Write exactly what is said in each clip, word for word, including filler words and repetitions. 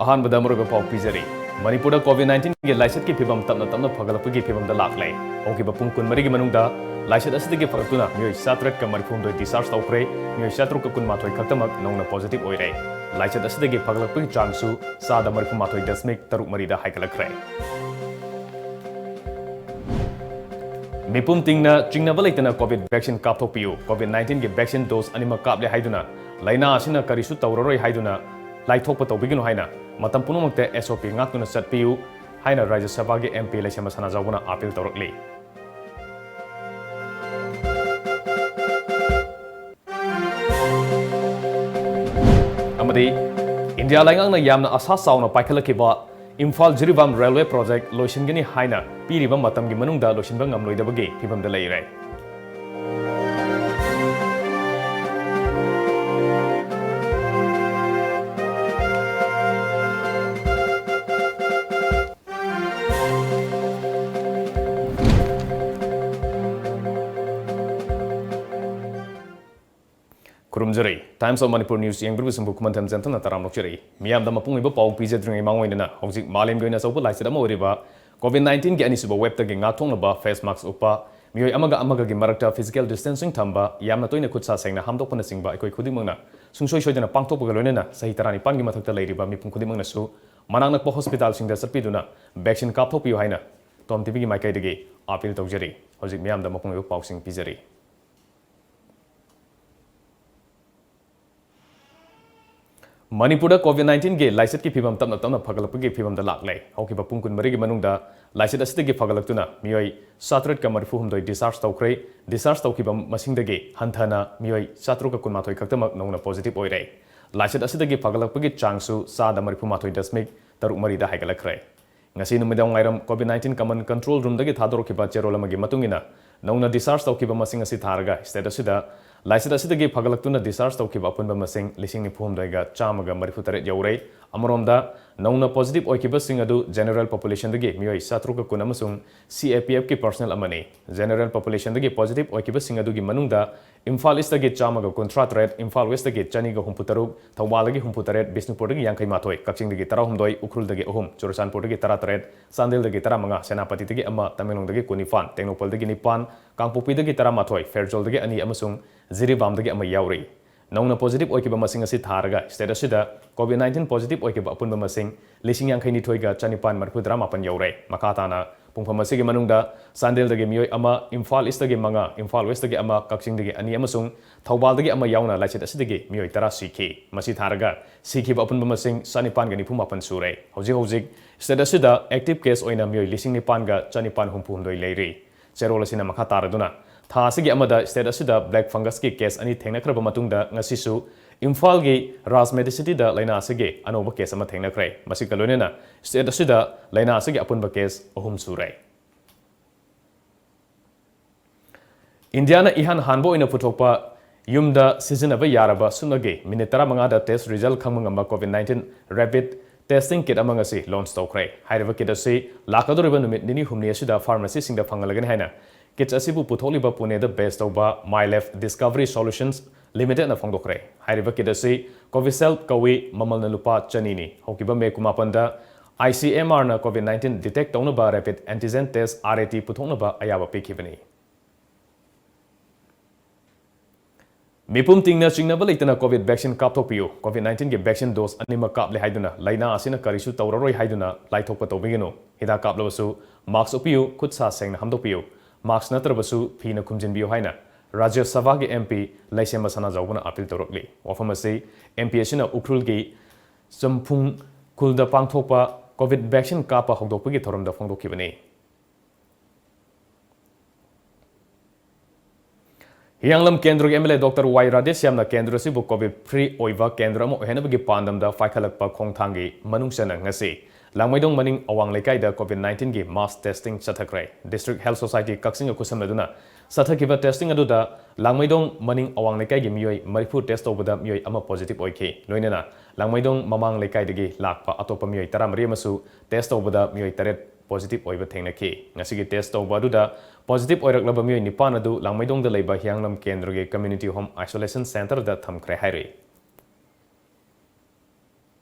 ꯑꯍꯥꯟꯕꯗ ꯃꯔꯨꯑꯣꯏꯕ ꯄꯥꯎ ꯄꯤꯖꯔꯤ꯫ ꯃꯅꯤꯄꯨꯔꯗ COVID nineteenꯒꯤ ꯂꯥꯏꯆꯠꯀꯤ ꯐꯤꯕꯝ ꯇꯞꯅ ꯇꯞꯅ ꯐꯒꯠꯂꯛꯄꯒꯤ ꯐꯤꯕꯝꯗ ꯂꯥꯛꯂꯦ꯫ ꯍꯧꯈꯤꯕ ꯄꯨꯡ ꯀꯨꯟꯃꯔꯤꯒꯤ ꯃꯅꯨꯡꯗ ꯂꯥꯏꯆꯠ ꯑꯁꯤꯗꯒꯤ ꯐꯒꯠꯇꯨꯅ ꯃꯤꯑꯣꯏ ꯆꯥꯇꯔꯦꯠꯀ ꯃꯔꯤꯐꯨꯍꯨꯝꯗꯣꯏ discharge ꯇꯧꯈ꯭ꯔꯦ꯫ ꯃꯤꯑꯣꯏ ꯆꯥꯇꯔꯨꯛꯀ ꯀꯨꯟꯃꯥꯊꯣꯏ ꯈꯛꯇꯃꯛ ꯅꯧꯅ positive ꯑꯣꯏꯔꯦ꯫ ꯂꯥꯏꯆꯠ ꯑꯁꯤꯗꯒꯤ ꯐꯒꯠꯂꯛꯄꯒꯤ ꯆꯥꯡꯁꯨ ꯆꯥꯗ ꯃꯔꯤꯐꯨꯃꯥꯊꯣꯏ ꯗꯁꯃꯤꯛ ꯇꯔꯨꯛ ꯃꯔꯤꯗ ꯍꯥꯏꯒꯠꯂꯛꯈ꯭ꯔꯦ꯫ ꯃꯤꯄꯨꯝ ꯇꯤꯡꯅ ꯆꯤꯡꯅꯕ ꯂꯩꯇꯅ COVID vaccine ꯀꯥꯞꯊꯣꯛꯄꯤꯌꯨ꯫ COVID nineteenꯒꯤ vaccine dose ꯑꯅꯤꯃꯛ ꯀꯥꯞꯂꯦ ꯍꯥꯏꯗꯨꯅ ꯂꯥꯏꯅꯥ ꯑꯁꯤꯅ ꯀꯔꯤꯁꯨ ꯇꯧꯔꯔꯣꯏ ꯍꯥꯏꯗꯨꯅ ꯂꯥꯏꯊꯣꯛꯄ ꯇꯧꯕꯤꯒꯅꯨ ꯍꯥꯏꯅ ꯃꯇꯝ ꯄꯨꯝꯅꯃꯛꯇ SOP ꯉꯥꯛꯇꯨꯅ ꯆꯠꯄꯤꯌꯨ ꯍꯥꯏꯅ ꯔꯥꯖ꯭ꯌ ꯁꯚꯥꯒꯤ MP ꯂꯩꯁꯦꯝꯕ ꯁꯅꯥꯖꯥꯎꯕꯅ appeal ꯇꯧꯔꯛꯂꯤ꯫ ꯑꯃꯗꯤ ꯏꯟꯗꯤꯌꯥ ꯂꯩꯉꯥꯛꯅ ꯌꯥꯝꯅ ꯑꯁꯥ ꯆꯥꯎꯅ ꯄꯥꯏꯈꯠꯂꯛꯈꯤꯕ ꯏꯝꯐꯥꯜ ꯖꯤꯔꯤꯕꯥꯝ railway project ꯂꯣꯏꯁꯤꯟꯒꯅꯤ ꯍꯥꯏꯅ ꯄꯤꯔꯤꯕ ꯃꯇꯝꯒꯤ ꯃꯅꯨꯡꯗ ꯂꯣꯏꯁꯤꯟꯕ ꯉꯝꯂꯣꯏꯗꯕꯒꯤ ꯐꯤꯕꯝꯗ ꯂꯩꯔꯦ꯫ ꯈꯨꯔꯨꯝꯖꯔꯤ꯫ Times of Manipur News ꯌꯦꯡꯕꯤꯔꯤꯕꯁꯤꯡꯕꯨ ꯈꯨꯃꯟꯊꯦꯝ ꯖꯦꯟꯊꯟꯅ ꯇꯔꯥꯝꯅ ꯑꯣꯛꯆꯔꯤ꯫ ꯃꯤꯌꯥꯝꯗ ꯃꯄꯨꯡ ꯑꯣꯏꯕ ꯄꯥꯎ ꯄꯤꯖꯗ꯭ꯔꯤꯉꯩ ꯃꯥꯡꯑꯣꯏꯅꯅ ꯍꯧꯖꯤꯛ ꯃꯥꯂꯦꯝꯒꯤ ꯑꯣꯏꯅ ꯑꯆꯧꯕ ꯂꯥꯏꯆꯠ ꯑꯃ ꯑꯣꯏꯔꯤꯕ COVID nineteenꯒꯤ ꯑꯅꯤꯁꯨꯕ waveꯇꯒꯤ ꯉꯥꯛꯊꯣꯛꯅꯕ face mask ꯎꯞꯄ, ꯃꯤꯑꯣꯏ ꯑꯃꯒ ꯑꯃꯒꯒꯤ ꯃꯔꯛꯇ physical distancing ꯊꯝꯕ, ꯌꯥꯝꯅ ꯇꯣꯏꯅ ꯈꯨꯠ ꯁꯥ ꯁꯦꯡꯅ ꯍꯥꯝꯗꯣꯛꯄꯅꯆꯤꯡꯕ ꯑꯩꯈꯣꯏ ꯈꯨꯗꯤꯡꯃꯛꯅ ꯁꯨꯡꯁꯣꯏ ꯁꯣꯏꯗꯅ ꯄꯥꯡꯊꯣꯛꯄꯒ ꯂꯣꯏꯅꯅ ꯆꯍꯤ ꯇꯔꯥꯅꯤꯄꯥꯟꯒꯤ ꯃꯊꯛꯇ ꯂꯩꯔꯤꯕ ꯃꯤꯄꯨꯝ ꯈꯨꯗꯤꯡꯃꯛꯅꯁꯨ ꯃꯅꯥꯛ ꯅꯛꯄ hospitalꯁꯤꯡꯗ ꯆꯠꯄꯤꯗꯨꯅ vaccine ꯀꯥꯞꯊꯣꯛꯄꯤꯌꯨ ꯍꯥꯏꯅ ꯇꯣꯝ ꯇꯤꯚꯤꯒꯤ ꯃꯥꯏꯀꯩꯗꯒꯤ appeal ꯇꯧꯖꯔꯤ꯫ ꯍꯧꯖꯤꯛ ꯃꯤꯌꯥꯝꯗ ꯃꯄꯨꯡ ꯑꯣꯏꯕ ꯄꯥꯎꯁꯤꯡ ꯄꯤꯖꯔꯤ꯫ ꯃꯅꯤꯄꯨꯔꯗ COVID nineteenꯒꯤ ꯂꯥꯏꯆꯠꯀꯤ ꯐꯤꯕꯝ ꯇꯞꯅ ꯇꯞꯅ ꯐꯒꯠꯂꯛꯄꯒꯤ ꯐꯤꯕꯝꯗ ꯂꯥꯛꯂꯦ꯫ ꯍꯧꯈꯤꯕ ꯄꯨꯡ ꯀꯨꯟꯃꯔꯤꯒꯤ ꯃꯅꯨꯡꯗ ꯂꯥꯏꯆꯠ ꯑꯁꯤꯗꯒꯤ ꯐꯒꯠꯂꯛꯇꯨꯅ ꯃꯤꯑꯣꯏ ꯆꯥꯇꯔꯦꯠꯀ ꯃꯔꯤꯐꯨꯍꯨꯝꯗꯣꯏ discharge ꯇꯧꯈ꯭ꯔꯦ꯫ Discharge ꯇꯧꯈꯤꯕ ꯃꯁꯤꯡꯗꯒꯤ ꯍꯟꯊꯅ ꯃꯤꯑꯣꯏ ꯆꯥꯇꯔꯨꯛꯀ ꯀꯨꯟꯃꯥꯊꯣꯏ ꯈꯛꯇꯃꯛ ꯅꯧꯅ positive ꯑꯣꯏꯔꯦ꯫ ꯂꯥꯏꯆꯠ ꯑꯁꯤꯗꯒꯤ ꯐꯒꯠꯂꯛꯄꯒꯤ ꯆꯥꯡꯁꯨ ꯆꯥꯗ ꯃꯔꯤꯐꯨꯃꯥꯊꯣꯏ ꯗꯁꯃꯤꯛ ꯇꯔꯨꯛ ꯃꯔꯤꯗ ꯍꯥꯏꯒꯠꯂꯛꯈ꯭ꯔꯦ꯫ ꯉꯁꯤ ꯅꯨꯃꯤꯗꯥꯡ ꯋꯥꯏꯔꯝ COVID nineteen common control roomꯗꯒꯤ ꯊꯥꯗꯣꯔꯛꯈꯤꯕ ꯆꯦꯔꯣꯜ ꯑꯃꯒꯤ ꯃꯇꯨꯡ ꯏꯟꯅ, ꯅꯧꯅ discharge ꯇꯧꯈꯤꯕ ꯃꯁꯤꯡ ꯑꯁꯤ ꯊꯥꯔꯒ state ꯑꯁꯤꯗ ꯂꯥꯏꯆꯠ ꯑꯁꯤꯗꯒꯤ ꯐꯒꯠꯂꯛꯇꯨꯅ discharge ꯇꯧꯈꯤꯕ ꯑꯄꯨꯟꯕ ꯃꯁꯤꯡ ꯂꯤꯁꯤꯡ ꯅꯤꯐꯨ ꯍꯨꯝꯗꯣꯏꯒ ꯆꯥꯝꯃꯒ ꯃꯔꯤꯐꯨ ꯇꯔꯦꯠ ꯌꯧꯔꯦ꯫ ꯑꯃꯔꯣꯝꯗ, ꯅꯧꯅ positive ꯑꯣꯏꯈꯤꯕꯁꯤꯡ ꯑꯗꯨ general populationꯗꯒꯤ ꯃꯤꯑꯣꯏ ꯆꯥꯇ꯭ꯔꯨꯛꯀ ꯀꯨꯟ ꯑꯃꯁꯨꯡ CAPFꯀꯤ personnel ꯑꯃꯅꯤ꯫ General populationꯗꯒꯤ positive ꯑꯣꯏꯈꯤꯕꯁꯤꯡ ꯑꯗꯨꯒꯤ ꯃꯅꯨꯡꯗ ꯏꯝꯐꯥꯜ Eastꯇꯒꯤ ꯆꯥꯝꯃꯒ ꯀꯨꯟꯊ꯭ꯔꯥ ꯇꯔꯦꯠ, ꯏꯝꯐꯥꯜ Westꯇꯒꯤ ꯆꯅꯤꯒ ꯍꯨꯝꯐꯨ ꯇꯔꯨꯛ, ꯊꯧꯕꯥꯜꯗꯒꯤ ꯍꯨꯝꯐꯨ ꯇꯔꯦꯠ, ꯕꯤꯁꯅꯨꯄꯨꯔꯗꯒꯤ ꯌꯥꯡꯈꯩ ꯃꯥꯊꯣꯏ, ꯀꯛꯆꯤꯡꯗꯒꯤ ꯇꯔꯥꯍꯨꯝꯗꯣꯏ, ꯎꯈ꯭ꯔꯨꯜꯗꯒꯤ ꯑꯍꯨꯝ, ꯆꯨꯔꯆꯥꯟꯄꯨꯔꯗꯒꯤ ꯇꯔꯥꯇꯔꯦꯠ, ꯆꯥꯟꯗꯦꯜꯗꯒꯤ ꯇꯔꯥꯃꯉꯥ, ꯁꯦꯅꯥꯄꯇꯤꯗꯒꯤ ꯑꯃ, ꯇꯃꯦꯡꯂꯣꯡꯗꯒꯤ ꯀꯨꯟꯅꯤꯄꯥꯟ, ꯀꯥꯡꯄꯣꯛꯄꯤꯗꯒꯤ ꯇꯔꯥꯃꯥꯊꯣꯏ, ꯐꯦꯔꯖꯣꯜꯗꯒꯤ ꯑꯅꯤ ꯑꯃꯁꯨꯡ ꯖꯤꯔꯤꯕꯥꯝꯗꯒꯤ ꯑꯃ ꯌꯥꯎꯔꯤ꯫ ꯅꯧꯅ positive ꯑꯣꯏꯈꯤꯕ ꯃꯁꯤꯡ ꯑꯁꯤ ꯊꯥꯔꯒ state ꯑꯁꯤꯗ COVID nineteen positive ꯑꯣꯏꯈꯤꯕ ꯑꯄꯨꯟꯕ ꯃꯁꯤꯡ ꯂꯤꯁꯤꯡ ꯌꯥꯡꯈꯩꯅꯤꯊꯣꯏꯒ ꯆꯅꯤꯄꯥꯟ ꯃꯔꯤꯐꯨꯇꯔꯥ ꯃꯥꯄꯟ ꯌꯧꯔꯦ꯫ ꯃꯈꯥ ꯇꯥꯅ ꯄꯨꯡꯐꯝ ꯑꯁꯤꯒꯤ ꯃꯅꯨꯡꯗ ꯆꯥꯟꯗꯦꯜꯗꯒꯤ ꯃꯤꯑꯣꯏ ꯑꯃ, ꯏꯝꯐꯥꯜ Eastꯇꯒꯤ ꯃꯉꯥ, ꯏꯝꯐꯥꯜ Westꯇꯒꯤ ꯑꯃ, ꯀꯛꯆꯤꯡꯗꯒꯤ ꯑꯅꯤ ꯑꯃꯁꯨꯡ ꯊꯧꯕꯥꯜꯗꯒꯤ ꯑꯃ ꯌꯥꯎꯅ ꯂꯥꯏꯆꯠ ꯑꯁꯤꯗꯒꯤ ꯃꯤꯑꯣꯏ ꯇꯔꯥ ꯁꯤꯈꯤ꯫ ꯃꯁꯤ ꯊꯥꯔꯒ ꯁꯤꯈꯤꯕ ꯑꯄꯨꯟꯕ ꯃꯁꯤꯡ ꯆꯅꯤꯄꯥꯟꯒ ꯅꯤꯐꯨ ꯃꯥꯄꯟ ꯁꯨꯔꯦ꯫ ꯍꯧꯖꯤꯛ ꯍꯧꯖꯤꯛ state ꯑꯁꯤꯗ active case ꯑꯣꯏꯅ ꯃꯤꯑꯣꯏ ꯂꯤꯁꯤꯡ ꯅꯤꯄꯥꯟꯒ ꯆꯅꯤꯄꯥꯟ ꯍꯨꯝꯐꯨ ꯍꯨꯝꯗꯣꯏ ꯂꯩꯔꯤ꯫ ꯆꯦꯔꯣꯜ ꯑꯁꯤꯅ ꯃꯈꯥ ꯇꯥꯔꯗꯨꯅ, ꯊꯥ ꯑꯁꯤꯒꯤ ꯑꯃꯗ state ꯑꯁꯤꯗ black fungusꯀꯤ case ꯑꯅꯤ ꯊꯦꯡꯅꯈ꯭ꯔꯕ ꯃꯇꯨꯡꯗ, ꯉꯁꯤꯁꯨ ꯏꯝꯐꯥꯜꯒꯤ ꯔꯥꯖ ꯃꯦꯗꯤꯁꯤꯇꯤꯗ ꯂꯥꯏꯅꯥ ꯑꯁꯤꯒꯤ ꯑꯅꯧꯕ case ꯑꯃ ꯊꯦꯡꯅꯈ꯭ꯔꯦ꯫ ꯃꯁꯤꯒ ꯂꯣꯏꯅꯅ state ꯑꯁꯤꯗ ꯂꯥꯏꯅꯥ ꯑꯁꯤꯒꯤ ꯑꯄꯨꯟꯕ case ꯑꯍꯨꯝ ꯁꯨꯔꯦ꯫ ꯏꯟꯗꯤꯌꯥꯅ ꯏꯍꯥꯟ ꯍꯥꯟꯕ ꯑꯣꯏꯅ ꯄꯨꯊꯣꯛꯄ ꯌꯨꯝꯗ ꯁꯤꯖꯤꯟꯅꯕ ꯌꯥꯔꯕ ꯁꯨꯞꯅꯒꯤ minute ꯇꯔꯥꯃꯉꯥꯗ test result ꯈꯪꯕ ꯉꯝꯕ COVID nineteen rapid testing kit ꯑꯃ ꯉꯁꯤ launch ꯇꯧꯈ꯭ꯔꯦ꯫ ꯍꯥꯏꯔꯤꯕ kit ꯑꯁꯤ ꯂꯥꯛꯀꯗꯧꯔꯤꯕ ꯅꯨꯃꯤꯠ ꯅꯤꯅꯤ ꯍꯨꯝꯅꯤ ꯑꯁꯤꯗ pharmacyꯁꯤꯡꯗ ꯐꯪꯍꯜꯂꯒꯅꯤ ꯍꯥꯏꯅ kit ꯑꯁꯤꯕꯨ ꯄꯨꯊꯣꯛꯂꯤꯕ ꯄꯨꯅꯦꯗ base ꯇꯧꯕ MyLab Discovery Solutions Limitedꯅ ꯐꯣꯡꯗꯣꯛꯈ꯭ꯔꯦ꯫ ꯍꯥꯏꯔꯤꯕ kit ꯑꯁꯤ Covishield ꯀꯧꯏ, ꯃꯃꯜꯅ ꯂꯨꯄꯥ ꯆꯅꯤꯅꯤ꯫ ꯍꯧꯈꯤꯕ May ꯀꯨꯟꯃꯥꯄꯟꯗ ICMRꯅ COVID nineteen detect ꯇꯧꯅꯕ rapid antigen test, RAT, ꯄꯨꯊꯣꯛꯅꯕ ꯑꯌꯥꯕ ꯄꯤꯈꯤꯕꯅꯤ꯫ ꯃꯤꯄꯨꯝ ꯇꯤꯡꯅ ꯆꯤꯡꯅꯕ ꯂꯩꯇꯅ COVID vaccine ꯀꯥꯞꯊꯣꯛꯄꯤꯌꯨ꯫ COVID nineteenꯒꯤ vaccine dose ꯑꯅꯤꯃꯛ ꯀꯥꯞꯂꯦ ꯍꯥꯏꯗꯨꯅ ꯂꯥꯏꯅꯥ ꯑꯁꯤꯅ ꯀꯔꯤꯁꯨ ꯇꯧꯔꯔꯣꯏ ꯍꯥꯏꯗꯨꯅ ꯂꯥꯏꯊꯣꯛꯄ ꯇꯧꯕꯤꯒꯅꯨ꯫ ꯍꯤꯗꯥꯛ ꯀꯥꯞꯂꯕꯁꯨ mask ꯎꯞꯄꯤꯌꯨ, ꯈꯨꯠ ꯁꯥ ꯁꯦꯡꯅ ꯍꯥꯝꯗꯣꯛꯄꯤꯌꯨ꯫ Mask ꯅꯠꯇ꯭ꯔꯕꯁꯨ ꯐꯤꯅ ꯈꯨꯝꯖꯤꯟꯕꯤꯌꯨ ꯍꯥꯏꯅ ꯔꯥꯖ꯭ꯌ ꯁꯚꯥꯒꯤ MP ꯂꯩꯁꯦꯝꯕ ꯁꯅꯥꯖꯥꯎꯕꯅ appeal ꯇꯧꯔꯛꯂꯤ꯫ ꯋꯥꯐꯝ ꯑꯁꯤ MP ꯑꯁꯤꯅ ꯎꯈ꯭ꯔꯨꯜꯒꯤ ꯆꯝꯐꯨꯡ ꯈꯨꯜꯗ ꯄꯥꯡꯊꯣꯛꯄ COVID vaccine ꯀꯥꯞꯄ ꯍꯧꯗꯣꯛꯄꯒꯤ ꯊꯧꯔꯝꯗ ꯐꯣꯡꯗꯣꯛꯈꯤꯕꯅꯤ꯫ ꯍꯤꯌꯥꯡꯂꯝ ꯀꯦꯟꯗ꯭ꯔꯒꯤ MLA Doctor Y ꯔꯥꯙꯦꯁ꯭ꯌꯥꯝꯅ ꯀꯦꯟꯗ꯭ꯔ ꯑꯁꯤꯕꯨ COVID free ꯑꯣꯏꯕ ꯀꯦꯟꯗ꯭ꯔ ꯑꯃ ꯑꯣꯏꯍꯟꯅꯕꯒꯤ ꯄꯥꯟꯗꯝꯗ ꯄꯥꯏꯈꯠꯂꯛꯄ ꯈꯣꯡꯊꯥꯡꯒꯤ ꯃꯅꯨꯡ ꯆꯟꯅ ꯉꯁꯤ ꯂꯥꯡꯃꯩꯗꯣꯡ ꯃꯅꯤꯡ ꯑꯋꯥꯡ ꯂꯩꯀꯥꯏꯗ COVID nineteenꯒꯤ mass testing ꯆꯠꯊꯈ꯭ꯔꯦ꯫ District Health Society ꯀꯛꯆꯤꯡꯒ ꯈꯨꯠꯁꯝꯅꯗꯨꯅ ꯆꯠꯊꯈꯤꯕ testing ꯑꯗꯨꯗ ꯂꯥꯡꯃꯩꯗꯣꯡ ꯃꯅꯤꯡ ꯑꯋꯥꯡ ꯂꯩꯀꯥꯏꯒꯤ ꯃꯤꯑꯣꯏ ꯃꯔꯤꯐꯨ test ꯇꯧꯕꯗ ꯃꯤꯑꯣꯏ ꯑꯃ positive ꯑꯣꯏꯈꯤ꯫ ꯂꯣꯏꯅꯅ ꯂꯥꯡꯃꯩꯗꯣꯡ ꯃꯃꯥꯡ ꯂꯩꯀꯥꯏꯗꯒꯤ ꯂꯥꯛꯄ ꯑꯇꯣꯞꯄ ꯃꯤꯑꯣꯏ ꯇꯔꯥꯃꯔꯤ ꯑꯃꯁꯨ test ꯇꯧꯕꯗ ꯃꯤꯑꯣꯏ ꯇꯔꯦꯠ positive ꯑꯣꯏꯕ ꯊꯦꯡꯅꯈꯤ꯫ ꯉꯁꯤꯒꯤ test ꯇꯧꯕ ꯑꯗꯨꯗ positive ꯑꯣꯏꯔꯛꯂꯕ ꯃꯤꯑꯣꯏ ꯅꯤꯄꯥꯟ ꯑꯗꯨ ꯂꯥꯡꯃꯩꯗꯣꯡꯗ ꯂꯩꯕ ꯍꯤꯌꯥꯡꯂꯝ ꯀꯦꯟꯗ꯭ꯔꯒꯤ community home isolation centreꯗ ꯊꯝꯈ꯭ꯔꯦ ꯍꯥꯏꯔꯤ꯫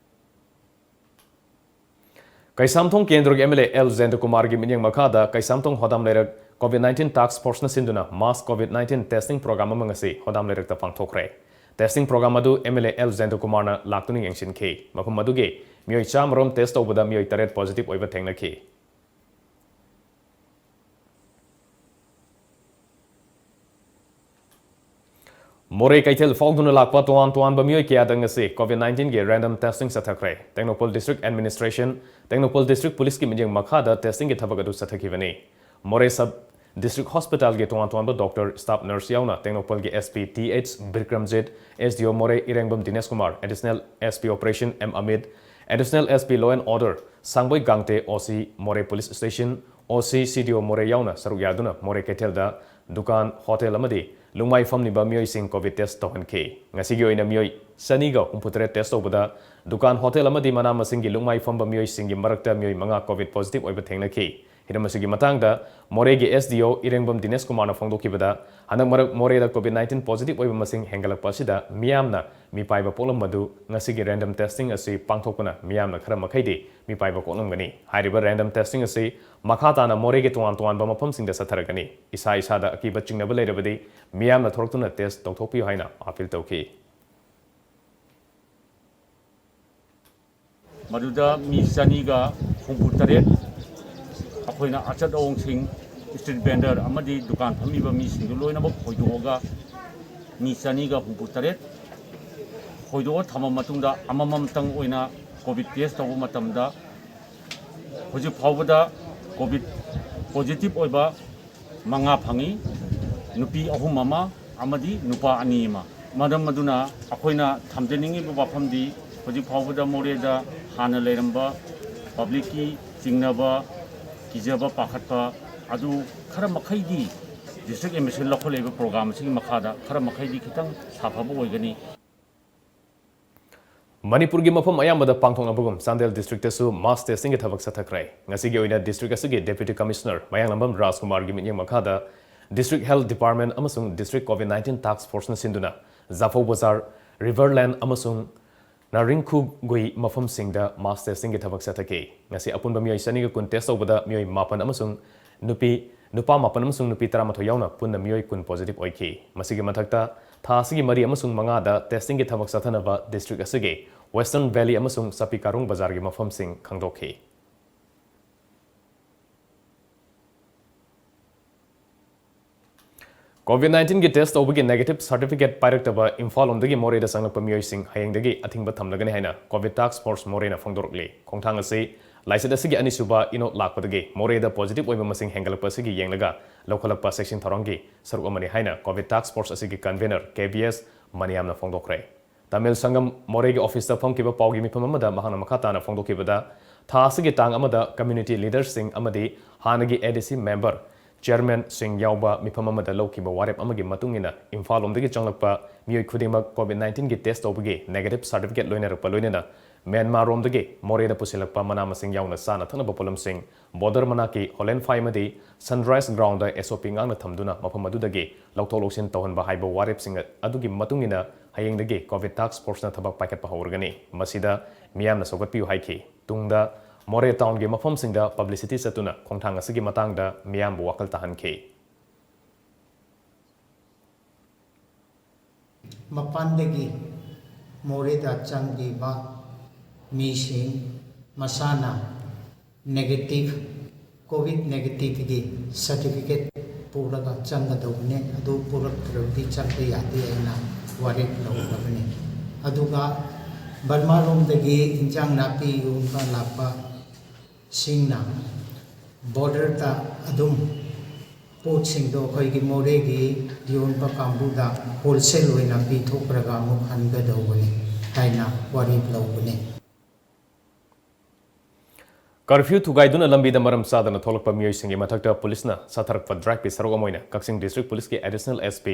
ꯀꯩꯁꯥꯝꯊꯣꯡ ꯀꯦꯟꯗ꯭ꯔꯒꯤ MLA ꯑꯦꯜ ꯖꯌꯟꯇꯀꯨꯃꯥꯔꯒꯤ ꯃꯤꯠꯌꯦꯡ ꯃꯈꯥꯗ ꯀꯩꯁꯥꯝꯊꯣꯡ ꯍꯣꯗꯥꯝ ꯂꯩꯔꯛ COVID nineteen task forceꯅ ꯁꯤꯟꯗꯨꯅ mass COVID nineteen testing program ꯑꯃ ꯉꯁꯤ ꯍꯣꯗꯥꯝ ꯂꯩꯔꯛꯇ ꯄꯥꯡꯊꯣꯛꯈ꯭ꯔꯦ꯫ Testing program ꯑꯗꯨ MLA ꯑꯦꯜ ꯖꯌꯟꯇꯀꯨꯃꯥꯔꯅ ꯂꯥꯛꯇꯨꯅ ꯌꯦꯡꯁꯤꯟꯈꯤ꯫ ꯃꯐꯝ ꯑꯗꯨꯒꯤ ꯃꯤꯑꯣꯏ ꯆꯥꯝꯃꯔꯣꯝ test ꯇꯧꯕꯗ ꯃꯤꯑꯣꯏ ꯇꯔꯦꯠ positive ꯑꯣꯏꯕ ꯊꯦꯡꯅꯈꯤ꯫ ꯃꯣꯔꯦ ꯀꯩꯊꯦꯜ ꯐꯥꯎꯗꯨꯅ ꯂꯥꯛꯄ ꯇꯣꯉꯥꯟ ꯇꯣꯉꯥꯟꯕ ꯃꯤꯑꯣꯏ ꯀꯌꯥꯗ ꯉꯁꯤ COVID nineteenꯒꯤ random testing ꯆꯠꯊꯈ꯭ꯔꯦ꯫ Tengnoupal District Administration, Tengnoupal District Policeꯀꯤ ꯃꯤꯠꯌꯦꯡ ꯃꯈꯥꯗ testingꯒꯤ ꯊꯕꯛ ꯑꯗꯨ ꯆꯠꯊꯈꯤꯕꯅꯤ꯫ ꯃꯣꯔꯦ Sub District Hospitalꯒꯤ ꯇꯣꯉꯥꯟ ꯇꯣꯉꯥꯟꯕ doctor, staff nurse ꯌꯥꯎꯅ ꯇꯦꯡꯅꯧꯄꯜꯒꯤ SP T H Bikramjit, SDO Moreh Irengbam Dinesh Kumar, Additional SP Operation M Amit, Additional SP Law and Order Sangboi Gangte, OC Moreh Police Station, OC CDO ꯃꯣꯔꯦ ꯌꯥꯎꯅ ꯁꯔꯨꯛ ꯌꯥꯗꯨꯅ ꯃꯣꯔꯦ ꯀꯩꯊꯦꯜꯗ ꯗꯨꯀꯥꯟ, ꯍꯣꯇꯦꯜ ꯑꯃꯗꯤ ꯂꯨꯡꯃꯥꯏ ꯐꯝꯂꯤꯕ ꯃꯤꯑꯣꯏꯁꯤꯡ COVID test ꯇꯧꯍꯟꯈꯤ꯫ ꯉꯁꯤꯒꯤ ꯑꯣꯏꯅ ꯃꯤꯑꯣꯏ ꯆꯅꯤꯒ ꯍꯨꯝꯐꯨꯇꯔꯦꯠ test ꯇꯧꯕꯗ ꯗꯨꯀꯥꯟ, ꯍꯣꯇꯦꯜ ꯑꯃꯗꯤ ꯃꯅꯥ ꯃꯁꯤꯡꯒꯤ ꯂꯨꯡꯃꯥꯏ ꯐꯝꯕ ꯃꯤꯑꯣꯏꯁꯤꯡꯒꯤ ꯃꯔꯛꯇ ꯃꯤꯑꯣꯏ ꯃꯉꯥ COVID positive ꯑꯣꯏꯕ ꯊꯦꯡꯅꯈꯤ꯫ ꯍꯤꯔꯝ ꯑꯁꯤꯒꯤ ꯃꯇꯥꯡꯗ ꯃꯣꯔꯦꯒꯤ SDO ꯏꯔꯦꯡꯕꯝ ꯗꯤꯅꯦꯁ ꯀꯨꯃꯥꯔꯅ ꯐꯣꯡꯗꯣꯛꯈꯤꯕꯗ, ꯍꯟꯗꯛ ꯃꯔꯛ ꯃꯣꯔꯦꯗ COVID nineteen positive ꯑꯣꯏꯕ ꯃꯁꯤꯡ ꯍꯦꯟꯒꯠꯂꯛꯄ ꯑꯁꯤꯗ ꯃꯤꯌꯥꯝꯅ ꯃꯤꯄꯥꯏꯕ ꯄꯣꯛꯂꯝꯕꯗꯨ ꯉꯁꯤꯒꯤ random testing ꯑꯁꯤ ꯄꯥꯡꯊꯣꯛꯄꯅ ꯃꯤꯌꯥꯝꯅ ꯈꯔ ꯃꯈꯩꯗꯤ ꯃꯤꯄꯥꯏꯕ ꯀꯣꯛꯂꯝꯒꯅꯤ꯫ ꯍꯥꯏꯔꯤꯕ random testing ꯑꯁꯤ ꯃꯈꯥ ꯇꯥꯅ ꯃꯣꯔꯦꯒꯤ ꯇꯣꯉꯥꯟ ꯇꯣꯉꯥꯟꯕ ꯃꯐꯝꯁꯤꯡꯗ ꯆꯠꯊꯔꯛꯀꯅꯤ꯫ ꯏꯁꯥ ꯏꯁꯥꯗ ꯑꯀꯤꯕ ꯆꯤꯡꯅꯕ ꯂꯩꯔꯕꯗꯤ ꯃꯤꯌꯥꯝꯅ ꯊꯣꯔꯛꯇꯨꯅ test ꯇꯧꯊꯣꯛꯄꯤꯌꯨ ꯍꯥꯏꯅ appeal ꯇꯧꯈꯤ꯫ ꯃꯗꯨꯗ ꯃꯤ ꯆꯅꯤꯒ ꯍꯨꯝꯐꯨꯇꯔꯦꯠ ꯑꯩꯈꯣꯏꯅ ꯑꯆꯠ ꯑꯋꯣꯡꯁꯤꯡ, street vendor ꯑꯃꯗꯤ ꯗꯨꯀꯥꯟ ꯐꯝꯃꯤꯕ ꯃꯤꯁꯤꯡꯗꯨ ꯂꯣꯏꯅꯃꯛ ꯈꯣꯏꯗꯣꯛꯑꯒ ꯃꯤ ꯆꯅꯤꯒ ꯍꯨꯝꯐꯨꯇꯔꯦꯠ ꯈꯣꯏꯗꯣꯛꯑ ꯊꯝꯃ ꯃꯇꯨꯡꯗ ꯑꯃꯃꯝꯇꯪ ꯑꯣꯏꯅ COVID test ꯇꯧꯕ ꯃꯇꯝꯗ ꯍꯧꯖꯤꯛ ꯐꯥꯎꯕꯗ COVID positive ꯑꯣꯏꯕ ꯃꯉꯥ ꯐꯪꯉꯤ, ꯅꯨꯄꯤ ꯑꯍꯨꯝ ꯑꯃ ꯑꯃꯗꯤ ꯅꯨꯄꯥ ꯑꯅꯤ ꯑꯃ꯫ ꯃꯔꯝ ꯑꯗꯨꯅ ꯑꯩꯈꯣꯏꯅ ꯊꯝꯖꯅꯤꯡꯉꯤꯕ ꯋꯥꯐꯝꯗꯤ ꯍꯧꯖꯤꯛ ꯐꯥꯎꯕꯗ ꯃꯣꯔꯦꯗ ꯍꯥꯟꯅ ꯂꯩꯔꯝꯕ publicꯀꯤ ꯆꯤꯡꯅꯕ, ꯀꯤꯖꯕ, ꯄꯥꯈꯠꯄ ꯑꯗꯨ ꯈꯔ ꯃꯈꯩꯗꯤ District admission ꯂꯧꯈꯠꯂꯛꯏꯕ program ꯑꯁꯤꯒꯤ ꯃꯈꯥꯗ ꯈꯔ ꯃꯈꯩꯗꯤ ꯈꯤꯇꯪ ꯁꯥꯐꯕ ꯑꯣꯏꯒꯅꯤ꯫ ꯃꯅꯤꯄꯨꯔꯒꯤ ꯃꯐꯝ ꯑꯌꯥꯝꯕꯗ ꯄꯥꯡꯊꯣꯛꯅꯕꯒꯨꯝ ꯆꯥꯟꯗꯦꯜ district ꯇꯁꯨ mass testing ꯒꯤ ꯊꯕꯛ ꯆꯠꯊꯈ꯭ꯔꯦ꯫ ꯉꯁꯤꯒꯤ ꯑꯣꯏꯅ district ꯑꯁꯤꯒꯤ Deputy Commissioner ꯃꯌꯥꯡꯂꯝꯕꯝ ꯔꯥꯖꯀꯨꯃꯥꯔꯒꯤ ꯃꯤꯠꯌꯦꯡ ꯃꯈꯥꯗ District Health Department ꯑꯃꯁꯨꯡ District COVID nineteen Task Force ꯅ ꯁꯤꯟꯗꯨꯅ ꯖꯥꯐꯧ ꯕꯖꯥꯔ, ꯔꯤꯚꯔꯂꯦꯟ ꯑꯃꯁꯨꯡ ꯅꯥꯔꯤꯡꯈꯨꯒꯨꯏ ꯃꯐꯝꯁꯤꯡꯗ mass testing ꯒꯤ ꯊꯕꯛ ꯆꯠꯊꯈꯤ꯫ ꯉꯁꯤ ꯑꯄꯨꯟꯕ ꯃꯤꯑꯣꯏ ꯆꯅꯤꯒ ꯀꯨꯟ test ꯇꯧꯕꯗ ꯃꯤꯑꯣꯏ ꯃꯥꯄꯟ ꯑꯃꯁꯨꯡ ꯅꯨꯄꯤ, ꯅꯨꯄꯥ ꯃꯥꯄꯟ ꯑꯃꯁꯨꯡ ꯅꯨꯄꯤ ꯇꯔꯥꯃꯥꯊꯣꯏ ꯌꯥꯎꯅ ꯄꯨꯟꯅ ꯃꯤꯑꯣꯏ ꯀꯨꯟ positive ꯑꯣꯏꯈꯤ꯫ ꯃꯁꯤꯒꯤ ꯃꯊꯛꯇ, ꯊꯥ ꯑꯁꯤꯒꯤ ꯃꯔꯤ ꯑꯃꯁꯨꯡ ꯃꯉꯥꯗ testing ꯒꯤ ꯊꯕꯛ ꯆꯠꯊꯅꯕ district ꯑꯁꯤꯒꯤ Western Valley ꯑꯃꯁꯨꯡ ꯆꯥꯄꯤ ꯀꯥꯔꯣꯡ ꯕꯖꯥꯔꯒꯤ ꯃꯐꯝꯁꯤꯡ ꯈꯪꯗꯣꯛꯈꯤ꯫ COVID nineteen ꯒꯤ test ꯇꯧꯕꯒꯤ negative certificate ꯄꯥꯏꯔꯛꯇꯕ ꯏꯝꯐꯥꯜ ꯂꯣꯝꯗꯒꯤ ꯃꯣꯔꯦꯗ ꯆꯪꯂꯛꯄ ꯃꯤꯑꯣꯏꯁꯤꯡ ꯍꯌꯦꯡꯗꯒꯤ ꯑꯊꯤꯡꯕ ꯊꯝꯂꯒꯅꯤ ꯍꯥꯏꯅ COVID Task Force ꯃꯣꯔꯦꯅ ꯐꯣꯡꯗꯣꯔꯛꯂꯤ꯫ ꯈꯣꯡꯊꯥꯡ ꯑꯁꯤ ꯂꯥꯏꯆꯠ ꯑꯁꯤꯒꯤ ꯑꯅꯤꯁꯨꯕ ꯏꯅꯣꯠ ꯂꯥꯛꯄꯗꯒꯤ ꯃꯣꯔꯦꯗ positive ꯑꯣꯏꯕ ꯃꯁꯤꯡ ꯍꯦꯟꯒꯠꯂꯛꯄ ꯑꯁꯤꯒꯤ ꯌꯦꯡꯂꯒ ꯂꯧꯈꯠꯂꯛꯄ ꯆꯦꯛꯁꯤꯟ ꯊꯧꯔꯥꯡꯒꯤ ꯁꯔꯨꯛ ꯑꯃꯅꯤ ꯍꯥꯏꯅ COVID Task Force ꯑꯁꯤꯒꯤ convener ꯀꯦ ꯕꯤ ꯑꯦꯁ ꯃꯅꯤꯌꯥꯝꯅ ꯐꯣꯡꯗꯣꯛꯈ꯭ꯔꯦ꯫ ꯇꯥꯃꯤꯜ ꯁꯪꯒꯝ ꯃꯣꯔꯦꯒꯤ office ꯇ ꯐꯝꯈꯤꯕ ꯄꯥꯎꯒꯤ ꯃꯤꯐꯝ ꯑꯃꯗ ꯃꯍꯥꯛꯅ ꯃꯈꯥ ꯇꯥꯅ ꯐꯣꯡꯗꯣꯛꯈꯤꯕꯗ, ꯊꯥ ꯑꯁꯤꯒꯤ ꯇꯥꯡ ꯑꯃꯗ community leader ꯁꯤꯡ ꯑꯃꯗꯤ ꯍꯥꯟꯅꯒꯤ ꯑꯦ ꯗꯤ ꯁꯤ member, chairman ꯁꯤꯡ ꯌꯥꯎꯕ ꯃꯤꯐꯝ ꯑꯃꯗ ꯂꯧꯈꯤꯕ ꯋꯥꯔꯦꯞ ꯑꯃꯒꯤ ꯃꯇꯨꯡ ꯏꯟꯅ ꯏꯝꯐꯥꯜ ꯂꯣꯝꯗꯒꯤ ꯆꯪꯂꯛꯄ ꯃꯤꯑꯣꯏ ꯈꯨꯗꯤꯡꯃꯛ COVID nineteen ꯒꯤ test ꯇꯧꯕꯒꯤ negative certificate ꯂꯣꯏꯅꯔꯛꯄ ꯂꯣꯏꯅꯅ ꯃ꯭ꯌꯥꯟꯃꯥꯔ ꯔꯣꯝꯗꯒꯤ ꯃꯣꯔꯦꯗ ꯄꯨꯁꯤꯜꯂꯛꯄ ꯃꯅꯥ ꯃꯁꯤꯡ ꯌꯥꯎꯅ ꯆꯥꯅ ꯊꯛꯅꯕ ꯄꯣꯠꯂꯝꯁꯤꯡ ꯕꯣꯔꯗꯔ ꯃꯅꯥꯛꯀꯤ ꯍꯣꯂꯦꯟꯐꯥꯏ ꯑꯃꯗꯤ ꯁꯟꯔꯥꯏꯁ ꯒ꯭ꯔꯥꯎꯟꯗ ꯑꯦꯁ ꯑꯣ ꯄꯤ ꯉꯥꯛꯅ ꯊꯝꯗꯨꯅ ꯃꯐꯝ ꯑꯗꯨꯗꯒꯤ ꯂꯧꯊꯣꯛ ꯂꯧꯁꯤꯟ ꯇꯧꯍꯟꯕ ꯍꯥꯏꯕ ꯋꯥꯔꯦꯞꯁꯤꯡ ꯑꯗꯨꯒꯤ ꯃꯇꯨꯡ ꯏꯟꯅ ꯍꯌꯦꯡꯗꯒꯤ COVID Task Force ꯅ ꯊꯕꯛ ꯄꯥꯏꯈꯠꯄ ꯍꯧꯔꯒꯅꯤ꯫ ꯃꯁꯤꯗ ꯃꯤꯌꯥꯝꯅ ꯁꯧꯒꯠꯄꯤꯌꯨ ꯍꯥꯏꯈꯤ꯫ ꯇꯨꯡꯗ ꯃꯣꯔꯦ ꯇꯥꯎꯟꯒꯤ ꯃꯐꯝꯁꯤꯡꯗ publicity ꯆꯠꯇꯨꯅ ꯈꯣꯡꯊꯥꯡ ꯑꯁꯤꯒꯤ ꯃꯇꯥꯡꯗ ꯃꯤꯌꯥꯝꯕꯨ ꯋꯥꯈꯜ ꯇꯥꯍꯟꯈꯤ꯫ ꯃꯄꯥꯟꯗꯒꯤ ꯃꯣꯔꯦꯗ ꯆꯪꯂꯤꯕ ꯃꯤꯁꯤꯡ ꯃꯁꯥꯅ negative, COVID negative ꯀꯤ certificate ꯄꯨꯔꯒ ꯆꯪꯒꯗꯧꯕꯅꯤ꯫ ꯑꯗꯨ ꯄꯨꯔꯛꯇ꯭ꯔꯕꯗꯤ ꯆꯪꯕ ꯌꯥꯗꯦ ꯍꯥꯏꯅ ꯋꯥꯔꯦꯞ ꯂꯧꯈ꯭ꯔꯕꯅꯤ꯫ ꯑꯗꯨꯒ ꯕꯔꯃꯥꯔꯣꯝꯗꯒꯤ ꯏꯟꯖꯥꯡ ꯅꯥꯄꯤ ꯌꯣꯟꯕ ꯂꯥꯛꯄ ꯁꯤꯡꯅ border ꯗ ꯑꯗꯨꯝ ꯄꯣꯠꯁꯤꯡꯗꯣ ꯑꯩꯈꯣꯏꯒꯤ ꯃꯣꯔꯦꯒꯤ ꯌꯣꯟꯕ ꯀꯥꯡꯕꯨꯗ wholesale ꯑꯣꯏꯅ ꯄꯤꯊꯣꯛꯈ꯭ꯔꯒ ꯑꯃꯨꯛ ꯍꯟꯒꯗꯧꯕꯅꯤ ꯍꯥꯏꯅ ꯋꯥꯔꯦꯞ ꯂꯧꯕꯅꯤ꯫ Curfew ꯊꯨꯒꯥꯏꯗꯨꯅ ꯂꯝꯕꯤꯗ ꯃꯔꯝ ꯆꯥꯗꯅ ꯊꯣꯛꯂꯛꯄ ꯃꯤꯑꯣꯏꯁꯤꯡꯒꯤ ꯃꯊꯛꯇ ꯄꯨꯂꯤꯁꯅ ꯆꯠꯊꯔꯛꯄ ꯗ꯭ꯔꯥꯏꯚꯀꯤ ꯁꯔꯨꯛ ꯑꯃ ꯑꯣꯏꯅ ꯀꯛꯆꯤꯡ ꯗꯤꯁꯇ꯭ꯔꯤꯛ ꯄꯨꯂꯤꯁꯀꯤ ꯑꯦꯗꯤꯁꯅꯦꯜ ꯑꯦꯁ ꯄꯤ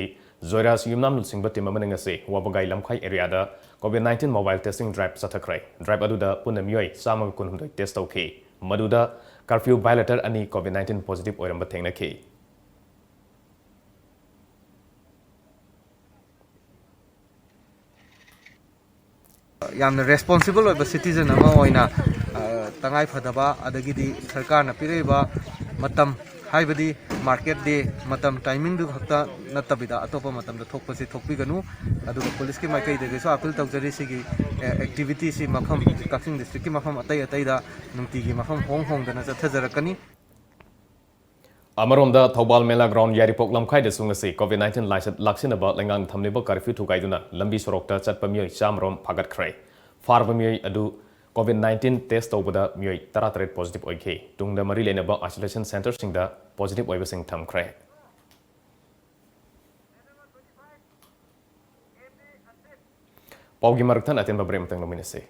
ꯖꯣꯏꯔꯥꯖ ꯌꯨꯝꯅꯥꯝ ꯂꯨꯆꯤꯡꯕ ꯇꯤꯝ ꯑꯃꯅ ꯉꯁꯤ ꯋꯥꯕꯒꯥꯏ ꯂꯝꯈꯥꯏ ꯑꯦꯔꯤꯌꯥꯗ covid nineteen mobile testing drive ꯆꯠꯊꯈ꯭ꯔꯦ꯫ ꯗ꯭ꯔꯥꯏꯚ ꯑꯗꯨꯗ ꯄꯨꯟꯅ ꯃꯤꯑꯣꯏ ꯆꯥꯝꯃꯒ ꯀꯨꯟꯍꯨꯝꯗꯣꯏ ꯇꯦꯁ ꯇꯧꯈꯤ꯫ ꯃꯗꯨꯗ ꯀꯔꯐ꯭ꯌꯨ ꯚꯥꯏꯑꯣꯂꯦꯇꯔ ꯑꯅꯤ ꯀꯣꯚꯤꯗ ꯅꯥꯏꯟꯇꯤꯟ ꯄꯣꯖꯤꯇꯤꯚ ꯑꯣꯏꯔꯝꯕ ꯊꯦꯡꯅꯈꯤ꯫ ꯌꯥꯝꯅ ꯔꯦꯁꯄꯣꯟꯁꯤꯕꯜ ꯑꯣꯏꯕ ꯁꯤꯇꯤꯖꯟ ꯑꯃ ꯑꯣꯏꯅ, ꯑ, ꯇꯉꯥꯏ ꯐꯗꯕ, ꯑꯗꯒꯤꯗꯤ ꯁꯔꯀꯥꯔꯅ ꯄꯤꯔꯛꯏꯕ ꯃꯇꯝ, ꯍꯥꯏꯕꯗꯤ ꯃꯥꯔꯀꯦꯠ ꯗꯦ ꯃꯇꯝ ꯇꯥꯏꯃꯤꯡꯗꯨ ꯈꯛꯇ ꯅꯠꯇꯕꯤꯗ, ꯑꯇꯣꯞꯄ ꯃꯇꯝꯗ ꯊꯣꯛꯄꯁꯤ ꯊꯣꯛꯄꯤꯒꯅꯨ꯫ ꯑꯗꯨꯒ ꯄꯨꯂꯤꯁꯀꯤ ꯃꯥꯏꯀꯩꯗꯒꯤꯁꯨ ꯑꯥꯄꯤꯜ ꯇꯧꯖꯔꯤ, ꯁꯤꯒꯤ, ꯑ, ꯑꯦꯛꯇꯤꯚꯤꯇꯤꯁꯤ ꯃꯐꯝ, ꯀꯛꯆꯤꯡ ꯗꯤꯁꯇ꯭ꯔꯤꯛꯀꯤ ꯃꯐꯝ ꯑꯇꯩ ꯑꯇꯩꯗ ꯅꯨꯡꯇꯤꯒꯤ ꯃꯐꯝ ꯍꯣꯡ ꯍꯣꯡꯗꯅ ꯆꯠꯊꯖꯔꯛꯀꯅꯤ꯫ ꯑꯃꯔꯣꯝꯗ, ꯊꯧꯕꯥꯜ ꯃꯦꯂꯥ ꯒ꯭ꯔꯥꯎꯟ ꯌꯥꯏꯔꯤꯄꯣꯛ ꯂꯝꯈꯥꯏꯗꯁꯨ ꯉꯁꯤ ꯀꯣꯚꯤꯗ ꯅꯥꯏꯟꯇꯤꯟ ꯂꯥꯏꯆꯠ ꯂꯥꯛꯁꯤꯟꯅꯕ ꯂꯩꯉꯥꯛꯅ ꯊꯝꯂꯤꯕ ꯀꯔꯐ꯭ꯌꯨ ꯊꯨꯒꯥꯏꯗꯨꯅ ꯂꯝꯕꯤ ꯁꯣꯔꯣꯛꯇ ꯆꯠꯄ ꯃꯤꯑꯣꯏ ꯆꯥꯝꯃꯔꯣꯝ ꯐꯥꯒꯠꯈ꯭ꯔꯦ꯫ ꯐꯥꯔꯕ ꯃꯤꯑꯣꯏ ꯑꯗꯨ ꯀꯣꯚꯤꯗ ꯅꯥꯏꯟꯇꯤꯟ ꯇꯦꯁ ꯇꯧꯕꯗ ꯃꯤꯑꯣꯏ ꯇꯔꯥꯇꯔꯦꯠ ꯄꯣꯖꯤꯇꯤꯚ ꯑꯣꯏꯈꯤ꯫ ꯇꯨꯡꯗ ꯃꯔꯤ ꯂꯩꯅꯕ ꯑꯥꯏꯁꯣꯂꯦꯁꯟ ꯁꯦꯟꯇꯔꯁꯤꯡꯗ ꯄꯣꯖꯤꯇꯤꯚ ꯑꯣꯏꯕꯁꯤꯡ ꯊꯝꯈ꯭ꯔꯦ꯫ ꯄꯥꯎꯒꯤ ꯃꯔꯛꯇ ꯑꯇꯦꯟꯕ ꯕ꯭ꯔꯦꯛ ꯑꯃꯇꯪ ꯂꯧꯃꯤꯟꯅꯁꯤ꯫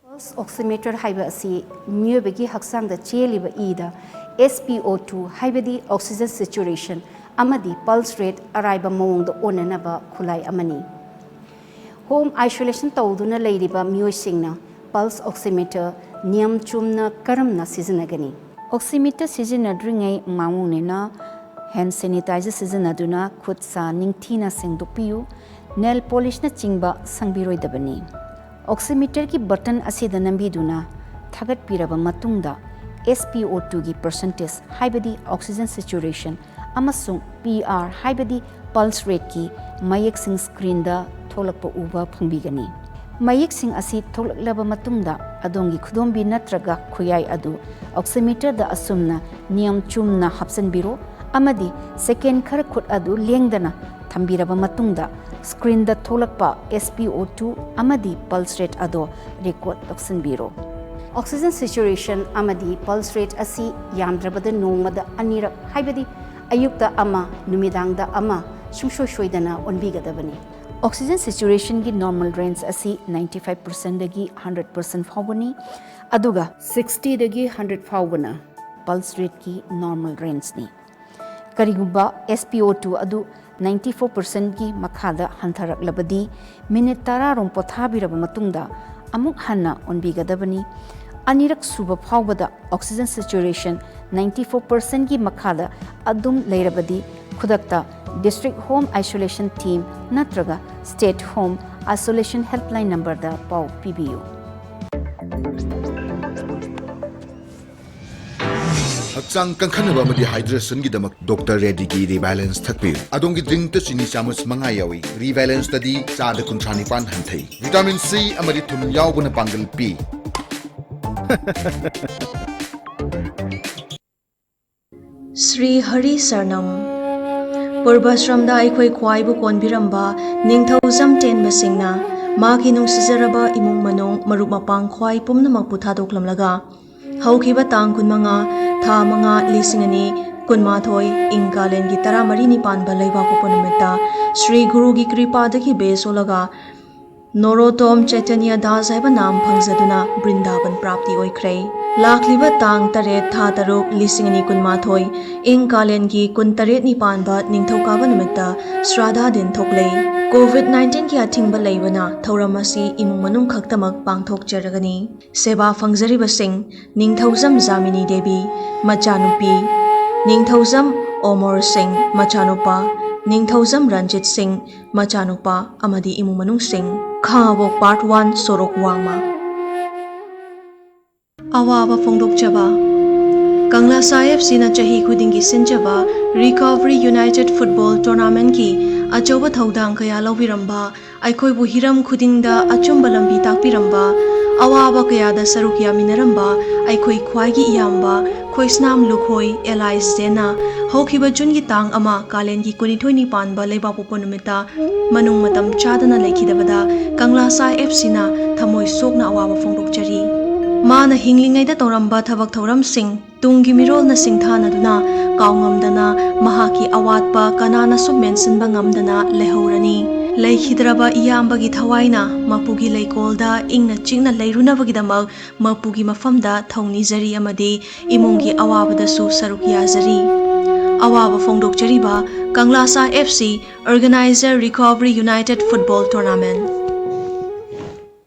Pulse oximeter ꯍꯥꯏꯕ ꯑꯁꯤ ꯃꯤꯑꯣꯏꯕꯒꯤ ꯍꯛꯆꯥꯡꯗ ꯆꯦꯜꯂꯤꯕ ꯏꯗ ꯑꯦꯁ ꯄꯤ ꯑꯣ ꯇꯨ ꯍꯥꯏꯕꯗꯤ oxygen saturation ꯑꯃꯗꯤ pulse rate ꯑꯔꯥꯏꯕ ꯃꯑꯣꯡꯗ ꯑꯣꯟꯅꯅꯕ ꯈꯨꯠꯂꯥꯏ ꯑꯃꯅꯤ꯫ Home isolation ꯇꯧꯗꯨꯅ ꯂꯩꯔꯤꯕ ꯃꯤꯑꯣꯏꯁꯤꯡꯅ pulse oximeter ꯅꯤꯌꯝ ꯆꯨꯝꯅ ꯀꯔꯝꯅ ꯁꯤꯖꯤꯟꯅꯒꯅꯤ? Oximeter ꯁꯤꯖꯤꯟꯅꯗ꯭ꯔꯤꯉꯩ ꯃꯥꯡꯑꯣꯏꯅꯅ hand sanitizer ꯁꯤꯖꯤꯟꯅꯗꯨꯅ ꯈꯨꯠ ꯁꯥ ꯅꯤꯡꯊꯤꯅ ꯁꯦꯡꯗꯣꯛꯄꯤꯌꯨ꯫ Nail polishꯅꯆꯤꯡꯕ ꯁꯪꯕꯤꯔꯣꯏꯗꯕꯅꯤ꯫ Oximeterꯒꯤ button ꯑꯁꯤꯗ ꯅꯝꯕꯤꯗꯨꯅ ꯊꯥꯒꯠꯄꯤꯔꯕ ꯃꯇꯨꯡꯗ ꯑꯦꯁ ꯄꯤ ꯑꯣ ꯇꯨꯒꯤ percentage ꯍꯥꯏꯕꯗꯤ oxygen saturation ꯑꯃꯁꯨꯡ ꯄꯤ ꯑꯥꯔ ꯍꯥꯏꯕꯗꯤ pulse rateꯀꯤ ꯃꯌꯦꯛꯁꯤꯡ screenꯗ ꯊꯣꯛꯂꯛꯄ ꯎꯕ ꯐꯪꯕꯤꯒꯅꯤ꯫ ꯃꯌꯦꯛꯁꯤꯡ ꯑꯁꯤ ꯊꯣꯛꯂꯛꯂꯕ ꯃꯇꯨꯡꯗ ꯑꯗꯣꯝꯒꯤ ꯈꯨꯗꯣꯝꯕꯤ ꯅꯠꯇ꯭ꯔꯒ ꯈꯨꯌꯥꯏ ꯑꯗꯨ oximeterꯗ ꯑꯁꯨꯝꯅ ꯅꯤꯌꯝ ꯆꯨꯝꯅ ꯍꯥꯞꯆꯤꯟꯕꯤꯔꯣ ꯑꯃꯗꯤ second ꯈꯔ ꯈꯨꯠ ꯑꯗꯨ ꯂꯦꯡꯗꯅ ꯊꯝꯕꯤꯔꯕ ꯃꯇꯨꯡꯗ screenꯗ ꯊꯣꯛꯂꯛꯄ ꯑꯦꯁ ꯄꯤ ꯑꯣ ꯇꯨ ꯑꯃꯗꯤ pulse rate ꯑꯗꯣ record ꯇꯧꯁꯤꯟꯕꯤꯔꯣ꯫ Oxygen saturation ꯑꯃꯗꯤ pulse rate ꯑꯁꯤ ꯌꯥꯝꯗ꯭ꯔꯕꯗ ꯅꯣꯡꯃꯗ ꯑꯅꯤꯔꯛ, ꯍꯥꯏꯕꯗꯤ ꯑꯌꯨꯛꯇ ꯑꯃ, ꯅꯨꯃꯤꯗꯥꯡꯗ ꯑꯃ, ꯁꯨꯡꯁꯣꯏ ꯁꯣꯏꯗꯅ ꯑꯣꯟꯕꯤꯒꯗꯕꯅꯤ꯫ Oxygen saturationꯒꯤ normal range ꯑꯁꯤ ninety five percentꯗꯒꯤ hundred percent ꯐꯥꯎꯕꯅꯤ, ꯑꯗꯨꯒ sixtyꯗꯒꯤ hundred ꯐꯥꯎꯕꯅ pulse rateꯀꯤ normal rangeꯅꯤ꯫ ꯀꯔꯤꯒꯨꯝꯕ S P O two ꯑꯗꯨ ninety four percentꯀꯤ ꯃꯈꯥꯗ ꯍꯟꯊꯔꯛꯂꯕꯗꯤ, ꯃꯤꯅꯤꯠ ꯇꯔꯥ ꯔꯣꯝ ꯄꯣꯊꯥꯕꯤꯔꯕ ꯃꯇꯨꯡꯗ ꯑꯃꯨꯛ ꯍꯟꯅ ꯑꯣꯟꯕꯤꯒꯗꯕꯅꯤ꯫ ꯑꯅꯤꯔꯛ ꯁꯨꯕ ꯐꯥꯎꯕꯗ oxygen saturation ninety four percentꯀꯤ ꯃꯈꯥꯗ ꯑꯗꯨꯝ ꯂꯩꯔꯕꯗꯤ, ꯈꯨꯗꯛꯇ District Home Isolation Team ꯅꯠꯇ꯭ꯔꯒ State Home Isolation Helpline numberꯗ ꯄꯥꯎ ꯄꯤꯕꯤꯌꯨ꯫ ꯍꯛꯆꯥꯡ ꯀꯟꯈꯠꯅꯕ ꯑꯃꯗꯤ hydrationꯒꯤꯗꯃꯛ Doctor Reddyꯒꯤ Rebalance ꯊꯛꯄꯤꯌꯨ꯫ ꯑꯗꯣꯝꯒꯤ drinkꯇ ꯆꯤꯅꯤ ꯆꯥꯃꯁ ꯃꯉꯥ ꯌꯥꯎꯏ꯫ Rebalanceꯇꯗꯤ ꯆꯥꯗ ꯀꯨꯟꯊ꯭ꯔꯥ ꯅꯤꯄꯥꯟ ꯍꯟꯊꯩ꯫ Vitamin C ꯑꯃꯗꯤ ꯊꯨꯝ ꯌꯥꯎꯕꯅ ꯄꯥꯡꯒꯜ ꯄꯤ꯫ ꯁ꯭ꯔꯤ ꯍꯔꯤ ꯁꯔꯅꯝ꯫ ꯄꯨꯔꯕꯁ꯭ꯔꯝꯗ ꯑꯩꯈꯣꯏ ꯈ꯭ꯋꯥꯏꯕꯨ ꯀꯣꯟꯕꯤꯔꯝꯕ ꯅꯤꯡꯊꯧꯖꯝ ꯇꯦꯟꯕꯁꯤꯡꯅ ꯃꯥꯒꯤ ꯅꯨꯡꯁꯤꯖꯔꯕ ꯏꯃꯨꯡ ꯃꯅꯨꯡ, ꯃꯔꯨꯞ ꯃꯄꯥꯡ ꯈ꯭ꯋꯥꯏ ꯄꯨꯝꯅꯃꯛꯄꯨ ꯊꯥꯗꯣꯛꯂꯝꯂꯒ, ꯍꯧꯈꯤꯕ ꯇꯥꯡ ꯀꯨꯟꯃꯉꯥ, ꯊꯥ ꯃꯉꯥ, ꯂꯤꯁꯤꯡ ꯑꯅꯤ ꯀꯨꯟꯃꯥꯊꯣꯏ, ꯏꯪ ꯀꯥꯂꯦꯟꯒꯤ ꯇꯔꯥꯃꯔꯤꯅꯤ ꯄꯥꯟꯕ ꯂꯩꯕꯥꯛꯄꯣꯛꯄ ꯅꯨꯃꯤꯠꯇ ꯁ꯭ꯔꯤ ꯒꯨꯔꯨꯒꯤ ꯀ꯭ꯔꯤꯄꯥꯗꯒꯤ ꯕꯦꯁ ꯑꯣꯜꯂꯒ ꯅꯣꯔꯣꯇꯣꯝ ꯆꯩꯇꯟꯌ ꯗꯥꯁ ꯍꯥꯏꯕ ꯅꯥꯝ ꯐꯪꯖꯗꯨꯅ ꯕ꯭ꯔꯤꯟꯗꯥꯕꯟ ꯄ꯭ꯔꯥꯞꯇꯤ ꯑꯣꯏꯈ꯭ꯔꯦ꯫ ꯂꯥꯛꯂꯤꯕ ꯇꯥꯡ ꯇꯔꯦꯠ, ꯊꯥ ꯇꯔꯨꯛ, ꯂꯤꯁꯤꯡ ꯑꯅꯤ ꯀꯨꯟꯃꯥꯊꯣꯏ, ꯏꯪ ꯀꯥꯂꯦꯟꯒꯤ ꯀꯨꯟꯇꯔꯦꯠꯅꯤ ꯄꯥꯟꯕ ꯅꯤꯡꯊꯧꯀꯥꯕ ꯅꯨꯃꯤꯠꯇ ꯁ꯭ꯔꯥꯙꯥ ꯗꯤꯟ ꯊꯣꯛꯂꯦ꯫ COVID nineteenꯒꯤ ꯑꯊꯤꯡꯕ ꯂꯩꯕꯅ ꯊꯧꯔꯝ ꯑꯁꯤ ꯏꯃꯨꯡ ꯃꯅꯨꯡ ꯈꯛꯇꯃꯛ ꯄꯥꯡꯊꯣꯛꯆꯔꯒꯅꯤ꯫ ꯁꯦꯕꯥ ꯐꯪꯖꯔꯤꯕꯁꯤꯡ: ꯅꯤꯡꯊꯧꯖꯝ ꯖꯥꯃꯤꯅꯤ ꯗꯦꯕꯤ, ꯃꯆꯥꯅꯨꯄꯤ, ꯅꯤꯡꯊꯧꯖꯝ ꯑꯣꯃꯣꯔ ꯁꯤꯡ, ꯃꯆꯥꯅꯨꯄꯥ, ꯅꯤꯡꯊꯧꯖꯝ ꯔꯟꯖꯤꯠ ꯁꯤꯡ, ꯃꯆꯥꯅꯨꯄꯥ ꯑꯃꯗꯤ ꯏꯃꯨꯡ ꯃꯅꯨꯡꯁꯤꯡ꯫ ꯈꯥꯉꯕꯣꯛ Part One, ꯁꯣꯔꯣꯛ ꯋꯥꯡꯃ꯫ ꯑꯋꯥꯕ ꯐꯣꯡꯗꯣꯛꯆꯕ꯫ ꯀꯪꯂꯥ ꯁꯥꯍꯦꯕꯁꯤꯅ ꯆꯍꯤ ꯈꯨꯗꯤꯡꯒꯤ ꯁꯤꯟꯖꯕ Recovery United Football Tournamentꯀꯤ ꯑꯆꯧꯕ ꯊꯧꯗꯥꯡ ꯀꯌꯥ ꯂꯧꯕꯤꯔꯝꯕ, ꯑꯩꯈꯣꯏꯕꯨ ꯍꯤꯔꯝ ꯈꯨꯗꯤꯡꯗ ꯑꯆꯨꯝꯕ ꯂꯝꯕꯤ ꯇꯥꯛꯄꯤꯔꯝꯕ, ꯑꯋꯥꯕ ꯀꯌꯥꯗ ꯁꯔꯨꯛ ꯌꯥꯃꯤꯟꯅꯔꯝꯕ ꯑꯩꯈꯣꯏ ꯈ꯭ꯋꯥꯏꯒꯤ ꯏꯌꯥꯝꯕ ꯈꯣꯏꯁꯅꯥꯝ ꯂꯨꯈꯣꯏ ꯑꯦꯂꯥꯏꯁ ꯖꯦꯟꯅ ꯍꯧꯈꯤꯕ ꯖꯨꯟꯒꯤ ꯇꯥꯡ ꯑꯃ, ꯀꯥꯂꯦꯟꯒꯤ ꯀꯨꯟꯅꯤꯊꯣꯏꯅꯤ ꯄꯥꯟꯕ ꯂꯩꯕꯥꯛꯄꯣꯛꯄ ꯅꯨꯃꯤꯠꯇ ꯃꯅꯨꯡ ꯃꯇꯝ ꯆꯥꯗꯅ ꯂꯩꯈꯤꯗꯕꯗ ꯀꯪꯂꯥ ꯁꯥꯍꯦꯕꯁꯤꯅ ꯊꯃꯣꯏ ꯁꯣꯛꯅ ꯑꯋꯥꯕ ꯐꯣꯡꯗꯣꯛꯆꯔꯤ꯫ ꯃꯥꯅ ꯍꯤꯡꯂꯤꯉꯩꯗ ꯇꯧꯔꯝꯕ ꯊꯕꯛ ꯊꯧꯔꯝꯁꯤꯡ ꯇꯨꯡꯒꯤ ꯃꯤꯔꯣꯜꯅ ꯁꯤꯡꯊꯥꯅꯗꯨꯅ ꯀꯥꯎꯉꯝꯗꯅ ꯃꯍꯥꯛꯀꯤ ꯑꯋꯥꯠꯄ ꯀꯅꯥꯅꯁꯨ ꯃꯦꯟꯁꯤꯟꯕ ꯉꯝꯗꯅ ꯂꯩꯍꯧꯔꯅꯤ꯫ ꯂꯩꯈꯤꯗ꯭ꯔꯕ ꯏꯌꯥꯝꯕꯒꯤ ꯊꯋꯥꯏꯅ ꯃꯄꯨꯒꯤ ꯂꯩꯀꯣꯜꯗ ꯏꯪꯅ ꯆꯤꯛꯅ ꯂꯩꯔꯨꯅꯕꯒꯤꯗꯃꯛ ꯃꯄꯨꯒꯤ ꯃꯐꯝꯗ ꯊꯧꯅꯤꯖꯔꯤ ꯑꯃꯗꯤ ꯏꯃꯨꯡꯒꯤ ꯑꯋꯥꯕꯗꯁꯨ ꯁꯔꯨꯛ ꯌꯥꯖꯔꯤ꯫ ꯑꯋꯥꯕ ꯐꯣꯡꯗꯣꯛꯆꯔꯤꯕ ꯀꯪꯂꯥꯁꯥ F C, organizer Recovery United Football Tournament꯫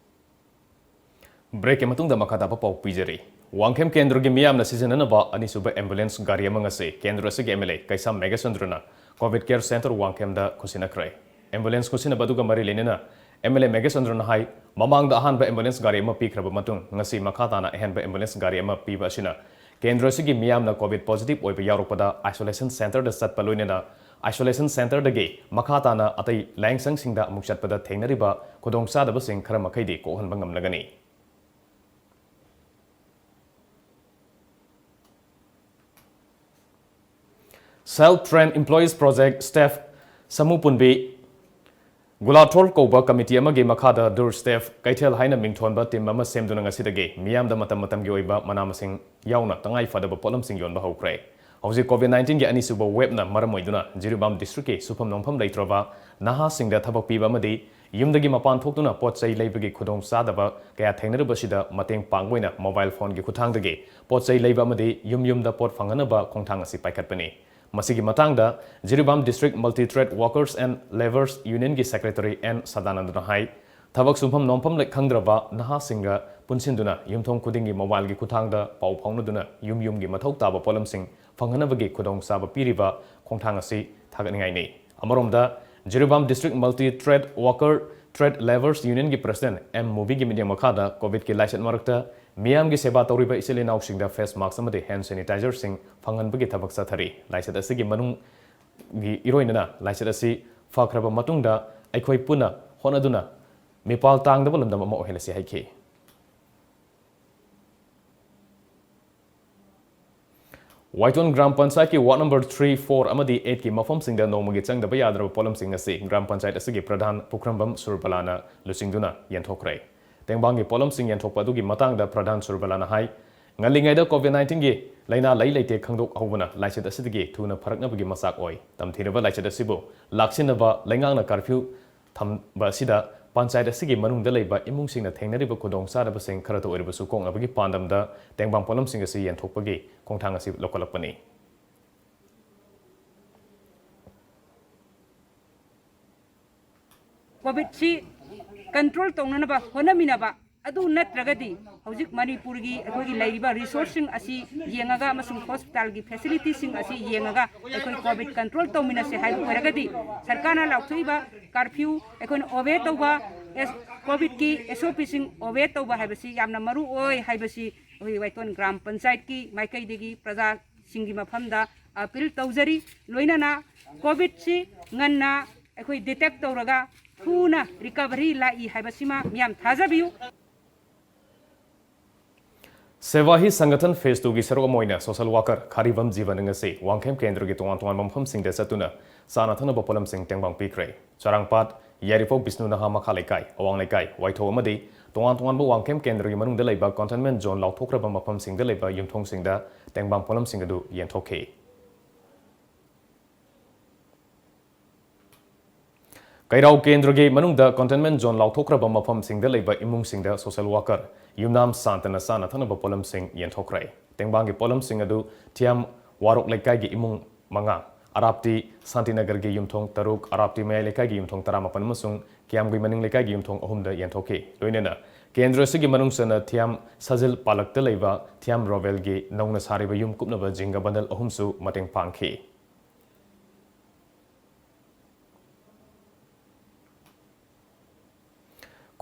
Breakꯀꯤ ꯃꯇꯨꯡꯗ ꯃꯈꯥ ꯇꯥꯕ ꯄꯥꯎ ꯄꯤꯖꯔꯤ꯫ ꯋꯥꯡꯈꯦꯝ ꯀꯦꯟꯗ꯭ꯔꯒꯤ ꯃꯤꯌꯥꯝꯅ ꯁꯤꯖꯤꯟꯅꯅꯕ ꯑꯅꯤꯁꯨꯕ ambulance ꯒꯥꯔꯤ ꯑꯃ ꯉꯁꯤ ꯀꯦꯟꯗ꯭ꯔ ꯑꯁꯤꯒꯤ M L A Keisham ꯃꯦꯘꯆꯟꯗ꯭ꯔꯅ COVID Care Centre ꯋꯥꯡꯈꯦꯝꯗ ꯈꯨꯠꯁꯤꯟꯅꯈ꯭ꯔꯦ꯫ Ambulance ꯈꯨꯠꯁꯤꯟꯅꯕ ꯑꯗꯨꯒ ꯃꯔꯤ ꯂꯩꯅꯅ M L A ꯃꯦꯘꯆꯟꯗ꯭ꯔꯅ ꯍꯥꯏ, ꯃꯃꯥꯡꯗ ꯑꯍꯥꯟꯕ ambulance ꯒꯥꯔꯤ ꯑꯃ ꯄꯤꯈ꯭ꯔꯕ ꯃꯇꯨꯡ ꯉꯁꯤ ꯃꯈꯥ ꯇꯥꯅ ꯑꯍꯦꯟꯕ ambulance ꯒꯥꯔꯤ ꯑꯃ ꯄꯤꯕ ꯑꯁꯤꯅ ꯀꯦꯟꯗ꯭ꯔ ꯑꯁꯤꯒꯤ ꯃꯤꯌꯥꯝꯅ COVID positive ꯑꯣꯏꯕ ꯌꯥꯎꯔꯛꯄꯗ isolation centreꯗ ꯆꯠꯄ ꯂꯣꯏꯅꯅ isolation centreꯗꯒꯤ ꯃꯈꯥ ꯇꯥꯅ ꯑꯇꯩ ꯂꯥꯏꯌꯦꯡꯁꯪꯁꯤꯡꯗ ꯑꯃꯨꯛ ꯆꯠꯄꯗ ꯊꯦꯡꯅꯔꯤꯕ ꯈꯨꯗꯣꯡꯆꯥꯗꯕꯁꯤꯡ ꯈꯔ ꯃꯈꯩꯗꯤ ꯀꯣꯛꯍꯟꯕ ꯉꯝꯂꯒꯅꯤ꯫ Self Train Employees Project staff ꯁꯃꯨ ꯄꯨꯟꯕꯤ ꯒꯨꯂꯥꯊꯣꯔ ꯀꯧꯕ committee ꯑꯃꯒꯤ ꯃꯈꯥꯗ ꯗꯨꯔ staff ꯀꯩꯊꯦꯜ ꯍꯥꯏꯅ ꯃꯤꯡꯊꯣꯟꯕ team ꯑꯃ ꯁꯦꯝꯗꯨꯅ ꯉꯁꯤꯗꯒꯤ ꯃꯤꯌꯥꯝꯗ ꯃꯇꯝ ꯃꯇꯝꯒꯤ ꯑꯣꯏꯕ ꯃꯅꯥ ꯃꯁꯤꯡ ꯌꯥꯎꯅ ꯇꯉꯥꯏ ꯐꯗꯕ ꯄꯣꯠꯂꯝꯁꯤꯡ ꯌꯣꯟꯕ ꯍꯧꯈ꯭ꯔꯦ꯫ ꯍꯧꯖꯤꯛ COVID nineteenꯒꯤ ꯑꯅꯤꯁꯨꯕ waveꯅ ꯃꯔꯝ ꯑꯣꯏꯗꯨꯅ ꯖꯤꯔꯤꯕꯥꯝ districtꯀꯤ ꯁꯨꯐꯝ ꯅꯣꯝꯐꯝ ꯂꯩꯇ꯭ꯔꯕ ꯅꯍꯥꯁꯤꯡꯗ ꯊꯕꯛ ꯄꯤꯕ ꯑꯃꯗꯤ ꯌꯨꯝꯗꯒꯤ ꯃꯄꯥꯟ ꯊꯣꯛꯇꯨꯅ ꯄꯣꯠ ꯆꯩ ꯂꯩꯕꯒꯤ ꯈꯨꯗꯣꯡꯆꯥꯗꯕ ꯀꯌꯥ ꯊꯦꯡꯅꯔꯤꯕꯁꯤꯗ ꯃꯇꯦꯡ ꯄꯥꯡꯕ ꯑꯣꯏꯅ mobile phoneꯒꯤ ꯈꯨꯠꯊꯥꯡꯗꯒꯤ ꯄꯣꯠ ꯆꯩ ꯂꯩꯕ ꯑꯃꯗꯤ ꯌꯨꯝ ꯌꯨꯝꯗ ꯄꯣꯠ ꯐꯪꯍꯟꯅꯕ ꯈꯣꯡꯊꯥꯡ ꯑꯁꯤ ꯄꯥꯏꯈꯠꯄꯅꯤ꯫ ꯃꯁꯤꯒꯤ ꯃꯇꯥꯡꯗ Jiribam District Multi Trade Workers and Labourers Unionꯒꯤ secretary N ꯁꯗꯥꯅꯟꯗꯅ ꯍꯥꯏ, ꯊꯕꯛ ꯁꯨꯐꯝ ꯅꯣꯝꯐꯝ ꯂꯩ ꯈꯪꯗ꯭ꯔꯕ ꯅꯍꯥꯁꯤꯡꯒ ꯄꯨꯟꯁꯤꯟꯗꯨꯅ ꯌꯨꯝꯊꯣꯡ ꯈꯨꯗꯤꯡꯒꯤ mobileꯒꯤ ꯈꯨꯠꯊꯥꯡꯗ ꯄꯥꯎ ꯐꯥꯎꯅꯗꯨꯅ ꯌꯨꯝ ꯌꯨꯝꯒꯤ ꯃꯊꯧ ꯇꯥꯕ ꯄꯣꯠꯂꯝꯁꯤꯡ ꯐꯪꯍꯟꯅꯕꯒꯤ ꯈꯨꯗꯣꯡꯆꯥꯕ ꯄꯤꯔꯤꯕ ꯈꯣꯡꯊꯥꯡ ꯑꯁꯤ ꯊꯥꯒꯠꯅꯤꯡꯉꯥꯏꯅꯤ꯫ ꯑꯃꯔꯣꯝꯗ, Jiribam District Multi Trade Worker Trade Labourers Unionꯒꯤ president M ꯃꯨꯕꯤꯒꯤ ꯃꯤꯠꯌꯦꯡ ꯃꯈꯥꯗ COVIDꯀꯤ ꯂꯥꯏꯆꯠ ꯃꯔꯛꯇ ꯃꯤꯌꯥꯝꯒꯤ ꯁꯦꯕꯥ ꯇꯧꯔꯤꯕ ꯏꯆꯤꯜ ꯏꯅꯥꯎꯁꯤꯡꯗ face mask ꯑꯃꯗꯤ hand sanitizerꯁꯤꯡ ꯐꯪꯍꯟꯕꯒꯤ ꯊꯕꯛ ꯆꯠꯊꯔꯤ꯫ ꯂꯥꯏꯆꯠ ꯑꯁꯤꯒꯤ ꯃꯅꯨꯡꯒꯤ ꯏꯔꯣꯏꯅꯅ ꯂꯥꯏꯆꯠ ꯑꯁꯤ ꯐꯈ꯭ꯔꯕ ꯃꯇꯨꯡꯗ ꯑꯩꯈꯣꯏ ꯄꯨꯟꯅ ꯍꯣꯠꯅꯗꯨꯅ ꯃꯤꯄꯥꯜ ꯇꯥꯡꯗꯕ ꯂꯝꯗꯝ ꯑꯃ ꯑꯣꯏꯍꯜꯂꯁꯤ ꯍꯥꯏꯈꯤ꯫ ꯋꯥꯏꯇꯣꯟ ꯒ꯭ꯔꯥꯝ ꯄꯟꯆꯥꯌꯠꯀꯤ ward number three, four ꯑꯃꯗꯤ eightꯀꯤ ꯃꯐꯝꯁꯤꯡꯗ ꯅꯣꯡꯃꯒꯤ ꯆꯪꯗꯕ ꯌꯥꯗ꯭ꯔꯕ ꯄꯣꯠꯂꯝꯁꯤꯡ ꯑꯁꯤ ꯒ꯭ꯔꯥꯝ ꯄꯟꯆꯥꯌꯠ ꯑꯁꯤꯒꯤ ꯄ꯭ꯔꯙꯥꯟ ꯄꯨꯈ꯭ꯔꯝꯕꯝ ꯁꯨꯔꯕꯂꯥꯅ ꯂꯨꯆꯤꯡꯗꯨꯅ ꯌꯦꯟꯊꯣꯛꯈ꯭ꯔꯦ꯫ ꯇꯦꯡꯕꯥꯡꯒꯤ ꯄꯣꯠꯂꯝꯁꯤꯡ ꯌꯦꯟꯊꯣꯛꯄ ꯑꯗꯨꯒꯤ ꯃꯇꯥꯡꯗ ꯄ꯭ꯔꯙꯥꯟ ꯁꯨꯔꯕꯂꯥꯅ ꯍꯥꯏ, ꯉꯜꯂꯤꯉꯩꯗ COVID nineteenꯒꯤ ꯂꯥꯏꯅꯥ ꯂꯩ ꯂꯩꯇꯦ ꯈꯪꯗꯣꯛꯍꯧꯕꯅ ꯂꯥꯏꯆꯠ ꯑꯁꯤꯗꯒꯤ ꯊꯨꯅ ꯐꯔꯛꯅꯕꯒꯤ ꯃꯆꯥꯛ ꯑꯣꯏ꯫ ꯇꯝꯊꯤꯔꯕ ꯂꯥꯏꯆꯠ ꯑꯁꯤꯕꯨ ꯂꯥꯛꯁꯤꯟꯅꯕ ꯂꯩꯉꯥꯛꯅ curfew ꯊꯝꯕ ꯑꯁꯤꯗ ꯄꯟꯆꯥꯌꯠ ꯑꯁꯤꯒꯤ ꯃꯅꯨꯡꯗ ꯂꯩꯕ ꯏꯃꯨꯡꯁꯤꯡꯅ ꯊꯦꯡꯅꯔꯤꯕ ꯈꯨꯗꯣꯡꯆꯥꯗꯕꯁꯤꯡ ꯈꯔꯇ ꯑꯣꯏꯔꯕꯁꯨ ꯀꯣꯛꯅꯕꯒꯤ ꯄꯥꯟꯗꯝꯗ ꯇꯦꯡꯕꯥꯡ ꯄꯣꯠꯂꯝꯁꯤꯡ ꯑꯁꯤ ꯌꯦꯟꯊꯣꯛꯄꯒꯤ ꯈꯣꯡꯊꯥꯡ ꯑꯁꯤ ꯂꯧꯈꯠꯂꯛꯄꯅꯤ꯫ ꯀꯣꯚꯤꯗꯁꯤ ꯀꯟꯇ꯭ꯔꯣꯜ ꯇꯧꯅꯅꯕ ꯍꯣꯠꯅꯃꯤꯟꯅꯕ, ꯑꯗꯨ ꯅꯠꯇ꯭ꯔꯒꯗꯤ ꯍꯧꯖꯤꯛ ꯃꯅꯤꯄꯨꯔꯒꯤ ꯑꯩꯈꯣꯏꯒꯤ ꯂꯩꯔꯤꯕ ꯔꯤꯁꯣꯔꯁꯁꯤꯡ ꯑꯁꯤ ꯌꯦꯡꯉꯒ ꯑꯃꯁꯨꯡ ꯍꯣꯁꯄꯤꯇꯥꯜꯒꯤ ꯐꯦꯁꯤꯂꯤꯇꯤꯁꯤꯡ ꯑꯁꯤ ꯌꯦꯡꯉꯒ ꯑꯩꯈꯣꯏ ꯀꯣꯚꯤꯗ ꯀꯟꯇ꯭ꯔꯣꯜ ꯇꯧꯃꯤꯟꯅꯁꯦ ꯍꯥꯏꯕ ꯑꯣꯏꯔꯒꯗꯤ, ꯁꯔꯀꯥꯔꯅ ꯂꯥꯎꯊꯣꯛꯏꯕ ꯀꯥꯔꯐ꯭ꯌꯨ, ꯑꯩꯈꯣꯏꯅ ꯑꯣꯕꯦ ꯇꯧꯕ, ꯑꯦꯁ-, ꯀꯣꯚꯤꯗꯀꯤ ꯑꯦꯁ ꯑꯣ ꯄꯤꯁꯤꯡ ꯑꯣꯕꯦ ꯇꯧꯕ ꯍꯥꯏꯕꯁꯤ ꯌꯥꯝꯅ ꯃꯔꯨ ꯑꯣꯏ ꯍꯥꯏꯕꯁꯤ ꯑꯩꯈꯣꯏ ꯋꯥꯏꯇꯣꯟ ꯒ꯭ꯔꯥꯝ ꯄꯟꯆꯥꯌꯠꯀꯤ ꯃꯥꯏꯀꯩꯗꯒꯤ ꯄ꯭ꯔꯖꯥꯁꯤꯡꯒꯤ ꯃꯐꯝꯗ ꯑꯄꯤꯜ ꯇꯧꯖꯔꯤ꯫ ꯂꯣꯏꯅꯅ ꯀꯣꯚꯤꯗꯁꯤ ꯉꯟꯅ ꯑꯩꯈꯣꯏ ꯗꯤꯇꯦꯛ ꯇꯧꯔꯒ ꯊꯨꯅ ꯔꯤꯀꯚꯔꯤ ꯂꯥꯛꯏ ꯍꯥꯏꯕꯁꯤꯃ ꯃꯤꯌꯥꯝ ꯊꯥꯖꯕꯤꯌꯨ꯫ ꯁꯦꯕꯥ ꯍꯤ ꯁꯪꯒꯊꯟ ꯐꯦꯁ ꯇꯨꯒꯤ ꯁꯔꯨꯛ ꯑꯃ ꯑꯣꯏꯅ ꯁꯣꯁꯦꯜ ꯋꯥꯀꯔ ꯈꯥꯔꯤꯕꯝ ꯖꯤꯕꯟ ꯉꯁꯤ ꯋꯥꯡꯈꯦꯝ ꯀꯦꯟꯗ꯭ꯔꯒꯤ ꯇꯣꯉꯥꯟ ꯇꯣꯉꯥꯟꯕ ꯃꯐꯝꯁꯤꯡꯗ ꯆꯠꯇꯨꯅ ꯆꯥꯅ ꯊꯛꯅꯕ ꯄꯣꯠꯂꯝꯁꯤꯡ ꯇꯦꯡꯕꯥꯡ ꯄꯤꯈ꯭ꯔꯦ꯫ ꯆꯔꯥꯡꯄꯥꯠ, ꯌꯥꯏꯔꯤꯄꯣꯛ ꯕꯤꯁꯅꯨ ꯅꯍꯥ ꯃꯈꯥ ꯂꯩꯀꯥꯏ, ꯑꯋꯥꯡ ꯂꯩꯀꯥꯏ, ꯋꯥꯏꯊꯧ ꯑꯃꯗꯤ ꯇꯣꯉꯥꯟ ꯇꯣꯉꯥꯟꯕ ꯋꯥꯡꯈꯦꯝ ꯀꯦꯟꯗ꯭ꯔꯒꯤ ꯃꯅꯨꯡꯗ ꯂꯩꯕ ꯀꯟꯇꯦꯟꯃꯦꯟ ꯖꯣꯟ ꯂꯥꯎꯊꯣꯛꯈ꯭ꯔꯕ ꯃꯐꯝꯁꯤꯡꯗ ꯂꯩꯕ ꯌꯨꯝꯊꯣꯡꯁꯤꯡꯗ ꯇꯦꯡꯕꯥꯡ ꯄꯣꯠꯂꯝꯁꯤꯡ ꯑꯗꯨ ꯌꯦꯟꯊꯣꯛꯈꯤ꯫ ꯀꯩꯔꯥꯎ ꯀꯦꯟꯗ꯭ꯔꯒꯤ ꯃꯅꯨꯡꯗ ꯀꯟꯇꯦꯟꯃꯦꯟ ꯖꯣꯟ ꯂꯥꯎꯊꯣꯛꯈ꯭ꯔꯕ ꯃꯐꯝꯁꯤꯡꯗ ꯂꯩꯕ ꯏꯃꯨꯡꯁꯤꯡꯗ ꯁꯣꯁꯦꯜ ꯋꯥꯀꯔ ꯌꯨꯝꯅꯥꯝ ꯁꯥꯟꯇꯅ ꯆꯥꯅ ꯊꯛꯅꯕ ꯄꯣꯠꯂꯝꯁꯤꯡ ꯌꯦꯟꯊꯣꯛꯈ꯭ꯔꯦ꯫ ꯇꯦꯡꯕꯥꯡꯒꯤ ꯄꯣꯠꯂꯝꯁꯤꯡ ꯑꯗꯨ ꯊꯤꯌꯥꯝ ꯋꯥꯔꯣꯛ ꯂꯩꯀꯥꯏꯒꯤ ꯏꯃꯨꯡ ꯃꯉꯥ, ꯑꯔꯥꯞꯇꯤ ꯁꯥꯟꯇꯤꯅꯒꯔꯒꯤ ꯌꯨꯝꯊꯣꯡ ꯇꯔꯨꯛ, ꯑꯔꯥꯞꯇꯤ ꯃꯌꯥꯏ ꯂꯩꯀꯥꯏꯒꯤ ꯌꯨꯝꯊꯣꯡ ꯇꯔꯥꯃꯥꯄꯟ ꯑꯃꯁꯨꯡ ꯀꯤꯌꯥꯝꯒꯨꯏ ꯃꯅꯤꯡ ꯂꯩꯀꯥꯏꯒꯤ ꯌꯨꯝꯊꯣꯡ ꯑꯍꯨꯝꯗ ꯌꯦꯟꯊꯣꯛꯈꯤ꯫ ꯂꯣꯏꯅꯅ ꯀꯦꯟꯗ꯭ꯔ ꯑꯁꯤꯒꯤ ꯃꯅꯨꯡ ꯆꯟꯅ ꯊꯤꯌꯥꯝ ꯁꯖꯤꯜ ꯄꯥꯂꯛꯇ ꯂꯩꯕ ꯊꯤꯌꯥꯝ ꯔꯣꯕꯦꯜꯒꯤ ꯅꯧꯅ ꯁꯥꯔꯤꯕ ꯌꯨꯝ ꯀꯨꯞꯅꯕ ꯖꯤꯡꯒ ꯕꯟꯗꯜ ꯑꯍꯨꯝꯁꯨ ꯃꯇꯦꯡ ꯄꯥꯡꯈꯤ꯫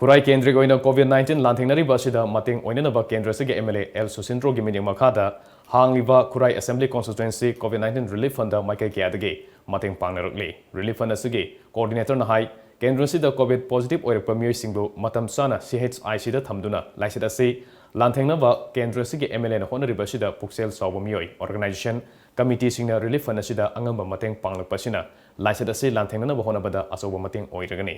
ꯈꯨꯔꯥꯏ ꯀꯦꯟꯗ꯭ꯔꯒꯤ ꯑꯣꯏꯅ ꯀꯣꯚꯤꯗ ꯅꯥꯏꯟꯇꯤꯟ ꯂꯥꯟꯊꯦꯡꯅꯔꯤꯕ ꯑꯁꯤꯗ ꯃꯇꯦꯡ ꯑꯣꯏꯅꯅꯕ ꯀꯦꯟꯗ꯭ꯔ ꯑꯁꯤꯒꯤ ꯑꯦꯝ ꯑꯦꯜ ꯑꯦ ꯑꯦꯜ ꯁꯨꯁꯤꯟꯗ꯭ꯔꯣꯒꯤ ꯃꯤꯠꯌꯦꯡ ꯃꯈꯥꯗ ꯍꯥꯡꯂꯤꯕ ꯈꯨꯔꯥꯏ ꯑꯦꯁꯦꯝꯕ꯭ꯂꯤ ꯀꯣꯟꯁꯇꯤꯇ꯭ꯋꯦꯟꯁꯤ ꯀꯣꯚꯤꯗ ꯅꯥꯏꯟꯇꯤꯟ ꯔꯤꯂꯤꯐ ꯐꯟꯗ ꯃꯥꯏꯀꯩ ꯀꯌꯥꯗꯒꯤ ꯃꯇꯦꯡ ꯄꯥꯡꯅꯔꯛꯂꯤ꯫ ꯔꯤꯂꯤꯐ ꯐꯟꯗ ꯑꯁꯤꯒꯤ ꯀꯣꯑꯣꯔꯗꯤꯅꯦꯇꯔꯅ ꯍꯥꯏ, ꯀꯦꯟꯗ꯭ꯔ ꯑꯁꯤꯗ ꯀꯣꯚꯤꯗ ꯄꯣꯖꯤꯇꯤꯚ ꯑꯣꯏꯔꯛꯄ ꯃꯤꯑꯣꯏꯁꯤꯡꯕꯨ ꯃꯇꯝ ꯆꯥꯅ ꯁꯤ ꯑꯩꯆ ꯑꯥꯏ ꯁꯤꯗ ꯊꯝꯗꯨꯅ ꯂꯥꯏꯆꯠ ꯑꯁꯤ ꯂꯥꯟꯊꯦꯡꯅꯕ ꯀꯦꯟꯗ꯭ꯔ ꯑꯁꯤꯒꯤ ꯑꯦꯝ ꯑꯦꯜ ꯑꯦꯅ ꯍꯣꯠꯅꯔꯤꯕ ꯑꯁꯤꯗ ꯄꯨꯛꯆꯦꯜ ꯆꯥꯎꯕ ꯃꯤꯑꯣꯏ, ꯑꯣꯔꯒꯅꯥꯏꯖꯦꯁꯟ, ꯀꯃꯤꯇꯤꯁꯤꯡꯅ ꯔꯤꯂꯤꯐ ꯐꯟꯗ ꯑꯁꯤꯗ ꯑꯉꯝꯕ ꯃꯇꯦꯡ ꯄꯥꯡꯂꯛꯄ ꯑꯁꯤꯅ ꯂꯥꯏꯆꯠ ꯑꯁꯤ ꯂꯥꯟꯊꯦꯡꯅꯅꯕ ꯍꯣꯠꯅꯕꯗ ꯑꯆꯧꯕ ꯃꯇꯦꯡ ꯑꯣꯏꯔꯒꯅꯤ꯫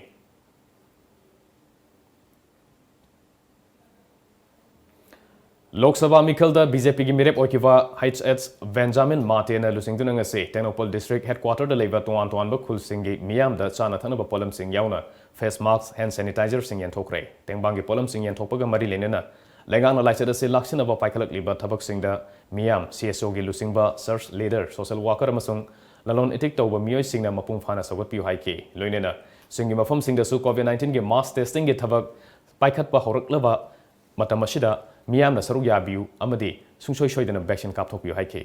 ꯂꯣꯛ ꯁꯚꯥ ꯃꯤꯈꯜꯗ ꯕꯤ ꯖꯦ ꯄꯤꯒꯤ ꯃꯤꯔꯦꯞ ꯑꯣꯏꯈꯤꯕ ꯍꯩꯆ ꯑꯦꯆ ꯕꯦꯟꯖꯥꯃꯤꯟ ꯃꯥꯇꯦꯅ ꯂꯨꯆꯤꯡꯗꯨꯅ ꯉꯁꯤ ꯇꯦꯡꯅꯧꯄꯜ ꯗꯤꯁꯇ꯭ꯔꯤꯛ ꯍꯦꯗꯀ꯭ꯋꯥꯇꯔꯗ ꯂꯩꯕ ꯇꯣꯉꯥꯟ ꯇꯣꯉꯥꯟꯕ ꯈꯨꯜꯁꯤꯡꯒꯤ ꯃꯤꯌꯥꯝꯗ ꯆꯥꯅ ꯊꯛꯅꯕ ꯄꯣꯠꯂꯝꯁꯤꯡ ꯌꯥꯎꯅ ꯐꯦꯁ ꯃꯥꯁꯛ, ꯍꯦꯟ ꯁꯦꯅꯤꯇꯥꯏꯖꯔꯁꯤꯡ ꯌꯦꯟꯊꯣꯛꯈ꯭ꯔꯦ꯫ ꯇꯦꯡꯕꯥꯡꯒꯤ ꯄꯣꯠꯂꯝꯁꯤꯡ ꯌꯦꯟꯊꯣꯛꯄꯒ ꯃꯔꯤ ꯂꯩꯅꯅ ꯂꯩꯉꯥꯛꯅ ꯂꯥꯏꯆꯠ ꯑꯁꯤ ꯂꯥꯛꯁꯤꯟꯅꯕ ꯄꯥꯏꯈꯠꯂꯛꯂꯤꯕ ꯊꯕꯛꯁꯤꯡꯗ ꯃꯤꯌꯥꯝ, ꯁꯤ ꯑꯦꯁ ꯑꯣꯒꯤ ꯂꯨꯆꯤꯡꯕ, ꯆꯔꯆ ꯂꯤꯗꯔ, ꯁꯣꯁꯦꯜ ꯋꯥꯀꯔ ꯑꯃꯁꯨꯡ ꯂꯂꯣꯟ ꯏꯇꯤꯛ ꯇꯧꯕ ꯃꯤꯑꯣꯏꯁꯤꯡꯅ ꯃꯄꯨꯡ ꯐꯥꯅ ꯁꯧꯒꯠꯄꯤꯌꯨ ꯍꯥꯏꯈꯤ꯫ ꯂꯣꯏꯅꯅ ꯆꯤꯡꯒꯤ ꯃꯐꯝꯁꯤꯡꯗꯁꯨ ꯀꯣꯚꯤꯗ ꯅꯥꯏꯟꯇꯤꯟꯒꯤ ꯃꯥꯁ ꯇꯦꯁꯇꯤꯡꯒꯤ ꯊꯕꯛ ꯄꯥꯏꯈꯠꯄ ꯍꯧꯔꯛꯂꯕ ꯃꯇꯝ ꯑꯁꯤꯗ ꯃꯤꯌꯥꯝꯅ ꯁꯔꯨꯛ ꯌꯥꯕꯤꯌꯨ ꯑꯃꯗꯤ ꯁꯨꯡꯁꯣꯏ ꯁꯣꯏꯗꯅ ꯚꯦꯛꯁꯤꯟ ꯀꯥꯞꯊꯣꯛꯄꯤꯌꯨ ꯍꯥꯏꯈꯤ꯫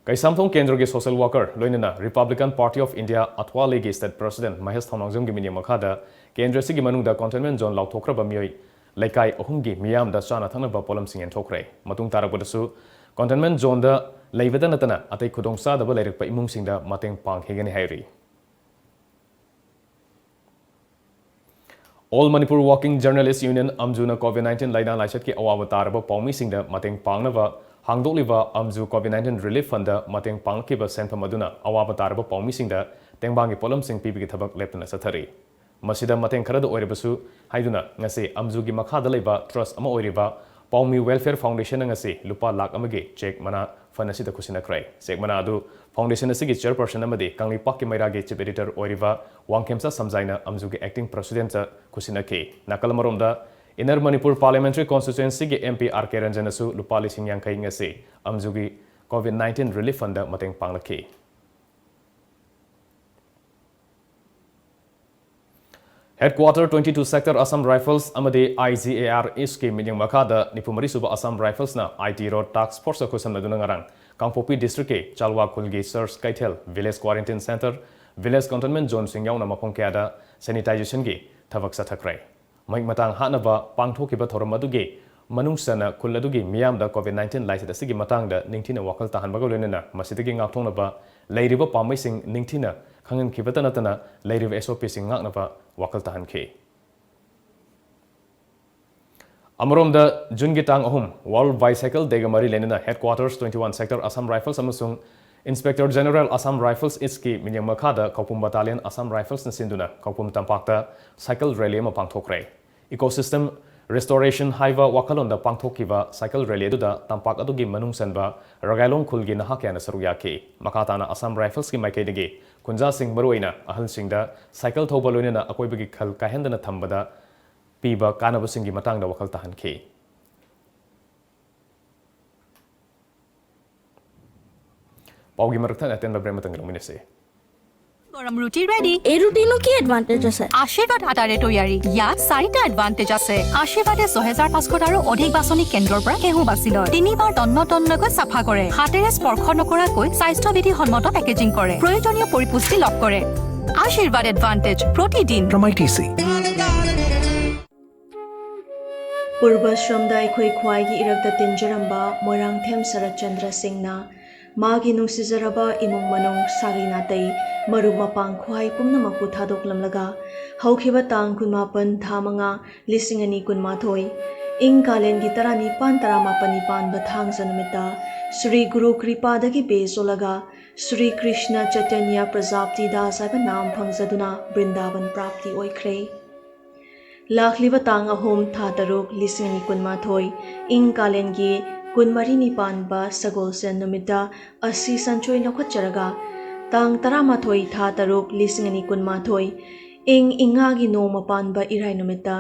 ꯀꯩꯁꯥꯝꯊꯣꯡ ꯀꯦꯟꯗ꯭ꯔꯒꯤ ꯁꯣꯁꯦꯜ ꯋꯥꯀꯔ, ꯂꯣꯏꯅꯅ ꯔꯤꯄꯕ꯭ꯂꯤꯀꯟ ꯄꯥꯔꯇꯤ ꯑꯣꯐ ꯏꯟꯗꯤꯌꯥ ꯑꯊ꯭ꯋꯥꯂꯤꯒꯤ ꯁ꯭ꯇꯦꯠ ꯄ꯭ꯔꯦꯁꯤꯗꯦꯟꯠ ꯃꯍꯦꯁ ꯊꯧꯅꯥꯎꯖꯝꯒꯤ ꯃꯤꯠꯌꯦꯡ ꯃꯈꯥꯗ ꯀꯦꯟꯗ꯭ꯔ ꯑꯁꯤꯒꯤ ꯃꯅꯨꯡꯗ ꯀꯣꯟꯇꯦꯟꯃꯦꯟꯠ ꯖꯣꯟ ꯂꯥꯎꯊꯣꯛꯈ꯭ꯔꯕ ꯃꯤꯑꯣꯏ ꯂꯩꯀꯥꯏ ꯑꯍꯨꯝꯒꯤ ꯃꯤꯌꯥꯝꯗ ꯆꯥꯅ ꯊꯛꯅꯕ ꯄꯣꯠꯂꯝꯁꯤꯡ ꯌꯦꯟꯊꯣꯛꯈ꯭ꯔꯦ꯫ ꯃꯇꯨꯡ ꯇꯥꯔꯛꯄꯗꯁꯨ ꯀꯣꯟꯇꯦꯟꯃꯦꯟꯠ ꯖꯣꯟꯗ ꯂꯩꯕꯇ ꯅꯠꯇꯅ ꯑꯇꯩ ꯈꯨꯗꯣꯡꯆꯥꯗꯕ ꯂꯩꯔꯛꯄ ꯏꯃꯨꯡꯁꯤꯡꯗ ꯃꯇꯦꯡ ꯄꯥꯡꯈꯤꯒꯅꯤ ꯍꯥꯏꯔꯤ꯫ All Manipur working journalists union, ꯑꯝꯖꯨꯅ ꯀꯣꯚꯤꯗ ꯅꯥꯏꯟꯇꯤꯟ ꯂꯥꯏꯅꯥ ꯂꯥꯏꯆꯠꯀꯤ ꯑꯋꯥꯕ ꯇꯥꯔꯕ ꯄꯥꯎꯃꯤꯁꯤꯡꯗ ꯃꯇꯦꯡ ꯄꯥꯡꯅꯕ ꯍꯥꯡꯗꯣꯛꯂꯤꯕ ꯑꯝꯖꯨ ꯀꯣꯚꯤꯗ ꯅꯥꯏꯟꯇꯤꯟ ꯔꯤꯂꯤꯐ ꯐꯟꯗ ꯃꯇꯦꯡ ꯄꯥꯡꯂꯛꯈꯤꯕ ꯁꯦꯟꯐꯝ ꯑꯗꯨꯅ ꯑꯋꯥꯕ ꯇꯥꯔꯕ ꯄꯥꯎꯃꯤꯁꯤꯡꯗ ꯇꯦꯡꯕꯥꯡꯒꯤ ꯄꯣꯠꯂꯝꯁꯤꯡ ꯄꯤꯕꯒꯤ ꯊꯕꯛ ꯂꯦꯞꯇꯅ ꯆꯠꯊꯔꯤ꯫ ꯃꯁꯤꯗ ꯃꯇꯦꯡ ꯈꯔꯗ ꯑꯣꯏꯔꯕꯁꯨ ꯍꯥꯏꯗꯨꯅ ꯉꯁꯤ ꯑꯝꯖꯨꯒꯤ ꯃꯈꯥꯗ ꯂꯩꯕ ꯇ꯭ꯔꯁ ꯑꯃ ꯑꯣꯏꯔꯤꯕ ꯄꯥꯎꯃꯤ ꯋꯦꯜꯐꯤꯌꯔ ꯐꯥꯎꯟꯗꯦꯁꯟꯅ ꯉꯁꯤ ꯂꯨꯄꯥ ꯂꯥꯈ ꯑꯃꯒꯤ ꯆꯦꯛ ꯃꯅꯥ ꯐꯟ ꯑꯁꯤꯗ ꯈꯨꯠꯁꯤꯟꯅꯈ꯭ꯔꯦ꯫ ꯆꯦꯛ ꯃꯅꯥ ꯑꯗꯨ ꯐꯥꯎꯟꯗꯦꯁꯟ ꯑꯁꯤꯒꯤ ꯆꯦꯌꯔꯄꯔꯁꯟ ꯑꯃꯗꯤ ꯀꯪꯂꯩꯄꯥꯛꯀꯤ ꯃꯩꯔꯥꯒꯤ ꯆꯤꯐ ꯑꯦꯗꯤꯇꯔ ꯑꯣꯏꯔꯤꯕ ꯋꯥꯡꯈꯦꯝꯆꯥ ꯁꯝꯖꯥꯏꯅ ꯑꯝꯖꯨꯒꯤ ꯑꯦꯛꯇꯤꯡ ꯄ꯭ꯔꯦꯁꯤꯗꯦꯟꯠꯇ ꯈꯨꯠꯁꯤꯟꯅꯈꯤ꯫ ꯅꯥꯀꯜ ꯑꯃꯔꯣꯝꯗ, ꯏꯟꯅꯔ ꯃꯅꯤꯄꯨꯔ ꯄꯥꯔꯂꯤꯌꯥꯃꯦꯟꯇꯔꯤ ꯀꯣꯟꯁꯇꯤꯇ꯭ꯋꯦꯟꯁꯤꯒꯤ ꯑꯦꯝ ꯄꯤ ꯑꯥꯔ ꯀꯦ ꯔꯟꯖꯟꯅꯁꯨ ꯂꯨꯄꯥ ꯂꯤꯁꯤꯡ ꯌꯥꯡꯈꯩ ꯉꯁꯤ ꯑꯝꯖꯨꯒꯤ ꯀꯣꯚꯤꯗ ꯅꯥꯏꯟꯇꯤꯟ ꯔꯤꯂꯤꯐ ꯐꯟꯗ ꯃꯇꯦꯡ ꯄꯥꯡꯂꯛꯈꯤ꯫ Headquarter twenty two sector Assam rifles ꯑꯃꯗꯤ ꯑꯥꯏ ꯖꯤ ꯑꯦ ꯑꯥꯔ ꯏꯁꯀꯤ ꯃꯤꯠꯌꯦꯡ ꯃꯈꯥꯗ ꯅꯤꯐꯨ ꯃꯔꯤ ꯁꯨꯕ ꯑꯁꯥꯝ ꯔꯥꯏꯐꯜꯁꯅ ꯑꯥꯏ ꯇꯤ ꯔꯣꯗ ꯇꯥꯁꯛ ꯐꯣꯔꯁꯀ ꯈꯨꯠꯁꯝꯅꯗꯨꯅ ꯉꯔꯥꯡ ꯀꯥꯡꯄꯣꯛꯄꯤ ꯗꯤꯁꯇ꯭ꯔꯤꯛꯀꯤ ꯆꯥꯜꯋꯥ ꯈꯨꯜꯒꯤ ꯆꯔꯆ ꯀꯩꯊꯦꯜ, ꯚꯤꯂꯦꯖ ꯀ꯭ꯋꯥꯔꯦꯟꯇꯤꯟ ꯁꯦꯟꯇꯔ, ꯚꯤꯂꯦꯖ ꯀꯟꯇꯣꯟꯃꯦꯟꯠ ꯖꯣꯟꯁꯤꯡ ꯌꯥꯎꯅ ꯃꯐꯝ ꯀꯌꯥꯗ ꯁꯦꯅꯤꯇꯥꯏꯖꯦꯁꯟꯒꯤ ꯊꯕꯛ ꯆꯠꯊꯈ꯭ꯔꯦ꯫ ꯃꯍꯤꯛ ꯃꯇꯥꯡ ꯍꯥꯠꯅꯕ ꯄꯥꯡꯊꯣꯛꯈꯤꯕ ꯊꯧꯔꯝ ꯑꯗꯨꯒꯤ ꯃꯅꯨꯡ ꯆꯟꯅ ꯈꯨꯜ ꯑꯗꯨꯒꯤ ꯃꯤꯌꯥꯝꯗ ꯀꯣꯚꯤꯗ ꯅꯥꯏꯟꯇꯤꯟ ꯂꯥꯏꯆꯠ ꯑꯁꯤꯒꯤ ꯃꯇꯥꯡꯗ ꯅꯤꯡꯊꯤꯅ ꯋꯥꯈꯜ ꯇꯥꯍꯟꯕꯒ ꯂꯣꯏꯅꯅ ꯃꯁꯤꯗꯒꯤ ꯉꯥꯛꯊꯣꯛꯅꯕ ꯂꯩꯔꯤꯕ ꯄꯥꯝꯕꯩꯁꯤꯡ ꯅꯤꯡꯊꯤꯅ ꯈꯪꯍꯟꯈꯤꯕꯇ ꯅꯠꯇꯅ ꯂꯩꯔꯤꯕ ꯑꯦꯁ ꯑꯣ ꯄꯤꯁꯤꯡ ꯉꯥꯛꯅꯕ ꯋꯥꯈꯜ ꯇꯥꯍꯟꯈꯤ꯫ ꯑꯃꯔꯣꯝꯗ, ꯖꯨꯟꯒꯤ ꯇꯥꯡ ꯑꯍꯨꯝ, ꯋꯥꯔꯜꯗ ꯕꯥꯏꯁꯥꯏꯀꯜ ꯗꯦꯒ ꯃꯔꯤ ꯂꯩꯅꯅ headquarters twenty one sector Assam rifles ꯑꯃꯁꯨꯡ Inspector General Assam Rifles East ꯀꯤ ꯃꯤꯠꯌꯦꯡ ꯃꯈꯥꯗ ꯈꯧꯄꯨꯝ Battalion Assam Rifles ꯅ ꯁꯤꯟꯗꯨꯅ ꯈꯧꯄꯨꯝ ꯇꯝꯄꯥꯛꯇ cycle rally ꯑꯃ ꯄꯥꯡꯊꯣꯛꯈ꯭ꯔꯦ꯫ Ecosystem restoration ꯍꯥꯏꯕ ꯋꯥꯈꯜꯂꯣꯟꯗ ꯄꯥꯡꯊꯣꯛꯈꯤꯕ cycle rally ꯑꯗꯨꯗ ꯇꯝꯄꯥꯛ ꯑꯗꯨꯒꯤ ꯃꯅꯨꯡ ꯆꯟꯕ ꯔꯒꯥꯏꯂꯣꯡ ꯈꯨꯜꯒꯤ ꯅꯍꯥ ꯀꯌꯥꯅ ꯁꯔꯨꯛ ꯌꯥꯈꯤ꯫ ꯃꯈꯥ ꯇꯥꯅ Assam Rifles ꯀꯤ ꯃꯥꯏꯀꯩꯗꯒꯤ ꯈꯨꯟꯖꯥꯁꯤꯡ, ꯃꯔꯨꯑꯣꯏꯅ ꯑꯍꯜꯁꯤꯡꯗ cycle ꯊꯧꯕ, ꯂꯣꯏꯅꯅ ꯑꯀꯣꯏꯕꯒꯤ ꯈꯜ ꯀꯥꯏꯍꯟꯗꯅ ꯊꯝꯕꯗ ꯄꯤꯕ ꯀꯥꯟꯅꯕꯁꯤꯡꯒꯤ ꯃꯇꯥꯡꯗ ꯋꯥꯈꯜ ꯇꯥꯍꯟꯈꯤ꯫ ꯄꯥꯎꯒꯤ ꯃꯔꯛ ꯊꯠꯅ ꯑꯇꯦꯟꯕ break ꯑꯃꯇꯪ ꯂꯧꯃꯤꯟꯅꯁꯤ꯫ গৰম ৰুটি ৰেডি। এই ৰুটিনো কি এডভান্টেজ আছে? আশীৰ্বাদ আটাৰে তৈয়াৰী। ইয়াত চাৰিটা এডভান্টেজ আছে। আশীৰ্বাদে ছহেজাৰ পাঁচশত আৰু অধিক বাছনি কেন্দ্ৰৰ পৰা ঘেঁহু বাছি লয়। তিনিবাৰ তন্ন তন্নকৈ চাফা কৰে। হাতেৰে স্পৰ্শ নকৰাকৈ স্বাস্থ্যবিধি সন্মত পেকেজিং কৰে। প্ৰয়োজনীয় পৰিপুষ্টি লাভ কৰে। আশীৰ্বাদ advantage Pratidin. From I T C. ꯄꯨꯔꯕꯁ꯭ꯔꯝꯗ ꯑꯩꯈꯣꯏ ꯈ꯭ꯋꯥꯏꯒꯤ ꯏꯔꯛꯇ ꯇꯤꯟꯖꯔꯝꯕ ꯃꯣꯏꯔꯥꯡꯊꯦꯝ ꯁꯔꯠꯆꯟꯗ꯭ꯔ ꯁꯤꯡꯅ ꯃꯥꯒꯤ ꯅꯨꯡꯁꯤꯖꯔꯕ ꯏꯃꯨꯡ ꯃꯅꯨꯡ, ꯁꯥꯒꯩ ꯅꯥꯇꯩ, ꯃꯔꯨꯞ ꯃꯄꯥꯡ ꯈ꯭ꯋꯥꯏ ꯄꯨꯝꯅꯃꯛꯄꯨ ꯊꯥꯗꯣꯛꯂꯝꯂꯒ ꯍꯧꯈꯤꯕ ꯇꯥꯡ ꯀꯨꯟꯃꯥꯄꯟ ꯊꯥ ꯃꯉꯥ ꯂꯤꯁꯤꯡ ꯑꯅꯤ ꯀꯨꯟꯃꯥꯊꯣꯏ ꯏꯪ ꯀꯥꯂꯦꯟꯒꯤ ꯇꯔꯥꯅꯤꯄꯥꯟ ꯇꯔꯥꯃꯥꯄꯟꯅꯤ ꯄꯥꯟꯕ ꯊꯥꯡꯖ ꯅꯨꯃꯤꯠꯇ ꯁ꯭ꯔꯤ ꯒꯨꯔꯨ ꯀ꯭ꯔꯤꯄꯥꯗꯒꯤ ꯕꯦꯁ ꯑꯣꯜꯂꯒ ꯁ꯭ꯔꯤ ꯀ꯭ꯔꯤꯁꯅ ꯆꯩꯇꯟꯌ ꯄ꯭ꯔꯖꯥꯞꯇꯤ ꯗꯥꯁ ꯍꯥꯏꯕ ꯅꯥꯝ ꯐꯪꯖꯗꯨꯅ ꯕ꯭ꯔꯤꯟꯗꯥꯕꯟ ꯄ꯭ꯔꯥꯞꯇꯤ ꯑꯣꯏꯈ꯭ꯔꯦ꯫ ꯂꯥꯛꯂꯤꯕ ꯇꯥꯡ ꯑꯍꯨꯝ ꯊꯥ ꯇꯔꯨꯛ ꯂꯤꯁꯤꯡ ꯑꯅꯤ ꯀꯨꯟꯃꯥꯊꯣꯏ ꯏꯪ ꯀꯥꯂꯦꯟꯒꯤ ꯀꯨꯟꯃꯔꯤꯅꯤ ꯄꯥꯟꯕ ꯁꯒꯣꯜꯁꯦꯟ ꯅꯨꯃꯤꯠꯇ ꯑꯁꯤ ꯁꯟꯆꯣꯏ ꯂꯧꯈꯠꯆꯔꯒ ꯇꯥꯡ ꯇꯔꯥꯃꯥꯊꯣꯏ ꯊꯥ ꯇꯔꯨꯛ ꯂꯤꯁꯤꯡ ꯑꯅꯤ ꯀꯨꯟꯃꯥꯊꯣꯏ ꯏꯪ ꯏꯉꯥꯒꯤ ꯅꯣꯡꯃ ꯄꯥꯟꯕ ꯏꯔꯥꯏ ꯅꯨꯃꯤꯠꯇ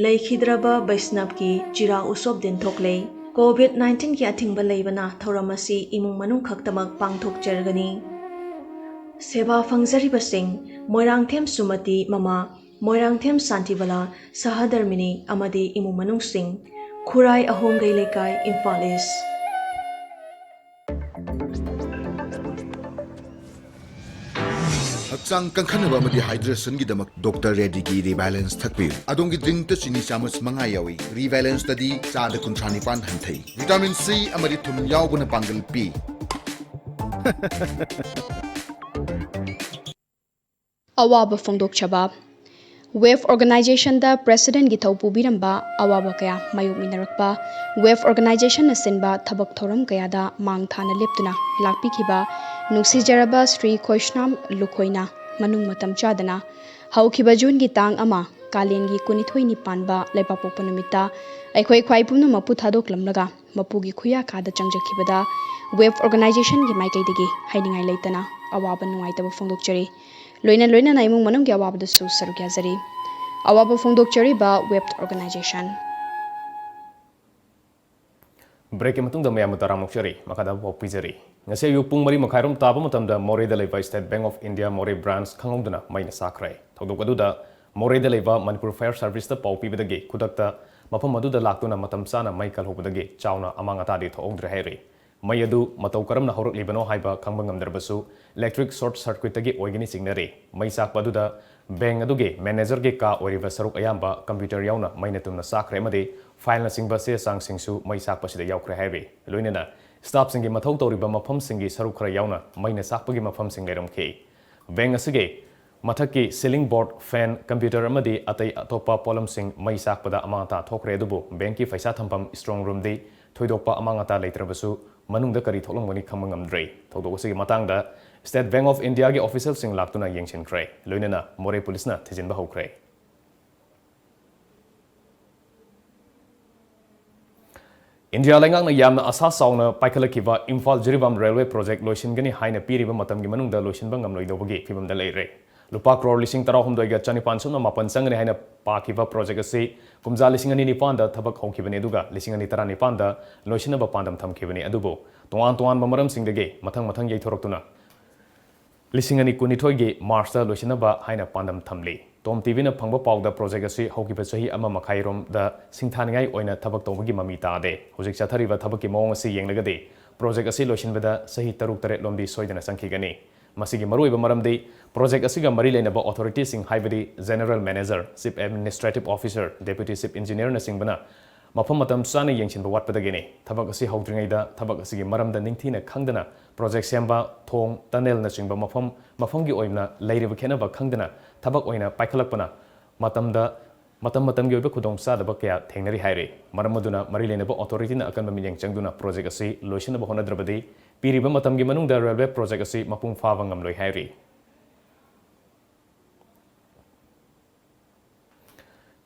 ꯂꯩꯈꯤꯗ꯭ꯔꯕ ꯕꯩꯁꯅꯞꯀꯤ ꯆꯤꯔꯥ ꯎꯁꯣꯞ ꯗꯤꯟꯊꯣꯛꯂꯦ꯫ ꯀꯣꯚꯤꯗ ꯅꯥꯏꯟꯇꯤꯟꯒꯤ ꯑꯊꯤꯡꯕ ꯂꯩꯕꯅ ꯊꯧꯔꯝ ꯑꯁꯤ ꯏꯃꯨꯡ ꯃꯅꯨꯡ ꯈꯛꯇꯃꯛ ꯄꯥꯡꯊꯣꯛꯆꯔꯒꯅꯤ꯫ ꯁꯦꯕꯥ ꯐꯪꯖꯔꯤꯕꯁꯤꯡ ꯃꯣꯏꯔꯥꯡꯊꯦꯝ ꯁꯨꯃꯇꯤ ꯃꯃꯥ, ꯃꯣꯏꯔꯥꯡꯊꯦꯝ ꯁꯥꯟꯇꯤꯕꯂꯥ, ꯁꯍꯗꯔꯃꯤꯅꯤ ꯑꯃꯗꯤ ꯏꯃꯨꯡ ꯃꯅꯨꯡꯁꯤꯡ, ꯈꯨꯔꯥꯏ ꯑꯍꯣꯡꯒꯩ ꯂꯩꯀꯥꯏ, ꯏꯝꯐꯥꯜ ꯏꯁ꯫ ꯍꯛꯆꯥꯡ ꯀꯟꯈꯠꯅꯕ ꯑꯃꯗꯤ ꯍꯥꯏꯗ꯭ꯔꯦꯁꯟꯒꯤꯗꯃꯛ ꯗꯣꯛꯇꯔ ꯔꯦꯗꯤꯒꯤ ꯔꯤꯕꯦꯂꯦꯟꯁ ꯊꯛꯄꯤꯌꯨ꯫ ꯑꯗꯣꯝꯒꯤ ꯗ꯭ꯔꯤꯡꯇ ꯆꯤꯅꯤ ꯆꯥꯃꯁ ꯃꯉꯥ ꯌꯥꯎꯏ꯫ ꯔꯤꯕꯦꯂꯦꯟꯁꯇꯗꯤ ꯆꯥꯗ ꯀꯨꯟꯊ꯭ꯔꯥ ꯅꯤꯄꯥꯟ ꯍꯟꯊꯩ꯫ ꯚꯤꯇꯥꯃꯤꯟ ꯁꯤ ꯑꯃꯗꯤ ꯊꯨꯝ ꯌꯥꯎꯕꯅ ꯄꯥꯡꯒꯜ ꯄꯤ꯫ ꯑꯋꯥꯕ ꯐꯣꯡꯗꯣꯛꯆꯕ꯫ ꯋꯦꯕ ꯑꯣꯔꯒꯅꯥꯏꯖꯦꯁꯟꯗ ꯄ꯭ꯔꯦꯁꯤꯗꯦꯟꯒꯤ ꯊꯧ ꯄꯨꯕꯤꯔꯝꯕ ꯑꯋꯥꯕ ꯀꯌꯥ ꯃꯥꯌꯣꯛꯃꯤꯟꯅꯔꯛꯄ, ꯋꯦꯕ ꯑꯣꯔꯒꯅꯥꯏꯖꯦꯁꯟꯅ ꯁꯤꯟꯕ ꯊꯕꯛ ꯊꯧꯔꯝ ꯀꯌꯥꯗ ꯃꯥꯡ ꯊꯥꯅ ꯂꯦꯞꯇꯨꯅ ꯂꯥꯛꯄꯤꯈꯤꯕ ꯅꯨꯡꯁꯤꯖꯔꯕ ꯁ꯭ꯔꯤ ꯈꯣꯏꯁꯅꯥꯝ ꯂꯨꯈꯣꯏꯅ ꯃꯅꯨꯡ ꯃꯇꯝ ꯆꯥꯗꯅ ꯍꯧꯈꯤꯕ ꯖꯨꯟꯒꯤ ꯇꯥꯡ ꯑꯃ, ꯀꯥꯂꯦꯟꯒꯤ ꯀꯨꯟꯅꯤꯊꯣꯏꯅꯤ ꯄꯥꯟꯕ ꯂꯩꯕꯥꯛꯄꯣꯛꯄ ꯅꯨꯃꯤꯠꯇ ꯑꯩꯈꯣꯏ ꯈ꯭ꯋꯥꯏ ꯄꯨꯝꯅꯃꯛꯄꯨ ꯊꯥꯗꯣꯛꯂꯝꯂꯒ ꯃꯄꯨꯒꯤ ꯈꯨꯌꯥꯀꯥꯗ ꯆꯪꯖꯈꯤꯕꯗ ꯋꯦꯕ ꯑꯣꯔꯒꯅꯥꯏꯖꯦꯁꯟꯒꯤ ꯃꯥꯏꯀꯩꯗꯒꯤ ꯍꯥꯏꯅꯤꯡꯉꯥꯏ ꯂꯩꯇꯅ ꯑꯋꯥꯕ ꯅꯨꯡꯉꯥꯏꯇꯕ ꯐꯣꯡꯗꯣꯛꯆꯔꯤ꯫ ꯂꯣꯏꯅ ꯂꯣꯏꯅꯅ ꯏꯃꯨꯡ ꯃꯅꯨꯡꯒꯤ ꯑꯋꯥꯕꯗꯁꯨ ꯁꯔꯨꯛ ꯌꯥꯖꯔꯤ꯫ ꯑꯋꯥꯕ ꯐꯣꯡꯗꯣꯛꯆꯔꯤꯕ ꯋꯦꯕ ꯑꯣꯔꯒꯅꯥꯏꯖꯦꯁꯟ꯫ ꯕ꯭ꯔꯦꯛꯀꯤ ꯃꯇꯨꯡꯗ ꯃꯌꯥꯝꯕꯨ ꯇꯔꯥꯝꯅ ꯑꯣꯛꯆꯔꯤ꯫ ꯃꯈꯥꯗ ꯄꯥꯎ ꯄꯤꯖꯔꯤ꯫ ꯉꯁꯤ ꯑꯌꯨꯛ ꯄꯨꯡ ꯃꯔꯤ ꯃꯈꯥꯏꯔꯣꯝ ꯇꯥꯕ ꯃꯇꯝꯗ ꯃꯣꯔꯦꯗ ꯂꯩꯕ State Bank of India ꯃꯣꯔꯦ ꯕ꯭ꯔꯥꯟꯁ ꯈꯪꯍꯧꯗꯅ ꯃꯩꯅ ꯆꯥꯛꯈ꯭ꯔꯦ꯫ ꯊꯧꯗꯣꯛ ꯑꯗꯨꯗ ꯃꯣꯔꯦꯗ ꯂꯩꯕ ꯃꯅꯤꯄꯨꯔ ꯐꯥꯌꯔ ꯁꯥꯔꯚꯤꯁꯇ ꯄꯥꯎ ꯄꯤꯕꯗꯒꯤ ꯈꯨꯗꯛꯇ ꯃꯐꯝ ꯑꯗꯨꯗ ꯂꯥꯛꯇꯨꯅ ꯃꯇꯝ ꯆꯥꯅ ꯃꯩ ꯀꯜꯍꯧꯕꯗꯒꯤ ꯆꯥꯎꯅ ꯑꯃꯥꯡ ꯑꯇꯥꯗꯤ ꯊꯣꯛꯍꯧꯗ꯭ꯔꯦ ꯍꯥꯏꯔꯤ꯫ ꯃꯩ ꯑꯗꯨ ꯃꯇꯧ ꯀꯔꯝꯅ ꯍꯧꯔꯛꯂꯤꯕꯅꯣ ꯍꯥꯏꯕ ꯈꯪꯕ ꯉꯝꯗ꯭ꯔꯕꯁꯨ, electric short circuitꯇꯒꯤ ꯑꯣꯏꯒꯅꯤ ꯆꯤꯡꯅꯔꯤ꯫ ꯃꯩ ꯆꯥꯛꯄ ꯑꯗꯨꯗ bank ꯑꯗꯨꯒꯤ managerꯒꯤ ꯀꯥ ꯑꯣꯏꯔꯤꯕ ꯁꯔꯨꯛ ꯑꯌꯥꯝꯕ computer ꯌꯥꯎꯅ ꯃꯩꯅ ꯇꯨꯝꯅ ꯆꯥꯛꯈ꯭ꯔꯦ ꯑꯃꯗꯤ fileꯅꯆꯤꯡꯕ ꯆꯦ ꯆꯥꯡꯁꯤꯡꯁꯨ ꯃꯩ ꯆꯥꯛꯄꯁꯤꯗ ꯌꯥꯎꯈ꯭ꯔꯦ ꯍꯥꯏꯔꯤ꯫ ꯂꯣꯏꯅꯅ staffꯁꯤꯡꯒꯤ ꯃꯊꯧ ꯇꯧꯔꯤꯕ ꯃꯐꯝꯁꯤꯡꯒꯤ ꯁꯔꯨꯛ ꯈꯔ ꯌꯥꯎꯅ ꯃꯩꯅ ꯆꯥꯛꯄꯒꯤ ꯃꯐꯝꯁꯤꯡ ꯂꯩꯔꯝꯈꯤ꯫ Bank ꯑꯁꯤꯒꯤ ꯃꯊꯛꯀꯤ ceiling board, fan, computer ꯑꯃꯗꯤ ꯑꯇꯩ ꯑꯇꯣꯞꯄ ꯄꯣꯠꯂꯝꯁꯤꯡ ꯃꯩ ꯆꯥꯛꯄꯗ ꯑꯃꯥꯡ ꯑꯇꯥ ꯊꯣꯛꯈ꯭ꯔꯦ, ꯑꯗꯨꯕꯨ bankꯀꯤ ꯄꯩꯁꯥ ꯊꯝꯐꯝ strong roomꯗꯤ ꯊꯣꯏꯗꯣꯛꯄ ꯑꯃꯥꯡ ꯑꯇꯥ ꯂꯩꯇ꯭ꯔꯕꯁꯨ, ꯃꯅꯨꯡꯗ ꯀꯔꯤ ꯊꯣꯛꯂꯝꯒꯅꯤ ꯈꯪꯕ ꯉꯝꯗ꯭ꯔꯤ꯫ ꯊꯧꯗꯣꯛ ꯑꯁꯤꯒꯤ ꯃꯇꯥꯡꯗ State Bank of Indiaꯒꯤ officialꯁꯤꯡ ꯂꯥꯛꯇꯨꯅ ꯌꯦꯡꯁꯤꯟꯈ꯭ꯔꯦ꯫ ꯂꯣꯏꯅꯅ ꯃꯣꯔꯦ ꯄꯨꯂꯤꯁꯅ ꯊꯤꯖꯤꯟꯕ ꯍꯧꯈ꯭ꯔꯦ꯫ ꯏꯟꯗꯤꯌꯥ ꯂꯩꯉꯥꯛꯅ ꯌꯥꯝꯅ ꯑꯁꯥ ꯆꯥꯎꯅ ꯄꯥꯏꯈꯠꯂꯛꯈꯤꯕ ꯏꯝꯐꯥꯜ ꯖꯤꯔꯤꯕꯥꯝ railway project ꯂꯣꯏꯁꯤꯟꯒꯅꯤ ꯍꯥꯏꯅ ꯄꯤꯔꯤꯕ ꯃꯇꯝꯒꯤ ꯃꯅꯨꯡꯗ ꯂꯣꯏꯁꯤꯟꯕ ꯉꯝꯂꯣꯏꯗꯧꯕꯒꯤ ꯐꯤꯕꯝꯗ ꯂꯩꯔꯦ꯫ ꯂꯨꯄꯥ ꯀ꯭ꯔꯣꯔ ꯂꯤꯁꯤꯡ ꯇꯔꯥꯍꯨꯝꯗꯣꯏꯒ ꯆꯅꯤꯄꯥꯟ ꯁꯨꯞꯅ ꯃꯥꯄꯟ ꯆꯪꯒꯅꯤ ꯍꯥꯏꯅ ꯄꯥꯈꯤꯕ project ꯑꯁꯤ ꯀꯨꯝꯖꯥ ꯂꯤꯁꯤꯡ ꯑꯅꯤ ꯅꯤꯄꯥꯟꯗ ꯊꯕꯛ ꯍꯧꯈꯤꯕꯅꯤ, ꯑꯗꯨꯒ ꯂꯤꯁꯤꯡ ꯑꯅꯤ ꯇꯔꯥꯅꯤꯄꯥꯟꯗ ꯂꯣꯏꯁꯤꯟꯅꯕ ꯄꯥꯟꯗꯝ ꯊꯝꯈꯤꯕꯅꯤ꯫ ꯑꯗꯨꯕꯨ ꯇꯣꯉꯥꯟ ꯇꯣꯉꯥꯟꯕ ꯃꯔꯝꯁꯤꯡꯗꯒꯤ ꯃꯊꯪ ꯃꯊꯪ ꯌꯩꯊꯣꯔꯛꯇꯨꯅ ꯂꯤꯁꯤꯡ ꯑꯅꯤ ꯀꯨꯟꯅꯤꯊꯣꯏꯒꯤ ꯃꯥꯔꯆꯇ ꯂꯣꯏꯁꯤꯟꯅꯕ ꯍꯥꯏꯅ ꯄꯥꯟꯗꯝ ꯊꯝꯂꯤ꯫ ꯇꯣꯝ ꯇꯤꯚꯤꯅ ꯐꯪꯕ ꯄꯥꯎꯗ project ꯑꯁꯤ ꯍꯧꯈꯤꯕ ꯆꯍꯤ ꯑꯃ ꯃꯈꯥꯏꯔꯣꯝꯗ ꯁꯤꯡꯊꯥꯅꯤꯡꯉꯥꯏ ꯑꯣꯏꯅ ꯊꯕꯛ ꯇꯧꯕꯒꯤ ꯃꯃꯤ ꯇꯥꯗꯦ꯫ ꯍꯧꯖꯤꯛ ꯆꯠꯊꯔꯤꯕ ꯊꯕꯛꯀꯤ ꯃꯑꯣꯡ ꯑꯁꯤ ꯌꯦꯡꯂꯒꯗꯤ project ꯑꯁꯤ ꯂꯣꯏꯁꯤꯟꯕꯗ ꯆꯍꯤ ꯇꯔꯨꯛ ꯇꯔꯦꯠ ꯂꯣꯝꯗꯤ ꯁꯣꯏꯗꯅ ꯆꯪꯈꯤꯒꯅꯤ꯫ ꯃꯁꯤꯒꯤ ꯃꯔꯨꯑꯣꯏꯕ ꯃꯔꯝꯗꯤ project ꯑꯁꯤꯒ ꯃꯔꯤ ꯂꯩꯅꯕ authorityꯁꯤꯡ, ꯍꯥꯏꯕꯗꯤ General Manager, Chief Administrative Officer, Deputy Chief Engineerꯅꯆꯤꯡꯕꯅ ꯃꯐꯝ ꯃꯇꯝ ꯆꯥꯅ ꯌꯦꯡꯁꯤꯟꯕ ꯋꯥꯠꯄꯗꯒꯤꯅꯤ꯫ ꯊꯕꯛ ꯑꯁꯤ ꯍꯧꯗ꯭ꯔꯤꯉꯩꯗ ꯊꯕꯛ ꯑꯁꯤꯒꯤ ꯃꯔꯝꯗ ꯅꯤꯡꯊꯤꯅ ꯈꯪꯗꯅ project ꯁꯦꯝꯕ, ꯊꯣꯡ, tunnelꯅꯆꯤꯡꯕ ꯃꯐꯝ ꯃꯐꯝꯒꯤ ꯑꯣꯏꯅ ꯂꯩꯔꯤꯕ ꯈꯦꯠꯅꯕ ꯈꯪꯗꯅ ꯊꯕꯛ ꯑꯣꯏꯅ ꯄꯥꯏꯈꯠꯂꯛꯄꯅ ꯃꯇꯝꯗ ꯃꯇꯝ ꯃꯇꯝꯒꯤ ꯑꯣꯏꯕ ꯈꯨꯗꯣꯡꯆꯥꯗꯕ ꯀꯌꯥ ꯊꯦꯡꯅꯔꯤ ꯍꯥꯏꯔꯤ꯫ ꯃꯔꯝ ꯑꯗꯨꯅ ꯃꯔꯤ ꯂꯩꯅꯕ authority ꯅ ꯑꯀꯟꯕ ꯃꯤꯠꯌꯦꯡ ꯆꯪꯗꯨꯅ project ꯑꯁꯤ ꯂꯣꯏꯁꯤꯟꯅꯕ ꯍꯣꯠꯅꯗ꯭ꯔꯕꯗꯤ ꯄꯤꯔꯤꯕ ꯃꯇꯝꯒꯤ ꯃꯅꯨꯡꯗ railway project ꯑꯁꯤ ꯃꯄꯨꯡ ꯐꯥꯕ ꯉꯝꯂꯣꯏ ꯍꯥꯏꯔꯤ꯫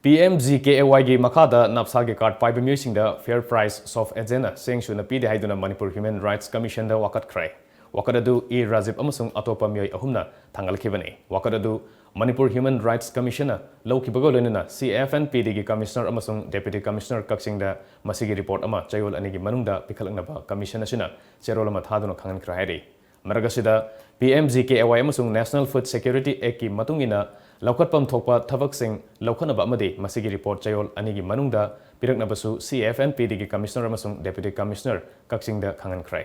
P M G K A Y ꯒꯤ ꯃꯈꯥꯗ NAPSA ꯒꯤ card ꯄꯥꯏꯕ ꯃꯤꯑꯣꯏꯁꯤꯡꯗ fair price soft agent ꯅ ꯆꯦꯡ ꯁꯨꯅ ꯄꯤꯗꯦ ꯍꯥꯏꯗꯨꯅ Manipur Human Rights Commission ꯗ ꯋꯥꯀꯠꯈ꯭ꯔꯦ꯫ ꯋꯥꯀꯠ ꯑꯗꯨ ꯏ ꯔꯥꯖꯤꯕ ꯑꯃꯁꯨꯡ ꯑꯇꯣꯞꯄ ꯃꯤꯑꯣꯏ ꯑꯍꯨꯝꯅ ꯊꯥꯡꯒꯠꯈꯤꯕꯅꯤ꯫ ꯋꯥꯀꯠ ꯑꯗꯨ Manipur Human Rights Commission ꯅ ꯂꯧꯈꯤꯕꯒ ꯂꯣꯏꯅꯅ C F N P D ꯒꯤ Commissioner ꯑꯃꯁꯨꯡ Deputy Commissioner ꯀꯛꯆꯤꯡꯗ ꯃꯁꯤꯒꯤ report ꯑꯃ ꯆꯌꯣꯜ ꯑꯅꯤꯒꯤ ꯃꯅꯨꯡꯗ ꯄꯤꯈꯠꯂꯛꯅꯕ Commission ꯑꯁꯤꯅ ꯆꯦꯔꯣꯜ ꯑꯃ ꯊꯥꯗꯨꯅ ꯈꯪꯍꯟꯈ꯭ꯔꯦ ꯍꯥꯏꯔꯤ꯫ ꯃꯔꯛ ꯑꯁꯤꯗ, P M G K A Y ꯑꯃꯁꯨꯡ National Food Security Act ꯀꯤ ꯃꯇꯨꯡ ꯏꯟꯅ ꯂꯧꯈꯠꯐꯝ ꯊꯣꯛꯄ ꯊꯕꯛꯁꯤꯡ ꯂꯧꯈꯠꯅꯕ ꯑꯃꯗꯤ ꯃꯁꯤꯒꯤ report ꯆꯌꯣꯜ ꯑꯅꯤꯒꯤ ꯃꯅꯨꯡꯗ ꯄꯤꯔꯛꯅꯕꯁꯨ C F N P D ꯒꯤ Commissioner ꯑꯃꯁꯨꯡ Deputy Commissioner ꯀꯛꯆꯤꯡꯗ ꯈꯪꯍꯟꯈ꯭ꯔꯦ꯫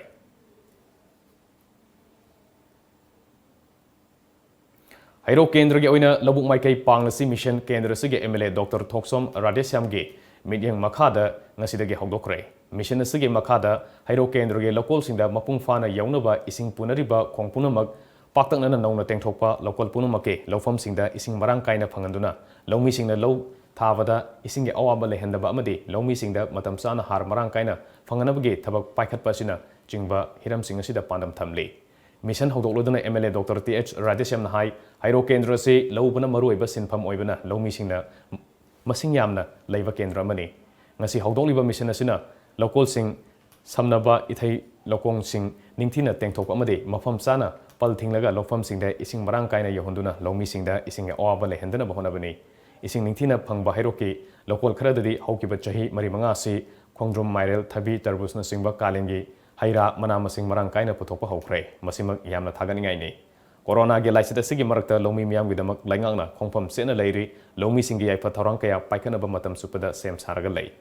ꯍꯩꯔꯣꯛ ꯀꯦꯟꯗ꯭ꯔꯒꯤ ꯑꯣꯏꯅ ꯂꯧꯕꯨꯛ ꯃꯥꯏꯀꯩ ꯄꯥꯡꯂꯁꯤ mission ꯀꯦꯟꯗ꯭ꯔ ꯑꯁꯤꯒꯤ M L A Doctor ꯊꯣꯛꯆꯣꯝ ꯔꯥꯙꯦꯁ꯭ꯌꯥꯝꯒꯤ ꯃꯤꯠꯌꯦꯡ ꯃꯈꯥꯗ ꯉꯁꯤꯗꯒꯤ ꯍꯧꯗꯣꯛꯈ꯭ꯔꯦ꯫ Mission ꯑꯁꯤꯒꯤ ꯃꯈꯥꯗ ꯍꯩꯔꯣꯛ ꯀꯦꯟꯗ꯭ꯔꯒꯤ ꯂꯧꯀꯣꯜꯁꯤꯡꯗ ꯃꯄꯨꯡ ꯐꯥꯅ ꯌꯧꯅꯕ ꯏꯁꯤꯡ ꯄꯨꯅꯔꯤꯕ ꯈꯣꯡ ꯄꯨꯝꯅꯃꯛ ꯄꯥꯛꯇꯛꯅꯅ ꯅꯧꯅ ꯇꯦꯡꯊꯣꯛꯄ ꯂꯧꯀꯣꯜ ꯄꯨꯝꯅꯃꯛꯀꯤ ꯂꯧꯐꯝꯁꯤꯡꯗ ꯏꯁꯤꯡ ꯃꯔꯥꯡ ꯀꯥꯏꯅ ꯐꯪꯍꯟꯗꯨꯅ ꯂꯧꯃꯤꯁꯤꯡꯅ ꯂꯧ ꯊꯥꯕꯗ ꯏꯁꯤꯡꯒꯤ ꯑꯋꯥꯕ ꯂꯩꯍꯟꯗꯕ ꯑꯃꯗꯤ ꯂꯧꯃꯤꯁꯤꯡꯗ ꯃꯇꯝ ꯆꯥꯅ ꯍꯥꯔ ꯃꯔꯥꯡ ꯀꯥꯏꯅ ꯐꯪꯍꯟꯅꯕꯒꯤ ꯊꯕꯛ ꯄꯥꯏꯈꯠꯄ ꯑꯁꯤꯅꯆꯤꯡꯕ ꯍꯤꯔꯝꯁꯤꯡ ꯑꯁꯤꯗ ꯄꯥꯟꯗꯝ ꯊꯝꯂꯤ꯫ Mission ꯍꯧꯗꯣꯛꯂꯗꯨꯅ M L A Doctor T H ꯔꯥꯙꯦꯁ꯭ꯌꯥꯝꯅ ꯍꯥꯏ, ꯍꯩꯔꯣꯛ ꯀꯦꯟꯗ꯭ꯔ ꯑꯁꯤ ꯂꯧ ꯎꯕꯅ ꯃꯔꯨꯑꯣꯏꯕ ꯁꯤꯟꯐꯝ ꯑꯣꯏꯕꯅ ꯂꯧꯃꯤꯁꯤꯡꯅ ꯃꯁꯤꯡ ꯌꯥꯝꯅ ꯂꯩꯕ ꯀꯦꯟꯗ꯭ꯔ ꯑꯃꯅꯤ꯫ ꯉꯁꯤ ꯍꯧꯗꯣꯛꯂꯤꯕ mission ꯑꯁꯤꯅ ꯂꯧꯀꯣꯜꯁꯤꯡ ꯁꯝꯅꯕ ꯏꯊꯩ ꯂꯧꯈꯣꯡꯁꯤꯡ ꯅꯤꯡꯊꯤꯅ ꯇꯦꯡꯊꯣꯛꯄ ꯑꯃꯗꯤ ꯃꯐꯝ ꯆꯥꯅ ꯄꯜ ꯊꯤꯡꯂꯒ ꯂꯧꯐꯝꯁꯤꯡꯗ ꯏꯁꯤꯡ ꯃꯔꯥꯡ ꯀꯥꯏꯅ ꯌꯧꯍꯟꯗꯨꯅ ꯂꯧꯃꯤꯁꯤꯡꯗ ꯏꯁꯤꯡꯒꯤ ꯑꯋꯥꯕ ꯂꯩꯍꯟꯗꯅꯕ ꯍꯣꯠꯅꯕꯅꯤ꯫ ꯏꯁꯤꯡ ꯅꯤꯡꯊꯤꯅ ꯐꯪꯕ ꯍꯩꯔꯣꯛꯀꯤ ꯂꯧꯀꯣꯜ ꯈꯔꯗꯗꯤ ꯍꯧꯈꯤꯕ ꯆꯍꯤ ꯃꯔꯤ ꯃꯉꯥ ꯑꯁꯤ ꯈꯣꯡꯗ꯭ꯔꯨꯝ, ꯃꯥꯏꯔꯦꯜ, ꯊꯕꯤ, ꯇꯔꯕꯨꯖꯅꯆꯤꯡꯕ ꯀꯥꯂꯦꯟꯒꯤ ꯍꯩ ꯔꯥ ꯃꯅꯥ ꯃꯁꯤꯡ ꯃꯔꯥꯡ ꯀꯥꯏꯅ ꯄꯨꯊꯣꯛꯄ ꯍꯧꯈ꯭ꯔꯦ꯫ ꯃꯁꯤꯃꯛ ꯌꯥꯝꯅ ꯊꯥꯒꯠꯅꯤꯡꯉꯥꯏꯅꯤ꯫ ꯀꯣꯔꯣꯅꯥꯒꯤ ꯂꯥꯏꯆꯠ ꯑꯁꯤꯒꯤ ꯃꯔꯛꯇ ꯂꯧꯃꯤ ꯃꯤꯌꯥꯝꯒꯤꯗꯃꯛ ꯂꯩꯉꯥꯛꯅ ꯈꯣꯡꯐꯝ ꯆꯦꯠꯅ ꯂꯩꯔꯤ꯫ ꯂꯧꯃꯤꯁꯤꯡꯒꯤ ꯌꯥꯏꯐ ꯊꯧꯔꯥꯡ ꯀꯌꯥ ꯄꯥꯏꯈꯠꯅꯕ ꯃꯇꯝ ꯆꯨꯞꯄꯗ ꯁꯦꯝ ꯁꯥꯔꯒ ꯂꯩ꯫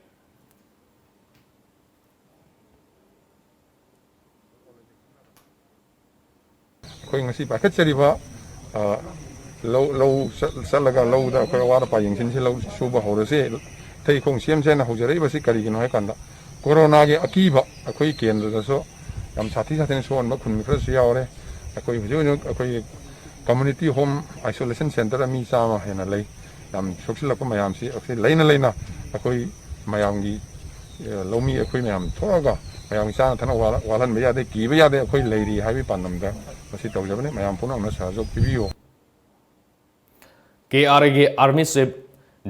ꯑꯩꯈꯣꯏ ꯉꯁꯤ ꯄꯥꯏꯈꯠꯆꯔꯤꯕ, ꯑ, ꯂꯧ, ꯂꯧ ꯆꯠ-, ꯆꯠꯂꯒ ꯂꯧꯗ ꯑꯩꯈꯣꯏ ꯑꯋꯥꯠ ꯑꯄꯥ ꯌꯦꯡꯁꯤꯟꯁꯤ, ꯂꯧ ꯁꯨꯕ ꯍꯧꯔꯁꯤ, ꯏꯊꯩ ꯂꯧꯈꯣꯡ ꯁꯦꯝꯁꯦꯅ ꯍꯧꯖꯔꯛꯏꯕꯁꯤ ꯀꯔꯤꯒꯤꯅꯣ ꯍꯥꯏ ꯀꯥꯟꯗ, ꯀꯣꯔꯣꯅꯥꯒꯤ ꯑꯀꯤꯕ ꯑꯩꯈꯣꯏ ꯀꯦꯟꯗ꯭ꯔꯗꯁꯨ ꯌꯥꯝ ꯁꯥꯊꯤ ꯁꯥꯊꯤꯅ ꯁꯣꯛꯍꯟꯕ ꯈꯨꯟ ꯈꯔꯁꯨ ꯌꯥꯎꯔꯦ꯫ ꯑꯩꯈꯣꯏ ꯍꯧꯖꯤꯛ ꯍꯧꯖꯤꯛ ꯑꯩꯈꯣꯏꯒꯤ community home isolation centre ꯃꯤ ꯆꯥꯝꯃ ꯍꯦꯟꯅ ꯂꯩ꯫ ꯌꯥꯝ ꯁꯣꯛꯆꯤꯜꯂꯛꯄ ꯃꯌꯥꯝꯁꯤ ꯑꯩꯈꯣꯏ ꯂꯩꯅ ꯂꯩꯅ ꯑꯩꯈꯣꯏ ꯃꯌꯥꯝꯒꯤ, ꯑꯦ, ꯂꯧꯃꯤ ꯑꯩꯈꯣꯏ ꯃꯌꯥꯝ ꯊꯣꯛꯑꯒ ꯃꯌꯥꯝꯒꯤ ꯆꯥꯅ ꯊꯛꯅꯕ ꯋꯥꯍꯜ-, ꯋꯥꯍꯟꯕ ꯌꯥꯗꯦ, ꯀꯤꯕ ꯌꯥꯗꯦ, ꯑꯩꯈꯣꯏ ꯂꯩꯔꯤ ꯍꯥꯏꯕꯒꯤ ꯄꯥꯟꯗꯝꯗ ꯃꯁꯤ ꯇꯧꯖꯕꯅꯤ꯫ ꯃꯌꯥꯝ ꯄꯨꯝꯅꯃꯛꯅ ꯁꯍꯖꯣꯛ ꯄꯤꯕꯤꯌꯨ꯫ ꯀꯦ ꯑꯥꯔ ꯑꯦꯒꯤ Army Chief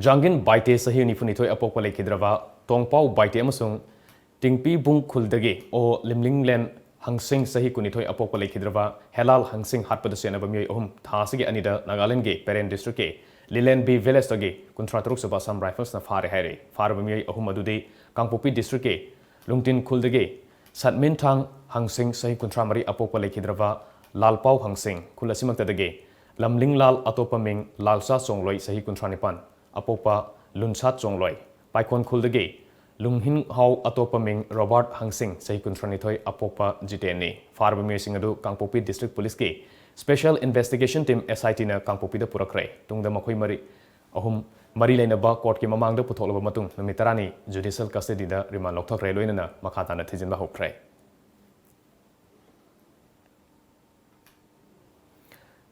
ꯖꯥꯡꯒꯤꯟ ꯕꯥꯏꯇꯦ ꯆꯍꯤ ꯅꯤꯐꯨꯅꯤꯊꯣꯏ ꯑꯄꯣꯛꯄ ꯂꯩꯈꯤꯗ꯭ꯔꯕ ꯇꯣꯡꯄꯥꯎ ꯕꯥꯏꯇꯦ ꯑꯃꯁꯨꯡ ꯇꯤꯡꯄꯤꯕꯨꯡ ꯈꯨꯜꯗꯒꯤ ꯑꯣ ꯂꯤꯝꯂꯤꯡꯂꯦꯟ ꯍꯪꯁꯤꯡ ꯆꯍꯤ ꯀꯨꯟꯅꯤꯊꯣꯏ ꯑꯄꯣꯛꯄ ꯂꯩꯈꯤꯗ꯭ꯔꯕ ꯍꯦꯂꯥꯜ ꯍꯪꯁꯤꯡ ꯍꯥꯠꯄꯗ ꯆꯦꯟꯅꯕ ꯃꯤꯑꯣꯏ ꯑꯍꯨꯝ ꯊꯥ ꯑꯁꯤꯒꯤ ꯑꯅꯤꯗ ꯅꯥꯒꯥꯂꯦꯟꯗꯒꯤ ꯄꯦꯔꯦꯟ ꯗꯤꯁꯇ꯭ꯔꯤꯛꯀꯤ ꯂꯤꯂꯦꯟꯕꯤ ꯚꯤꯂꯦꯖꯇꯒꯤ ꯀꯨꯟꯊ꯭ꯔꯥ ꯇꯔꯨꯛ ꯁꯨꯕ ꯑꯁꯥꯝ ꯔꯥꯏꯐꯜꯁꯅ ꯐꯥꯔꯦ ꯍꯥꯏꯔꯤ꯫ ꯐꯥꯔꯕ ꯃꯤꯑꯣꯏ ꯑꯍꯨꯝ ꯑꯗꯨꯗꯤ ꯀꯥꯡꯄꯣꯛꯄꯤ ꯗꯤꯁꯇ꯭ꯔꯤꯛꯀꯤ ꯂꯨꯡꯇꯤꯟ ꯈꯨꯜꯗꯒꯤ ꯁꯠꯃꯤꯟꯊꯥꯡ ꯍꯪꯁꯤꯡ ꯆꯍꯤ ꯀꯨꯟꯊ꯭ꯔꯥ ꯃꯔꯤ ꯑꯄꯣꯛꯄ ꯂꯩꯈꯤꯗ꯭ꯔꯕ ꯂꯥꯜꯄꯥꯎ ꯍꯪꯁꯤꯡ ꯈꯨꯜ ꯑꯁꯤꯃꯛꯇꯗꯒꯤ ꯂꯝꯂꯤꯡꯂꯥꯜ ꯑꯇꯣꯞꯄ ꯃꯤꯡ ꯂꯥꯜꯆꯥ ꯆꯣꯡꯂꯣꯏ ꯆꯍꯤ ꯀꯨꯟꯊ꯭ꯔꯥ ꯅꯤꯄꯥꯟ ꯑꯄꯣꯛꯄ ꯂꯨꯟꯁꯥꯠ ꯆꯣꯡꯂꯣꯏ ꯄꯥꯏꯈꯣꯟ ꯈꯨꯜꯗꯒꯤ ꯂꯨꯡꯍꯤꯡꯍꯥꯎ ꯑꯇꯣꯞꯄ ꯃꯤꯡ ꯔꯣꯕꯥꯔꯠ ꯍꯪꯁꯤꯡ ꯆꯍꯤ ꯀꯨꯟꯊ꯭ꯔꯥꯅꯤꯊꯣꯏ ꯑꯄꯣꯛꯄ ꯖꯤꯇꯦꯟꯅꯤ꯫ ꯐꯥꯔꯕ ꯃꯤꯑꯣꯏꯁꯤꯡ ꯑꯗꯨ ꯀꯥꯡꯄꯣꯛꯄꯤ ꯗꯤꯁꯇ꯭ꯔꯤꯛ ꯄꯨꯂꯤꯁꯀꯤ Special Investigation Team, S I T, ꯅ ꯀꯥꯡꯄꯣꯛꯄꯤꯗ ꯄꯨꯔꯛꯈ꯭ꯔꯦ꯫ ꯇꯨꯡꯗ ꯃꯈꯣꯏ ꯃꯔꯤ ꯑꯍꯨꯝ ꯃꯔꯤ ꯂꯩꯅꯕ ꯀꯣꯔꯠꯀꯤ ꯃꯃꯥꯡꯗ ꯄꯨꯊꯣꯛꯂꯕ ꯃꯇꯨꯡ ꯅꯨꯃꯤꯠ ꯇꯔꯥꯅꯤ ꯖꯨꯗꯤꯁꯤꯌꯦꯜ ꯀꯁꯇꯗꯤꯗ ꯔꯤꯃꯥꯟ ꯂꯧꯊꯣꯛꯈ꯭ꯔꯦ, ꯂꯣꯏꯅꯅ ꯃꯈꯥ ꯇꯥꯅ ꯊꯤꯖꯤꯟꯕ ꯍꯧꯈ꯭ꯔꯦ꯫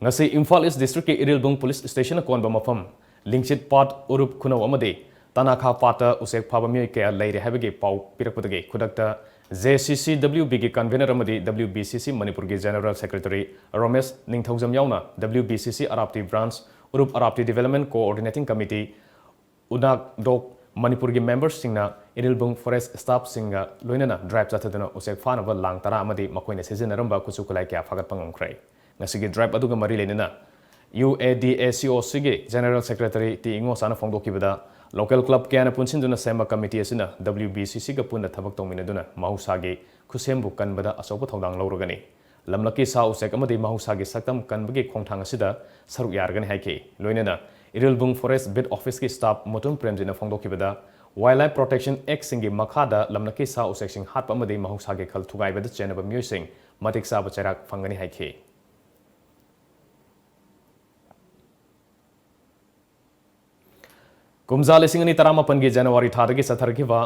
ꯉꯁꯤ ꯏꯝꯐꯥꯜ ꯏꯁ ꯗꯤꯁꯇ꯭ꯔꯤꯛꯀꯤ ꯏꯔꯤꯜꯕꯨꯡ ꯄꯨꯂꯤꯁ ꯁ꯭ꯇꯦꯁꯟꯅ ꯀꯣꯟꯕ ꯃꯐꯝ ꯂꯤꯡꯆꯤꯠ ꯄꯥꯠ, ꯎꯔꯨꯞ ꯈꯨꯅꯧ ꯑꯃꯗꯤ ꯇꯅꯥꯈꯥ ꯄꯥꯠꯇ ꯎꯆꯦꯛ ꯐꯥꯕ ꯃꯤꯑꯣꯏ ꯀꯌꯥ ꯂꯩꯔꯦ ꯍꯥꯏꯕꯒꯤ ꯄꯥꯎ ꯄꯤꯔꯛꯄꯗꯒꯤ ꯈꯨꯗꯛꯇ J C C W Bꯒꯤ convener ꯑꯃꯗꯤ W B C C ꯃꯅꯤꯄꯨꯔꯒꯤ General Secretary ꯔꯣꯃꯦꯁ ꯅꯤꯡꯊꯧꯖꯝ ꯌꯥꯎꯅ W B C C ꯑꯔꯥꯞꯇꯤ branch, ꯎꯔꯨꯞ ꯑꯔꯥꯞꯇꯤ development coordinating committee, ꯎꯅꯥꯛꯗꯣꯛ ꯃꯅꯤꯄꯨꯔꯒꯤ memberꯁꯤꯡꯅ ꯏꯔꯤꯜꯕꯨꯡ forest staffꯁꯤꯡꯒ ꯂꯣꯏꯅꯅ drive ꯆꯠꯊꯗꯨꯅ ꯎꯆꯦꯛ ꯐꯥꯅꯕ ꯂꯥꯡ ꯇꯔꯥ ꯑꯃꯗꯤ ꯃꯈꯣꯏꯅ ꯁꯤꯖꯤꯟꯅꯔꯝꯕ ꯈꯨꯠꯁꯨ ꯈꯨꯠꯂꯥꯏ ꯀꯌꯥ ꯐꯥꯒꯠꯄ ꯉꯝꯈ꯭ꯔꯦ꯫ ꯉꯁꯤꯒꯤ drive ꯑꯗꯨꯒ ꯃꯔꯤ ꯂꯩꯅꯅ UADACOCꯒꯤ General Secretary ꯇꯤ ꯏꯉꯣꯆꯥꯅ ꯐꯣꯡꯗꯣꯛꯈꯤꯕꯗ, local club ꯀꯌꯥꯅ ꯄꯨꯟꯁꯤꯟꯗꯨꯅ ꯁꯦꯝꯕ committee ꯑꯁꯤꯅ WBCCꯒ ꯄꯨꯟꯅ ꯊꯕꯛ ꯇꯧꯃꯤꯟꯅꯗꯨꯅ ꯃꯍꯧꯁꯥꯒꯤ ꯈꯨꯠꯁꯦꯝꯕꯨ ꯀꯟꯕꯗ ꯑꯆꯧꯕ ꯊꯧꯗꯥꯡ ꯂꯧꯔꯒꯅꯤ꯫ ꯂꯝꯂꯛꯀꯤ ꯁꯥ ꯎꯆꯦꯛ ꯑꯃꯗꯤ ꯃꯍꯧꯁꯥꯒꯤ ꯁꯛꯇꯝ ꯀꯟꯕꯒꯤ ꯈꯣꯡꯊꯥꯡ ꯑꯁꯤꯗ ꯁꯔꯨꯛ ꯌꯥꯔꯒꯅꯤ ꯍꯥꯏꯈꯤ꯫ ꯂꯣꯏꯅꯅ Irilbung forest beat officeꯀꯤ staff Mutum ꯄ꯭ꯔꯦꯝꯖꯤꯠꯅ ꯐꯣꯡꯗꯣꯛꯈꯤꯕꯗ, Wildlife Protection Actꯁꯤꯡꯒꯤ ꯃꯈꯥꯗ ꯂꯝꯂꯛꯀꯤ ꯁꯥ ꯎꯆꯦꯛꯁꯤꯡ ꯍꯥꯠꯄ ꯑꯃꯗꯤ ꯃꯍꯧꯁꯥꯒꯤ ꯈꯜ ꯊꯨꯒꯥꯏꯕꯗ ꯆꯦꯟꯅꯕ ꯃꯤꯑꯣꯏꯁꯤꯡ ꯃꯇꯤꯛ ꯆꯥꯕ ꯆꯩꯔꯥꯛ ꯐꯪꯒꯅꯤ ꯍꯥꯏꯈꯤ꯫ ꯀꯨꯝꯖꯥ ꯂꯤꯁꯤꯡ ꯑꯅꯤ ꯇꯔꯥꯃꯥꯄꯟꯒꯤ January ꯊꯥꯗꯒꯤ ꯆꯠꯊꯔꯛꯈꯤꯕ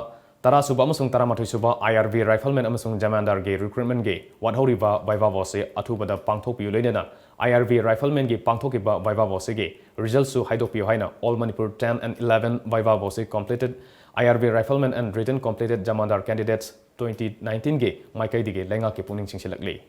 ꯇꯔꯥꯁꯨꯕ ꯑꯃꯁꯨꯡ ꯇꯔꯥꯃꯥꯊꯣꯏꯁꯨꯕ IRB Rifleman ꯑꯃꯁꯨꯡ Jamandarꯒꯤ recruitmentꯒꯤ ꯋꯥꯠꯍꯧꯔꯤꯕ viva voceꯁꯤ ꯑꯊꯨꯕꯗ ꯄꯥꯡꯊꯣꯛꯄꯤꯌꯨ, ꯂꯣꯏꯅꯅ IRB Riflemanꯒꯤ ꯄꯥꯡꯊꯣꯛꯈꯤꯕ viva voceꯀꯤ resultꯁꯨ ꯍꯥꯏꯗꯣꯛꯄꯤꯌꯨ ꯍꯥꯏꯅ All Manipur ten and eleven viva voce completed, IRB Rifleman and written completed Jamandar candidates twenty nineteenꯒꯤ ꯃꯥꯏꯀꯩꯗꯒꯤ ꯂꯩꯉꯥꯛꯀꯤ ꯄꯨꯛꯅꯤꯡ ꯆꯤꯡꯁꯤꯜꯂꯛꯂꯤ꯫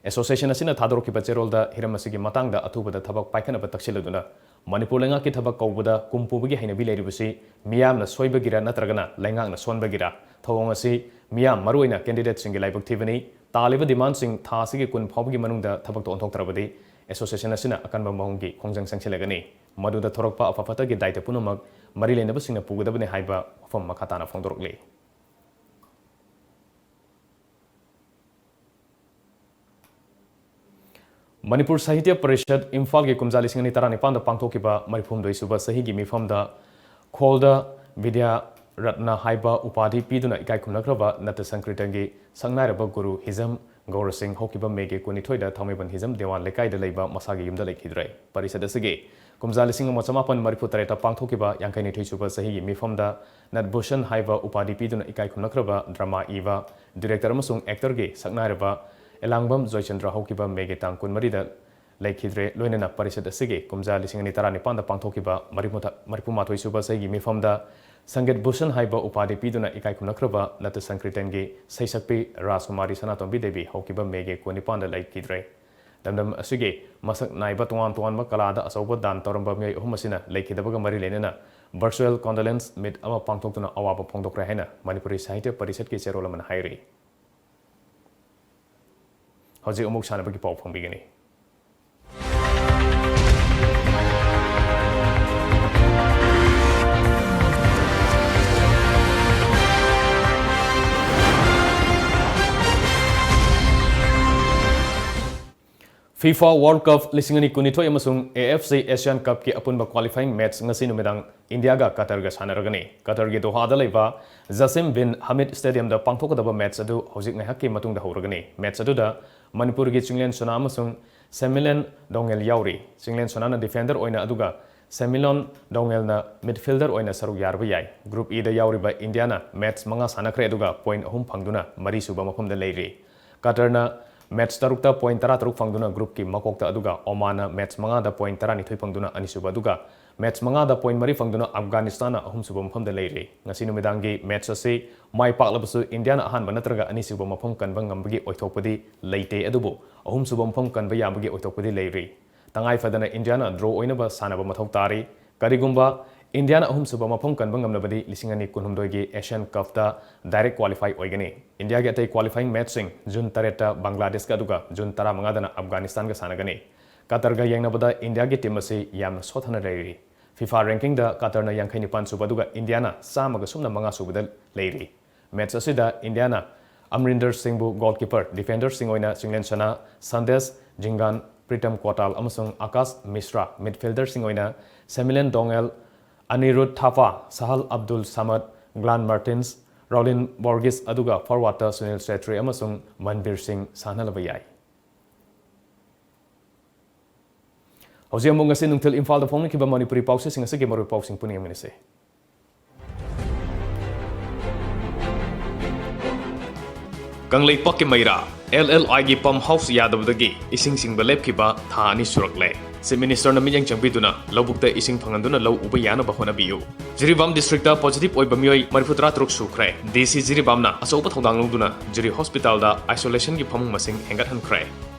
Association ꯑꯁꯤꯅ ꯊꯥꯗꯣꯔꯛꯈꯤꯕ ꯆꯦꯔꯣꯜꯗ ꯍꯤꯔꯝ ꯑꯁꯤꯒꯤ ꯃꯇꯥꯡꯗ ꯑꯊꯨꯕꯗ ꯊꯕꯛ ꯄꯥꯏꯈꯠꯅꯕ ꯇꯛꯁꯤꯜꯂꯗꯨꯅ ꯃꯅꯤꯄꯨꯔ ꯂꯩꯉꯥꯛꯀꯤ ꯊꯕꯛ ꯀꯧꯕꯗ ꯀꯨꯝ ꯄꯨꯕꯒꯤ ꯍꯩꯅꯕꯤ ꯂꯩꯔꯤꯕꯁꯤ ꯃꯤꯌꯥꯝꯅ ꯁꯣꯏꯕꯒꯤꯔ ꯅꯠꯇ꯭ꯔꯒꯅ ꯂꯩꯉꯥꯛꯅ ꯁꯣꯟꯕꯒꯤꯔ? ꯊꯧꯑꯣꯡ ꯑꯁꯤ ꯃꯤꯌꯥꯝ, ꯃꯔꯨꯑꯣꯏꯅ candidateꯁꯤꯡꯒꯤ ꯂꯥꯏꯕꯛ ꯊꯤꯕꯅꯤ꯫ ꯇꯥꯜꯂꯤꯕ demandꯁꯤꯡ ꯊꯥ ꯑꯁꯤꯒꯤ ꯀꯨꯟ ꯐꯥꯎꯕꯒꯤ ꯃꯅꯨꯡꯗ ꯊꯕꯛꯇ ꯑꯣꯟꯊꯣꯛꯇ꯭ꯔꯕꯗꯤ association ꯑꯁꯤꯅ ꯑꯀꯟꯕ ꯃꯑꯣꯡꯒꯤ ꯈꯣꯡꯖꯪ ꯆꯪꯁꯤꯜꯂꯒꯅꯤ꯫ ꯃꯗꯨꯗ ꯊꯣꯔꯛꯄ ꯑꯐ ꯐꯠꯇꯒꯤ ꯗꯥꯏꯇ ꯄꯨꯝꯅꯃꯛ ꯃꯔꯤ ꯂꯩꯅꯕꯁꯤꯡꯅ ꯄꯨꯒꯗꯕꯅꯤ ꯍꯥꯏꯕ ꯋꯥꯐꯝ ꯃꯈꯥ ꯇꯥꯅ ꯐꯣꯡꯗꯣꯔꯛꯂꯤ꯫ ꯃꯅꯤꯄꯨꯔ ꯁꯥꯍꯤꯇ꯭ꯌ ꯄꯔꯤꯁꯠ ꯏꯝꯐꯥꯜꯒꯤ ꯀꯨꯝꯖꯥ ꯂꯤꯁꯤꯡ ꯑꯅꯤ ꯇꯔꯥꯅꯤꯄꯥꯟꯗ ꯄꯥꯡꯊꯣꯛꯈꯤꯕ ꯃꯔꯤꯐꯨꯍꯨꯝꯗꯣꯏ ꯁꯨꯕ ꯆꯍꯤꯒꯤ ꯃꯤꯐꯝꯗ ꯈꯣꯜꯗ ꯕꯤꯗ꯭ꯌꯥ ꯔꯠꯅ ꯍꯥꯏꯕ ꯎꯄꯥꯙꯤ ꯄꯤꯗꯨꯅ ꯏꯀꯥꯏ ꯈꯨꯝꯅꯈ꯭ꯔꯕ ꯅꯠꯇ ꯁꯪꯀ꯭ꯔꯤꯇꯟꯒꯤ ꯁꯛꯅꯥꯏꯔꯕ ꯒꯨꯔꯨ ꯍꯤꯖꯝ ꯒꯧꯔ ꯁꯤꯡ ꯍꯧꯈꯤꯕ ꯃꯦꯒꯤ ꯀꯨꯟꯅꯤꯊꯣꯏꯗ ꯊꯥꯡꯃꯩꯕꯟ ꯍꯤꯖꯝ ꯗꯦꯋꯥꯟ ꯂꯩꯀꯥꯏꯗ ꯂꯩꯕ ꯃꯁꯥꯒꯤ ꯌꯨꯝꯗ ꯂꯩꯈꯤꯗ꯭ꯔꯦ꯫ ꯄꯔꯤꯁꯠ ꯑꯁꯤꯒꯤ ꯀꯨꯝꯖꯥ ꯂꯤꯁꯤꯡ ꯑꯃ ꯆꯃꯥꯄꯟ ꯃꯔꯤꯐꯨ ꯇꯔꯦꯠꯇ ꯄꯥꯡꯊꯣꯛꯈꯤꯕ ꯌꯥꯡꯈꯩꯅꯤꯊꯣꯏ ꯁꯨꯕ ꯆꯍꯤꯒꯤ ꯃꯤꯐꯝꯗ ꯅꯠꯚꯨꯁꯟ ꯍꯥꯏꯕ ꯎꯄꯥꯙꯤ ꯄꯤꯗꯨꯅ ꯏꯀꯥꯏ ꯈꯨꯝꯅꯈ꯭ꯔꯕ ꯗ꯭ꯔꯃꯥ ꯏꯕ, director ꯑꯃꯁꯨꯡ actorꯒꯤ ꯁꯛꯅꯥꯏꯔꯕ ꯑꯦꯂꯥꯡꯕꯝ ꯖꯣꯏꯆꯟꯗ꯭ꯔ ꯍꯧꯈꯤꯕ ꯃꯦꯒꯤ ꯇꯥꯡ ꯀꯨꯟꯃꯔꯤꯗ ꯂꯩꯈꯤꯗ꯭ꯔꯦ꯫ ꯂꯣꯏꯅꯅ ꯄꯔꯤꯁꯠ ꯑꯁꯤꯒꯤ ꯀꯨꯝꯖꯥ ꯂꯤꯁꯤꯡ ꯑꯅꯤ ꯇꯔꯥꯅꯤꯄꯥꯟꯗ ꯄꯥꯡꯊꯣꯛꯈꯤꯕ ꯃꯔꯤꯐꯨ-, ꯃꯔꯤꯐꯨꯃꯥꯊꯣꯏ ꯁꯨꯕ ꯆꯍꯤꯒꯤ ꯃꯤꯐꯝꯗ ꯁꯪꯒꯤꯠ ꯚꯨꯁꯟ ꯍꯥꯏꯕ ꯎꯄꯥꯙꯤ ꯄꯤꯗꯨꯅ ꯏꯀꯥꯏ ꯈꯨꯝꯅꯈ꯭ꯔꯕ ꯅꯠꯇ ꯁꯪꯀ꯭ꯔꯤꯇꯟꯒꯤ ꯁꯩꯁꯛꯄꯤ ꯔꯥꯖꯀꯨꯃꯥꯔꯤ ꯁꯅꯥꯇꯣꯝꯕꯤ ꯗꯦꯕꯤ ꯍꯧꯈꯤꯕ ꯃꯦꯒꯤ ꯀꯨꯟꯅꯤꯄꯥꯟꯗ ꯂꯩꯈꯤꯗ꯭ꯔꯦ꯫ ꯂꯝꯗꯝ ꯑꯁꯤꯒꯤ ꯃꯁꯛ ꯅꯥꯏꯕ ꯇꯣꯉꯥꯟ ꯇꯣꯉꯥꯟꯕ ꯀꯂꯥꯗ ꯑꯆꯧꯕ ꯗꯥꯟ ꯇꯧꯔꯝꯕ ꯃꯤꯑꯣꯏ ꯑꯍꯨꯝ ꯑꯁꯤꯅ ꯂꯩꯈꯤꯗꯕꯒ ꯃꯔꯤ ꯂꯩꯅꯅ virtual condolence meet ꯑꯃ ꯄꯥꯡꯊꯣꯛꯇꯨꯅ ꯑꯋꯥꯕ ꯐꯣꯡꯗꯣꯛꯈ꯭ꯔꯦ ꯍꯥꯏꯅ ꯃꯅꯤꯄꯨꯔꯤ ꯁꯥꯍꯤꯇ꯭ꯌ ꯄꯔꯤꯁꯠꯀꯤ ꯆꯦꯔꯣꯜ ꯑꯃꯅ ꯍꯥꯏꯔꯤ꯫ ꯍꯧꯖꯤꯛ ꯑꯃꯨꯛ ꯁꯥꯟꯅꯕꯒꯤ ꯄꯥꯎ ꯐꯪꯕꯤꯒꯅꯤ꯫ FIFA World Cup ꯂꯤꯁꯤꯡ ꯑꯅꯤ ꯀꯨꯟꯅꯤꯊꯣꯏ ꯑꯃꯁꯨꯡ AFC Asian Cupꯀꯤ ꯑꯄꯨꯟꯕ qualifying match ꯉꯁꯤ ꯅꯨꯃꯤꯗꯥꯡ ꯏꯟꯗꯤꯌꯥꯒ ꯀꯇꯔꯒ ꯁꯥꯟꯅꯔꯒꯅꯤ꯫ ꯀꯇꯔꯒꯤ ꯗꯣꯍꯥꯗ ꯂꯩꯕ ꯖꯁꯤꯝ ꯕꯤꯟ ꯍꯃꯤꯗ Stadiumꯗ ꯄꯥꯡꯊꯣꯛꯀꯗꯕ match ꯑꯗꯨ ꯍꯧꯖꯤꯛ ꯉꯥꯏꯍꯥꯛꯀꯤ ꯃꯇꯨꯡꯗ ꯍꯧꯔꯒꯅꯤ꯫ Match ꯑꯗꯨꯗ ꯃꯅꯤꯄꯨꯔꯒꯤ ꯆꯤꯡꯂꯦꯟ ꯁꯣꯅꯥ ꯑꯃꯁꯨꯡ ꯁꯦꯃꯤꯂꯦꯟ ꯗꯣꯉꯦꯜ ꯌꯥꯎꯔꯤ꯫ ꯆꯤꯡꯂꯦꯟ ꯁꯣꯅꯥꯅ defender ꯑꯣꯏꯅ ꯑꯗꯨꯒ ꯁꯦꯃꯤꯂꯣꯟ ꯗꯣꯉꯦꯜꯅ midfielder ꯑꯣꯏꯅ ꯁꯔꯨꯛ ꯌꯥꯔꯕ ꯌꯥꯏ꯫ Group Eꯗ ꯌꯥꯎꯔꯤꯕ ꯏꯟꯗꯤꯌꯥꯅ match ꯃꯉꯥ ꯁꯥꯟꯅꯈ꯭ꯔꯦ ꯑꯗꯨꯒ point ꯑꯍꯨꯝ ꯐꯪꯗꯨꯅ ꯃꯔꯤꯁꯨꯕ ꯃꯐꯝꯗ ꯂꯩꯔꯤ꯫ ꯀꯇꯔꯅ ꯃꯦꯠꯆ ꯇꯔꯨꯛꯇ ꯄꯣꯏꯟ ꯇꯔꯥꯇꯔꯨꯛ ꯐꯪꯗꯨꯅ ꯒ꯭ꯔꯨꯞꯀꯤ ꯃꯀꯣꯛꯇ, ꯑꯗꯨꯒ ꯑꯣꯃꯥꯟꯅ ꯃꯦꯠꯆ ꯃꯉꯥꯗ ꯄꯣꯏꯟ ꯇꯔꯥꯅꯤꯊꯣꯏ ꯐꯪꯗꯨꯅ ꯑꯅꯤꯁꯨꯕ, ꯑꯗꯨꯒ ꯃꯦꯠꯆ ꯃꯉꯥꯗ ꯄꯣꯏꯟ ꯃꯔꯤ ꯐꯪꯗꯨꯅ ꯑꯐꯒꯥꯅꯤꯁꯇꯥꯟꯅ ꯑꯍꯨꯝꯁꯨꯕ ꯃꯐꯝꯗ ꯂꯩꯔꯤ꯫ ꯉꯁꯤ ꯅꯨꯃꯤꯗꯥꯡꯒꯤ ꯃꯦꯠꯆ ꯑꯁꯤ ꯃꯥꯏ ꯄꯥꯛꯂꯕꯁꯨ ꯏꯟꯗꯤꯌꯥꯅ ꯑꯍꯥꯟꯕ ꯅꯠꯇ꯭ꯔꯒ ꯑꯅꯤꯁꯨꯕ ꯃꯐꯝ ꯀꯟꯕ ꯉꯝꯕꯒꯤ ꯑꯣꯏꯊꯣꯛꯄꯗꯤ ꯂꯩꯇꯦ, ꯑꯗꯨꯕꯨ ꯑꯍꯨꯝꯁꯨꯕ ꯃꯐꯝ ꯀꯟꯕ ꯌꯥꯕꯒꯤ ꯑꯣꯏꯊꯣꯛꯄꯗꯤ ꯂꯩꯔꯤ꯫ ꯇꯉꯥꯏ ꯐꯗꯅ ꯏꯟꯗꯤꯌꯥꯅ ꯗ꯭ꯔꯣ ꯑꯣꯏꯅꯕ ꯁꯥꯟꯅꯕ ꯃꯊꯧ ꯇꯥꯔꯤ꯫ ꯀꯔꯤꯒꯨꯝꯕ ꯏꯟꯗꯤꯌꯥꯅ ꯑꯍꯨꯝꯁꯨꯕ ꯃꯐꯝ ꯀꯟꯕ ꯉꯝꯂꯕꯗꯤ ꯂꯤꯁꯤꯡ ꯑꯅꯤ ꯀꯨꯟꯍꯨꯝꯗꯣꯏꯒꯤ ꯑꯦꯁꯤꯌꯥꯟ ꯀꯞꯇ ꯗꯥꯏꯔꯦꯛ ꯀ꯭ꯋꯥꯂꯤꯐꯥꯏ ꯑꯣꯏꯒꯅꯤ꯫ ꯏꯟꯗꯤꯌꯥꯒꯤ ꯑꯇꯩ ꯀ꯭ꯋꯥꯂꯤꯐꯥꯏꯡ ꯃꯦꯠꯆꯁꯤꯡ ꯖꯨꯟ ꯇꯔꯦꯠꯇ ꯕꯪꯒ꯭ꯂꯥꯗꯦꯁꯀ ꯑꯗꯨꯒ ꯖꯨꯟ ꯇꯔꯥꯃꯉꯥꯗꯅ ꯑꯐꯒꯥꯅꯤꯁꯇꯥꯟꯒ ꯁꯥꯟꯅꯒꯅꯤ꯫ ꯀꯇꯔꯒ ꯌꯦꯡꯅꯕꯗ ꯏꯟꯗꯤꯌꯥꯒꯤ ꯇꯤꯝ ꯑꯁꯤ ꯌꯥꯝꯅ ꯁꯣꯠꯊꯅ ꯂꯩꯔꯤ꯫ ꯐꯤꯐꯥ ꯔꯦꯡꯀꯤꯡꯗ ꯀꯇꯔꯅ ꯌꯥꯡꯈꯩ ꯅꯤꯄꯥꯟ ꯁꯨꯕ ꯑꯗꯨꯒ ꯏꯟꯗꯤꯌꯥꯅ ꯆꯥꯝꯃꯒ ꯁꯨꯞꯅ ꯃꯉꯥ ꯁꯨꯕꯗ ꯂꯩꯔꯤ꯫ ꯃꯦꯠꯆ ꯑꯁꯤꯗ ꯏꯟꯗꯤꯌꯥꯅ ꯑꯃꯔꯤꯟꯗꯔ ꯁꯤꯡꯕꯨ ꯒꯣꯜꯀꯤꯄꯔ, ꯗꯤꯐꯦꯟꯗꯔꯁꯤꯡ ꯑꯣꯏꯅ ꯆꯤꯡꯂꯦꯟꯁꯅꯥ, ꯁꯟꯗꯦꯁ ꯖꯤꯡꯒꯥꯟ, ꯄ꯭ꯔꯤꯇꯝ ꯀꯣꯇꯥꯜ ꯑꯃꯁꯨꯡ ꯑꯀꯥꯁ ꯃꯤꯁ꯭ꯔꯥ, ꯃꯤꯗꯐꯤꯜꯗꯔꯁꯤꯡ ꯑꯣꯏꯅ ꯁꯦꯃꯤꯂꯦꯟ ꯗꯣꯡꯒꯦꯜ, ꯑꯅꯤꯔꯨꯗ ꯊꯥꯄꯥ, ꯁꯍꯜ ꯑꯕꯗꯨꯜ ꯁꯃꯗ, ꯒ꯭ꯂꯥꯟ ꯃꯥꯔꯇꯤꯟꯁ, ꯔꯣꯂꯤꯟ ꯕꯣꯔꯒꯤꯁ, ꯑꯗꯨꯒ ꯐꯣꯔꯋꯥꯔꯗꯇ ꯁꯨꯅꯤꯜ ꯁꯦꯇ꯭ꯔꯤ ꯑꯃꯁꯨꯡ ꯃꯟꯕꯤꯔ ꯁꯤꯡ ꯁꯥꯟꯅꯍꯜꯂꯕ ꯌꯥꯏ꯫ ꯍꯧꯖꯤꯛ ꯑꯃꯨꯛ ꯉꯁꯤ ꯅꯨꯡꯊꯤꯜ ꯏꯝꯐꯥꯜꯗ ꯐꯣꯡꯅꯈꯤꯕ ꯃꯅꯤꯄꯨꯔꯤ ꯄꯥꯎꯆꯦꯁꯤꯡ ꯑꯁꯤꯒꯤ ꯃꯔꯨꯑꯣꯏꯕ ꯄꯥꯎꯁꯤꯡ ꯄꯨꯟꯅ ꯌꯦꯡꯃꯤꯟꯅꯁꯤ꯫ ꯀꯪꯂꯩꯄꯥꯛꯀꯤ ꯃꯩꯔꯥ, ꯑꯦꯜ ꯑꯦꯜ ꯑꯥꯏꯒꯤ ꯄꯝ ꯍꯥꯎꯁ ꯌꯥꯗꯕꯗꯒꯤ ꯏꯁꯤꯡ ꯆꯤꯡꯕ ꯂꯦꯞꯈꯤꯕ ꯊꯥ ꯑꯅꯤ ꯁꯨꯔꯛꯂꯦ꯫ ꯆꯤꯐ ꯃꯤꯅꯤꯁꯇꯔꯅ ꯃꯤꯠꯌꯦꯡ ꯆꯪꯕꯤꯗꯨꯅ ꯂꯧꯕꯨꯛꯇ ꯏꯁꯤꯡ ꯐꯪꯍꯟꯗꯨꯅ ꯂꯧ ꯎꯕ ꯌꯥꯅꯕ ꯍꯣꯠꯅꯕꯤꯌꯨ꯫ ꯖꯤꯔꯤꯕꯥꯝ ꯗꯤꯁꯇ꯭ꯔꯤꯛꯇ ꯄꯣꯖꯤꯇꯤꯚ ꯑꯣꯏꯕ ꯃꯤꯑꯣꯏ ꯃꯔꯤꯐꯨꯇꯔꯥ ꯇꯔꯨꯛ ꯁꯨꯈ꯭ꯔꯦ꯫ ꯗꯤ ꯁꯤ ꯖꯤꯔꯤꯕꯥꯝꯅ ꯑꯆꯧꯕ ꯊꯧꯗꯥꯡ ꯂꯧꯗꯨꯅ ꯖꯤꯔꯤ ꯍꯣꯁꯄꯤꯇꯥꯜꯗ ꯑꯥꯏꯁꯣꯂꯦꯁꯟꯒꯤ ꯐꯃꯨꯡ ꯃꯁꯤꯡ ꯍꯦꯟꯒꯠꯍꯟꯈ꯭ꯔꯦ꯫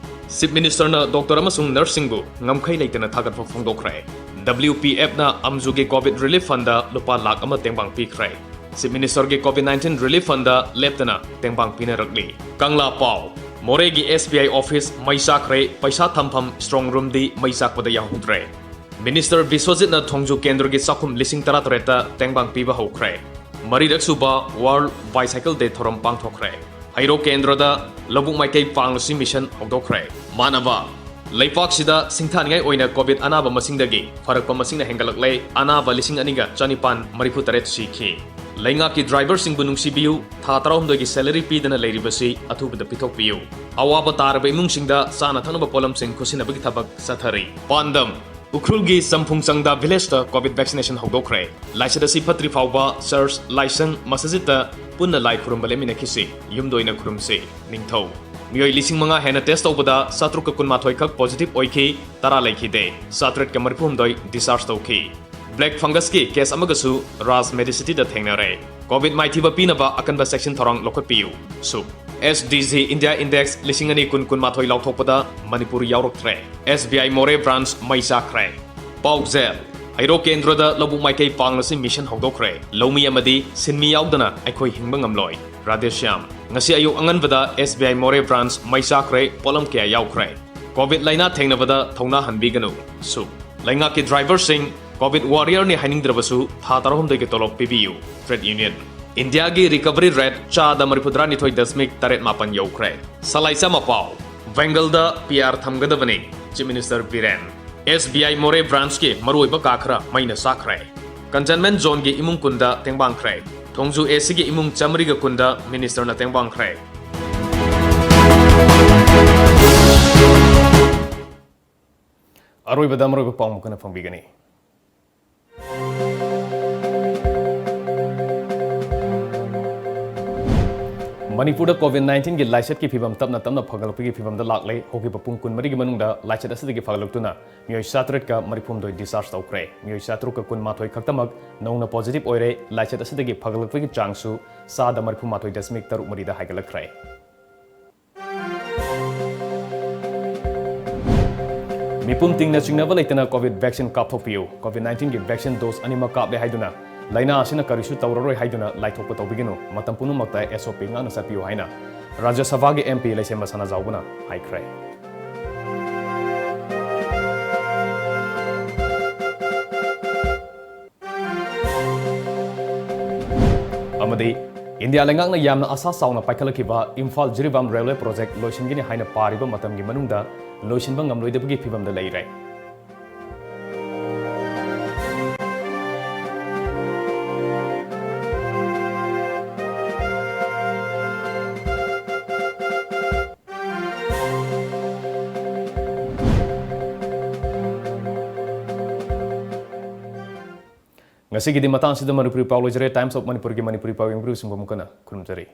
ꯆꯤꯐ ꯃꯤꯅꯤꯁꯇꯔꯅ ꯗꯣꯛꯇꯔ ꯑꯃꯁꯨꯡ ꯅꯔꯁꯁꯤꯡꯕꯨ ꯉꯝꯈꯩ ꯂꯩꯇꯅ ꯊꯥꯒꯠꯄ ꯐꯣꯡꯗꯣꯛꯈ꯭ꯔꯦ꯫ ꯗꯕ꯭ꯂꯤꯌꯨ ꯄꯤ ꯑꯦꯐꯅ ꯑꯝꯖꯨꯒꯤ ꯀꯣꯚꯤꯗ ꯔꯤꯂꯤꯐ ꯐꯟꯗ ꯂꯨꯄꯥ ꯂꯥꯈ ꯑꯃ ꯇꯦꯡꯕꯥꯡ ꯄꯤꯈ꯭ꯔꯦ꯫ ꯆꯤꯐ ꯃꯤꯅꯤꯁꯇꯔꯒꯤ ꯀꯣꯚꯤꯗ ꯅꯥꯏꯟꯇꯤꯟ ꯔꯤꯂꯤꯐ ꯐꯟꯗ ꯂꯦꯞꯇꯅ ꯇꯦꯡꯕꯥꯡ ꯄꯤꯅꯔꯛꯂꯤ꯫ ꯀꯪꯂꯥ ꯄꯥꯎ, ꯃꯣꯔꯦꯒꯤ ꯑꯦꯁ ꯕꯤ ꯑꯥꯏ ꯑꯣꯐꯤꯁ ꯃꯩ ꯆꯥꯛꯈ꯭ꯔꯦ, ꯄꯩꯁꯥ ꯊꯝꯐꯝ ꯁ꯭ꯇꯔꯣꯡ ꯔꯨꯝꯗꯤ ꯃꯩ ꯆꯥꯛꯄꯗ ꯌꯥꯎꯍꯧꯗ꯭ꯔꯦ꯫ ꯃꯤꯅꯤꯁꯇꯔ ꯕꯤꯁ꯭ꯋꯖꯤꯠꯅ ꯊꯣꯡꯖꯨ ꯀꯦꯟꯗ꯭ꯔꯒꯤ ꯆꯥꯛꯈꯨꯝ ꯂꯤꯁꯤꯡ ꯇꯔꯥꯇꯔꯦꯠꯇ ꯇꯦꯡꯕꯥꯡ ꯄꯤꯕ ꯍꯧꯈ꯭ꯔꯦ꯫ ꯃꯔꯤꯔꯛ ꯁꯨꯕ ꯋꯥꯔꯜꯗ ꯕꯥꯏꯁꯥꯏꯀꯜ ꯗꯦ ꯊꯧꯔꯝ ꯄꯥꯡꯊꯣꯛꯈ꯭ꯔꯦ꯫ ꯍꯩꯔꯣꯛ ꯀꯦꯟꯗ꯭ꯔꯗ ꯂꯧꯕꯨꯛ ꯃꯥꯏꯀꯩ ꯄꯥꯡꯂꯁꯤ ꯃꯤꯁꯟ ꯍꯧꯗꯣꯛꯈ꯭ꯔꯦ꯫ ꯃꯥꯟꯅꯕ, ꯂꯩꯄꯥꯛꯁꯤꯗ ꯁꯤꯡꯊꯥꯅꯤꯡꯉꯥꯏ ꯑꯣꯏꯅ ꯀꯣꯚꯤꯗ ꯑꯅꯥꯕ ꯃꯁꯤꯡꯗꯒꯤ ꯐꯔꯛꯄ ꯃꯁꯤꯡꯅ ꯍꯦꯟꯒꯠꯂꯛꯂꯦ, ꯑꯅꯥꯕ ꯂꯤꯁꯤꯡ ꯑꯅꯤꯒ ꯆꯅꯤꯄꯥꯟ ꯃꯔꯤꯐꯨ ꯇꯔꯦꯠ ꯁꯤꯈꯤ꯫ ꯂꯩꯉꯥꯛꯀꯤ ꯗ꯭ꯔꯥꯏꯚꯔꯁꯤꯡꯕꯨ ꯅꯨꯡꯁꯤꯕꯤꯌꯨ, ꯊꯥ ꯇꯔꯥꯍꯨꯝꯗꯣꯏꯒꯤ ꯁꯦꯂꯔꯤ ꯄꯤꯗꯅ ꯂꯩꯔꯤꯕꯁꯤ ꯑꯊꯨꯕꯗ ꯄꯤꯊꯣꯛꯄꯤꯌꯨ꯫ ꯑꯋꯥꯕ ꯇꯥꯔꯕ ꯏꯃꯨꯡꯁꯤꯡꯗ ꯆꯥꯅ ꯊꯛꯅꯕ ꯄꯣꯠꯂꯝꯁꯤꯡ ꯈꯨꯠꯁꯤꯟꯅꯕꯒꯤ ꯊꯕꯛ ꯆꯠꯊꯔꯤ꯫ ꯄꯥꯟꯗꯝ, ꯎꯈ꯭ꯔꯨꯜꯒꯤ ꯆꯝꯐꯨꯡ ꯆꯪꯗꯥ ꯚꯤꯂꯦꯖꯇ ꯀꯣꯚꯤꯗ ꯚꯦꯛꯁꯤꯅꯦꯁꯟ ꯍꯧꯗꯣꯛꯈ꯭ꯔꯦ꯫ ꯂꯥꯏꯆꯠ ꯑꯁꯤ ꯐꯠꯇ꯭ꯔꯤ ꯐꯥꯎꯕ ꯆꯔꯆ, ꯂꯥꯏꯁꯪ, ꯃꯁꯖꯤꯗꯇ ꯄꯨꯟꯅ ꯂꯥꯏ ꯈꯨꯔꯨꯝꯕ ꯂꯦꯞꯃꯤꯟꯅꯈꯤꯁꯤ꯫ ꯌꯨꯝꯗ ꯑꯣꯏꯅ ꯈꯨꯔꯨꯝꯁꯤ꯫ ꯅꯤꯡꯊꯧ꯫ ꯃꯤꯑꯣꯏ ꯂꯤꯁꯤꯡ ꯃꯉꯥ ꯍꯦꯟꯅ test ꯇꯧꯕꯗ ꯆꯥꯇ꯭ꯔꯨꯛꯀ ꯀꯨꯟꯃꯥꯊꯣꯏ ꯈꯛ positive ꯑꯣꯏꯈꯤ, ꯇꯔꯥ ꯂꯩꯈꯤꯗꯦ꯫ ꯆꯥꯇ꯭ꯔꯦꯠꯀ ꯃꯔꯤꯐꯨꯍꯨꯝꯗꯣꯏ discharge ꯇꯧꯈꯤ꯫ Black fungusꯀꯤ case ꯑꯃꯒꯁꯨ Raj Medicityꯗ ꯊꯦꯡꯅꯔꯦ꯫ COVID ꯃꯥꯏꯊꯤꯕ ꯄꯤꯅꯕ ꯑꯀꯟꯕ ꯆꯦꯛꯁꯤꯟ ꯊꯧꯔꯥꯡ ꯂꯧꯈꯠꯄꯤꯌꯨ꯫ ꯁꯨꯛ꯫ S D G India Index ꯂꯤꯁꯤꯡ ꯑꯅꯤ ꯀꯨꯟ ꯀꯨꯟꯃꯥꯊꯣꯏ ꯂꯥꯎꯊꯣꯛꯄꯗ Manipur ꯌꯥꯎꯔꯛꯇ꯭ꯔꯦ꯫ S B I Moreh branch ꯃꯩ ꯆꯥꯛꯈ꯭ꯔꯦ꯫ ꯄꯥꯎꯖꯦꯜ: ꯍꯩꯔꯣꯛ ꯀꯦꯟꯗ꯭ꯔꯗ ꯂꯧꯕꯨꯛ ꯃꯥꯏꯀꯩ ꯄꯥꯡꯂꯁꯤ mission ꯍꯧꯗꯣꯛꯈ꯭ꯔꯦ꯫ ꯂꯧꯃꯤ ꯑꯃꯗꯤ ꯁꯤꯟꯃꯤ ꯌꯥꯎꯗꯅ ꯑꯩꯈꯣꯏ ꯍꯤꯡꯕ ꯉꯝꯂꯣꯏ꯫ ꯔꯥꯙꯦꯁ꯭ꯌꯥꯝ꯫ ꯉꯁꯤ ꯑꯌꯨꯛ ꯑꯉꯟꯕꯗ S B I Moreh branch ꯃꯩ ꯆꯥꯛꯈ꯭ꯔꯦ, ꯄꯣꯠꯂꯝ ꯀꯌꯥ ꯌꯥꯎꯈ꯭ꯔꯦ꯫ COVID ꯂꯥꯏꯅꯥ ꯊꯦꯡꯅꯕꯗ ꯊꯧꯅꯥ ꯍꯟꯕꯤꯒꯅꯨ꯫ ꯁꯨꯛ꯫ ꯂꯩꯉꯥꯛꯀꯤ driverꯁꯤꯡ COVID warriorꯅꯤ ꯍꯥꯏꯅꯤꯡꯗ꯭ꯔꯕꯁꯨ ꯊꯥ ꯇꯔꯥꯍꯨꯝꯗꯣꯏꯒꯤ ꯇꯣꯂꯣꯞ ꯄꯤꯕꯤꯌꯨ꯫ Trade Union꯫ ꯏꯟꯗꯤꯌꯥꯒꯤ recovery rate ꯆꯥꯗ ꯃꯔꯤꯐꯨꯇꯔꯥꯅꯤꯊꯣꯏ ꯗꯁꯃꯤꯛ ꯇꯔꯦꯠ ꯃꯥꯄꯟ ꯌꯧꯈ꯭ꯔꯦ꯫ ꯁꯂꯥꯏ ꯆꯥꯝꯃ ꯄꯥꯎ꯫ Bengalꯗ P R ꯊꯝꯒꯗꯕꯅꯤ, Chief Minister Biren. S B I Moreh branchꯀꯤ ꯃꯔꯨꯑꯣꯏꯕ ꯀꯥ ꯈꯔ ꯃꯩꯅ ꯆꯥꯛꯈ꯭ꯔꯦ꯫ Containment zoneꯒꯤ ꯏꯃꯨꯡ ꯀꯨꯟꯗ ꯇꯦꯡꯕꯥꯡꯈ꯭ꯔꯦ꯫ ꯊꯣꯡꯖꯨ ACꯒꯤ ꯏꯃꯨꯡ ꯆꯥꯃꯔꯤꯒ ꯀꯨꯟꯗ ministerꯅ ꯇꯦꯡꯕꯥꯡꯈ꯭ꯔꯦ꯫ ꯑꯔꯣꯏꯕꯗ ꯃꯔꯨꯑꯣꯏꯕ ꯄꯥꯎ ꯑꯃꯨꯛ ꯍꯟꯅ ꯐꯪꯕꯤꯒꯅꯤ꯫ ꯃꯅꯤꯄꯨꯔꯗ COVID nineteenꯒꯤ ꯂꯥꯏꯆꯠꯀꯤ ꯐꯤꯕꯝ ꯇꯞꯅ ꯇꯞꯅ ꯐꯒꯠꯂꯛꯄꯒꯤ ꯐꯤꯕꯝꯗ ꯂꯥꯛꯂꯦ꯫ ꯍꯧꯈꯤꯕ ꯄꯨꯡ ꯀꯨꯟꯃꯔꯤꯒꯤ ꯃꯅꯨꯡꯗ ꯂꯥꯏꯆꯠ ꯑꯁꯤꯗꯒꯤ ꯐꯒꯠꯂꯛꯇꯨꯅ ꯃꯤꯑꯣꯏ ꯆꯥꯇ꯭ꯔꯦꯠꯀ ꯃꯔꯤꯐꯨꯍꯨꯝꯗꯣꯏ discharge ꯇꯧꯈ꯭ꯔꯦ꯫ ꯃꯤꯑꯣꯏ ꯆꯥꯇ꯭ꯔꯨꯛꯀ ꯀꯨꯟꯃꯥꯊꯣꯏ ꯈꯛꯇꯃꯛ ꯅꯧꯅ positive ꯑꯣꯏꯔꯦ꯫ ꯂꯥꯏꯆꯠ ꯑꯁꯤꯗꯒꯤ ꯐꯒꯠꯂꯛꯄꯒꯤ ꯆꯥꯡꯁꯨ ꯆꯥꯗ ꯃꯔꯤꯐꯨꯃꯥꯊꯣꯏ ꯗꯁꯃꯤꯛ ꯇꯔꯨꯛ ꯃꯔꯤꯗ ꯍꯥꯏꯒꯠꯂꯛꯈ꯭ꯔꯦ꯫ ꯃꯤꯄꯨꯝ ꯇꯤꯡꯅ ꯆꯤꯡꯅꯕ ꯂꯩꯇꯅ COVID vaccine ꯀꯥꯞꯊꯣꯛꯄꯤꯌꯨ꯫ COVID nineteenꯒꯤ vaccine dose ꯑꯅꯤꯃꯛ ꯀꯥꯞꯂꯦ ꯍꯥꯏꯗꯨꯅ ꯂꯥꯏꯅꯥ ꯑꯁꯤꯅ ꯀꯔꯤꯁꯨ ꯇꯧꯔꯔꯣꯏ ꯍꯥꯏꯗꯨꯅ ꯂꯥꯏꯊꯣꯛꯄ ꯇꯧꯕꯤꯒꯅꯨ꯫ ꯃꯇꯝ ꯄꯨꯝꯅꯃꯛꯇ SOP ꯉꯥꯛꯅ ꯆꯠꯄꯤꯌꯨ ꯍꯥꯏꯅ ꯔꯥꯖ꯭ꯌ ꯁꯚꯥꯒꯤ MP ꯂꯩꯁꯦꯝꯕ ꯁꯅꯥꯖꯥꯎꯕꯅ ꯍꯥꯏꯈ꯭ꯔꯦ꯫ ꯑꯃꯗꯤ ꯏꯟꯗꯤꯌꯥ ꯂꯩꯉꯥꯛꯅ ꯌꯥꯝꯅ ꯑꯁꯥ ꯆꯥꯎꯅ ꯄꯥꯏꯈꯠꯂꯛꯈꯤꯕ ꯏꯝꯐꯥꯜ ꯖꯤꯔꯤꯕꯥꯝ railway project ꯂꯣꯏꯁꯤꯟꯒꯅꯤ ꯍꯥꯏꯅ ꯄꯥꯔꯤꯕ ꯃꯇꯝꯒꯤ ꯃꯅꯨꯡꯗ ꯂꯣꯏꯁꯤꯟꯕ ꯉꯝꯂꯣꯏꯗꯕꯒꯤ ꯐꯤꯕꯝꯗ ꯂꯩꯔꯦ꯫ ꯉꯁꯤꯒꯤꯗꯤ ꯃꯇꯥꯡꯁꯤꯗ ꯃꯅꯤꯄꯨꯔꯤ ꯄꯥꯎ ꯂꯣꯏꯖꯔꯦ꯫ Times of Manipurꯒꯤ ꯃꯅꯤꯄꯨꯔꯤ ꯄꯥꯎ ꯌꯦꯡꯕꯤꯔꯤꯕꯁꯤꯡꯕꯨ ꯑꯃꯨꯛ ꯍꯟꯅ ꯈꯨꯔꯨꯝꯖꯔꯤ꯫